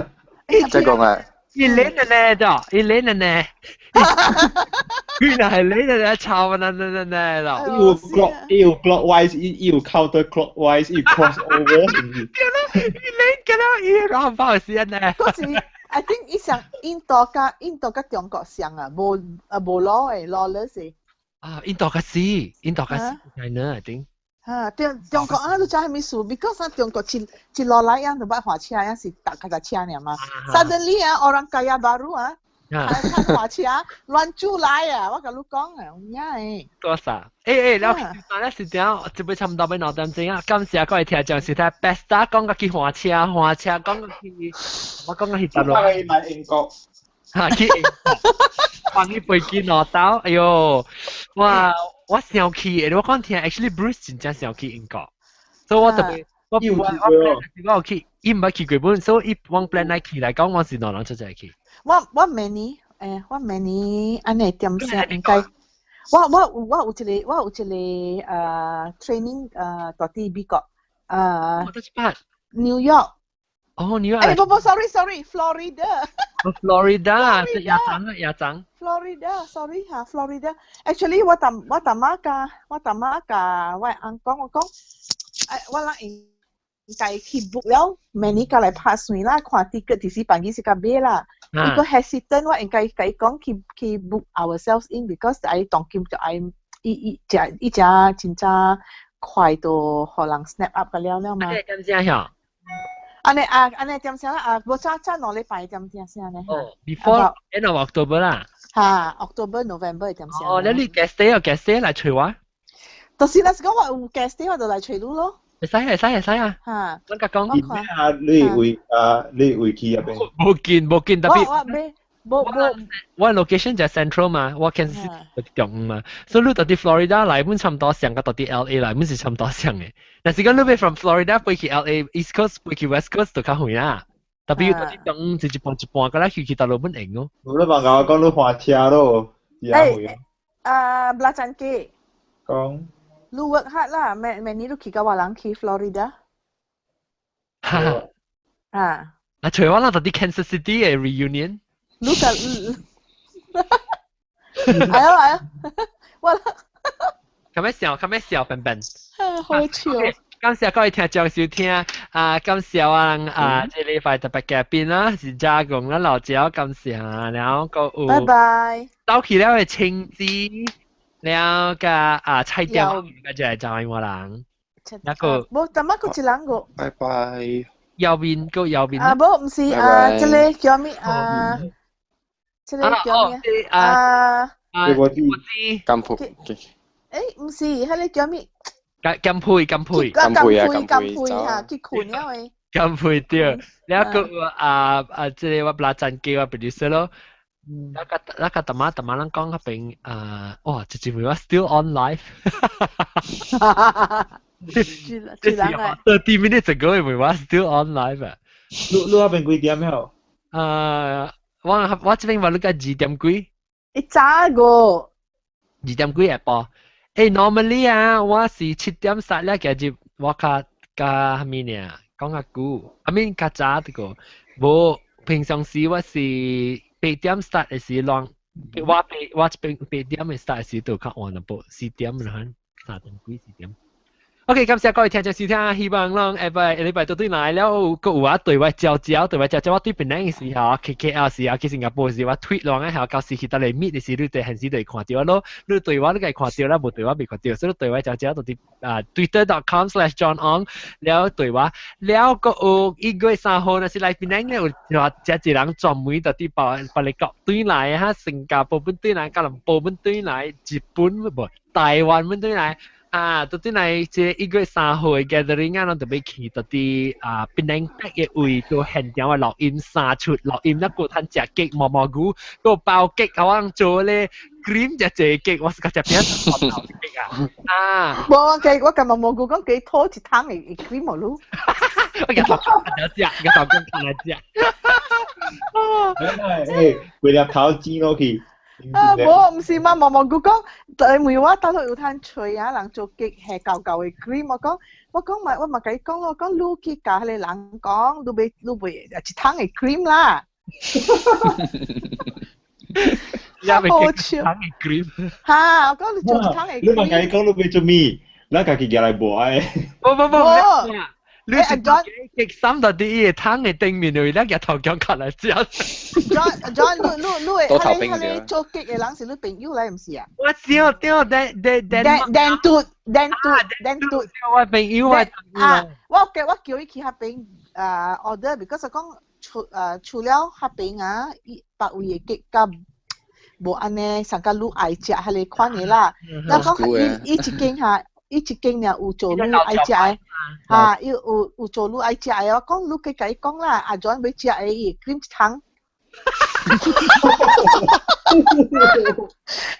即講啊。伊練的呢，就伊練的呢。佢若係練的呢，吵啊呢呢呢咯。伊有 clock，伊有 clockwise，伊有 counter clockwise，伊 cross over。對啦，伊練嘅啦，伊繞包時間呢。嗰時，I think 伊上印度佮中國上啊，無啊無 law 的 lawless 的。啊，印度較是，印度較是，China I think。啊，中國啊，你知啥物事？Because 啊，中國一一路來樣就捌駛車，樣是逐較車爾嘛。Suddenly 啊，orang kaya baru 啊，較駛車亂煮來啊！我共你講啊，有影的。多少？欸欸，了，那是點？這擺差毋多欲2點鐘啊！感謝各位聽眾收聽，Pesta 講到去換車，換車講到去，我講到去大陸。去來英國。哈，去英國，放去飛機兩兜，哎喲，哇！我想去，我講聽，actually Bruce 真正想去英國，所以我特別，我我有去，伊毋捌去過本，所以伊往 plan 來去來講，我是兩人出來去。我明年，欸，我明年按呢點聲應該，我有一個training 佇佇美國，New York。哦，New York。欸，不不，sorry sorry，Florida。 Florida，是亞長啊，亞長。 Florida，sorry 嚇，Florida。Actually，我淡媽共我淡媽共我翁講，我講，欸，我人應該去 book 了，明年過來拍算啦，看 ticket 幾時辦幾時較買啦。伊個 hesitant，我應該共伊講去 book ourselves in，because 愛當今就愛伊伊只伊只真正快到予人 snap up 個了了嘛。點聲曉？按呢啊，按呢點聲啊，無早早2禮拜點點聲呢。哦，before end of October 啦。嚇，October November 點聲。哦，你 guest day 哦，guest day 來揣我。就是若是講我有 guest day，我就來揣你咯。會使會使會使啊！嚇，我甲講。咩啊？你位啊？你位去入邊？無見無見，特別。我咩？無無。我 location 就 central 嘛，我 Kansas City 中嘛，所以你佇 Florida 來本差毋多相，佮佇 LA 來本是差毋多相的。若是講你欲 from Florida 飛去 LA，East Coast 飛去 West Coast 就較遠啦。特別佇中就一半一半，佮來去去大陸本用哦。無你嘛共我講你換車咯，欸，啊，布拉贊機。講。你 work hard 啦，明明年你去佮我人去 Florida。哈。啊。啊，除我啦，佇 Kansas City 的 reunion。你個，哎呦哎呦，我，較欲笑，較欲笑，笨笨。好笑。感謝各位聽眾收聽，啊，感謝啊啊，這禮拜特別嘉賓啦，是加工啦，老椒，感謝，然後閣有，拜拜。走去了的青子，了個啊菜店，個就係就我人，那個，無，淡仔閣一人個。拜拜。右邊閣右邊。啊，無，毋是啊，這個叫咩啊？這個叫咩啊？啊，我知。金鋪。欸，毋是，彼個叫咩？金佩，金佩，金佩啊，金佩嚇，去睏了的。金佩對，了閣有啊啊，這個我拉贊機我 producer 咯，那個大媽大媽人講嗰邊啊，哇！直接話 still on live。這是 30 minutes ago 咪話 still on live 啊！你那邊幾點了？啊，我這邊話你個2點幾。一早個。2點幾下晡。誒，normally 啊，我是7點殺咧，其實我較較咩呢？講較久，I mean 較早啲個。無平常時我是8點 start 的時，啷我八我這邊8點的 start 的時就較晚啦，無4點啦，3點幾4點。OK，感謝各位聽眾收聽，希望攏下擺禮拜都對來了，閣有啊對我招招，對我招招，我對檳城的時候，KKL 時候，去新加坡時，我推落來後，到時去搭來 meet 的時，你對現時就會看到咯。你對我你會看到啦，無對我未看到，所以對我招招就佇啊 twitter.com/JohnOng 了對我，了閣有1月3號，若是來檳城咧，有話遮一人專門就佇別別個國對來哈，新加坡本對來，吉隆坡本對來，日本無台灣本對來。啊，到底來這1月3號的 gathering 啊，攏特別去到佇啊檳城北的位做現場的錄音三出錄音，那個通食雞毛毛菇，個包雞，我做咧 cream 食這雞，我是個食餅雞啊！啊，無我計我甲毛毛菇講雞拖一湯的 cream 無嚕，我個頭來食，個頭公來食。誒，規粒頭煎落去。啊，無，毋是嘛，毛毛菇講，因為我兜頭有通揣啊，人做雞係厚厚的 cream，我講嘛，我嘛共伊講，我講你去共彼個人講，你買一桶的 cream 啦。好笑。桶的 cream。哈，我講你做一桶的 cream。你嘛共伊講你買做咩？咱家己舉來賣。無無無。你是極心到啲伊個湯的頂面，為了舉頭腳卡來食。 John John，你你你會，彼個做雞的人是你朋友來，毋是啊？我知哦，對，對對電嘟電嘟電嘟，我朋友啊。啊，我叫伊去彼邊啊 order，because 講除了彼邊啊，伊別位的雞較無按呢，上較愈愛食彼个款的啦。咱講伊伊一間哈。伊一間爾有做愈愛食的，哈，伊有做愈愛食的，我講你去共伊講啦，阿 John 欲食的，伊 cream 一桶。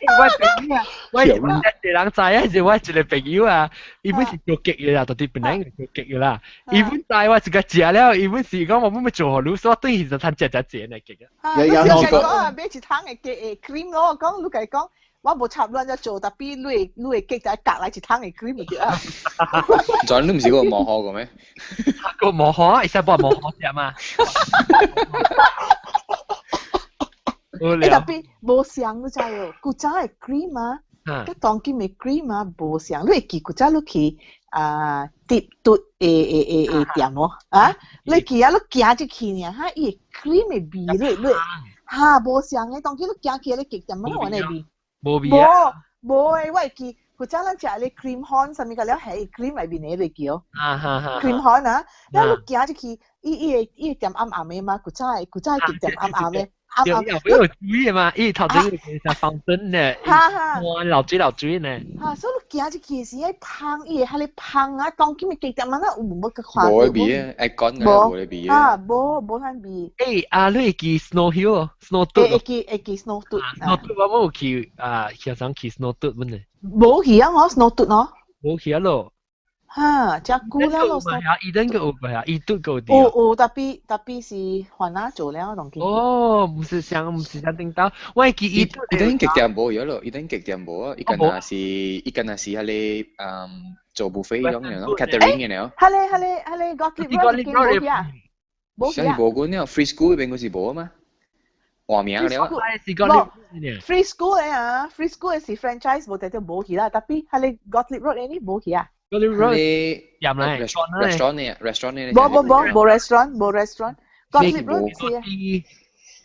我朋友啊，我一個人知啊，是我一個朋友啊，伊本是做雞的啦，到佇檳城做雞的啦。伊本知我一個食了，伊本是講我欲做予你，所以我轉去就通食食食的雞啊。有有講啊，買一桶的雞的 cream 咯，我講你共伊講。我無插亂只做，特別你會雞就隔來一桶的 cream 就對啊。 John 你毋是個磨殼個咩？個磨殼，會使播磨殼食嘛？欸，特別無相你知哦，古早的 cream 啊，佮當今的 cream 啊無相。你會記古早你去啊滴嘟的店無？啊，你記啊，你行入去爾，哈，伊的 cream 的味，你哈無相的，當今你行去彼個店，乜款的味？無味啊！無無的，我會記古早咱食咧 cream horn 啥物個了，係 cream 內面的你記哦。啊哈哈！cream horn 啊，了你行入去，伊個店暗暗的嘛，古早的店暗暗的。有有有水的嘛？伊頭前有個方針呢，哈哈，哇，流水流水呢。哈，所以你行入去時，彼芳伊會彼个芳啊，當今的雞店啊，有無去看？無的味啊，愛講嘅無的味啊。無無遐味。欸，啊，你會記 Snow Hill 哦，Snow 嘟？會記 Snow 嘟。 Snow 嘟我有去啊，常常去 Snow 嘟本呢。無去啊，我 Snow 嘟喏。無去啊咯。哈，真久了咯。伊等個有啊，伊嘟個有。有，特別是番仔做了當今。哦，毋是像頂頭，我會記伊嘟。伊等極店無咗咯，伊等極店無啊，伊敢若是彼个做 buffet 種樣咯，catering 嘅了。彼个，我記我記無去啊。無去啊。無管了，free school 邊個是無啊嘛？換名了。是個 free school 的啊，free school 的是 franchise 無代表無去啦，特別彼个 Gottlieb Road 的呢無去啊。嗰啲 road 入嚟 restaurant 呢，restaurant 呢？無無無無 restaurant 無 restaurant。Gottlieb Road 是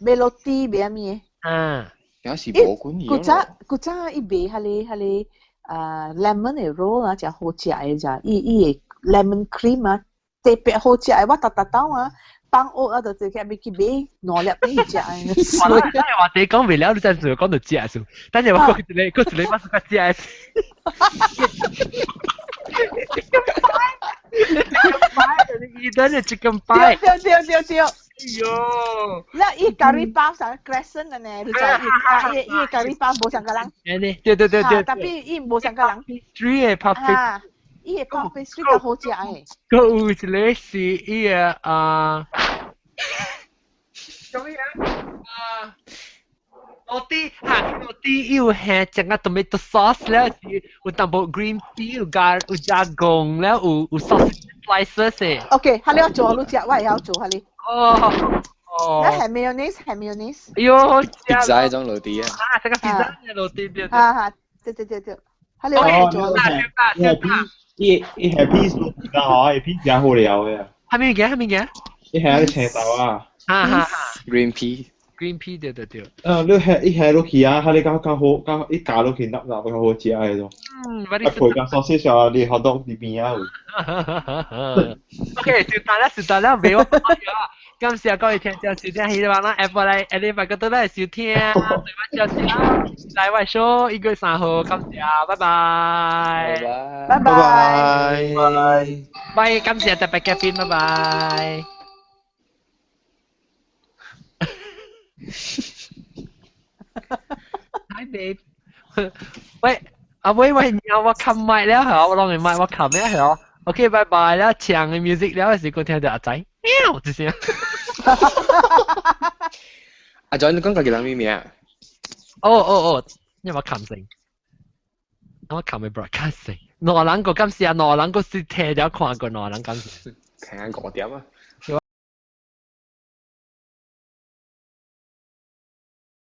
賣 roti 賣咩？啊，也是無管古早古早伊賣彼个啊 lemon 的 roll 啊，誠好食的咋？伊個 lemon cream 啊，特別好食的。我逐逐兜啊，放學啊，就直接去買兩粒俾伊食的。我話你講未了，你真係講到食數。但係我講一個，講一個，我是較食的。Chicken pie，chicken pie，伊等係 chicken pie。對對對對對。喲！那伊咖喱包上 crescent 的呢，你知伊啊伊伊咖喱包無像個人。誒，對對對對。特別伊無像個人。 Three 嘅 puff 啊，伊嘅 puff pastry 較好食誒。個有一個是伊個啊，做咩啊？啊！羅蒂嚇，羅蒂有係整個 tomato sauce 咧，是有淡薄 green pea 有加醬咧，有 sausage slices 嘅。 OK，哈你要做你食，我會曉做哈你。哦哦。那係 mayonnaise，係 mayonnaise。哎喲， pizza 嗰種羅蒂啊。啊，這個 pizza 嘅羅蒂對對。哈哈，對對對對，哈你我做。伊係伊伊係 piece 羅蒂啦，嗬，伊 piece 真好料嘅。係咩嘅？係咩嘅？伊係啲青豆啊。哈哈。 Green pea。 Green pea 對對對。你係伊係落去啊，哈你較較好，較伊加落去粒粒較好食嘅種。嗯，啊配加 sausage 啊，你好多佇邊啊。 OK，就得啦，就得啦，沒我講啊。感謝各位聽眾收聽，希望咱 Apple 來，下禮拜個都來收聽，對我小姐，來我說1月3號，感謝，拜拜，拜拜拜，拜拜，感謝特別嘉賓，拜拜。Hi babe，喂，阿威喂，我冚麥了，係我攞完麥我冚了係 OK，拜拜了，唱嘅 music 了，時個聽到阿仔喵一聲。阿仔，你講家己人咩名？哦哦哦，因為我冚聲，我冚嘅 broadcast 聲。兩人個感謝，兩人個是聽了看過，兩人感謝。聽緊5點啊！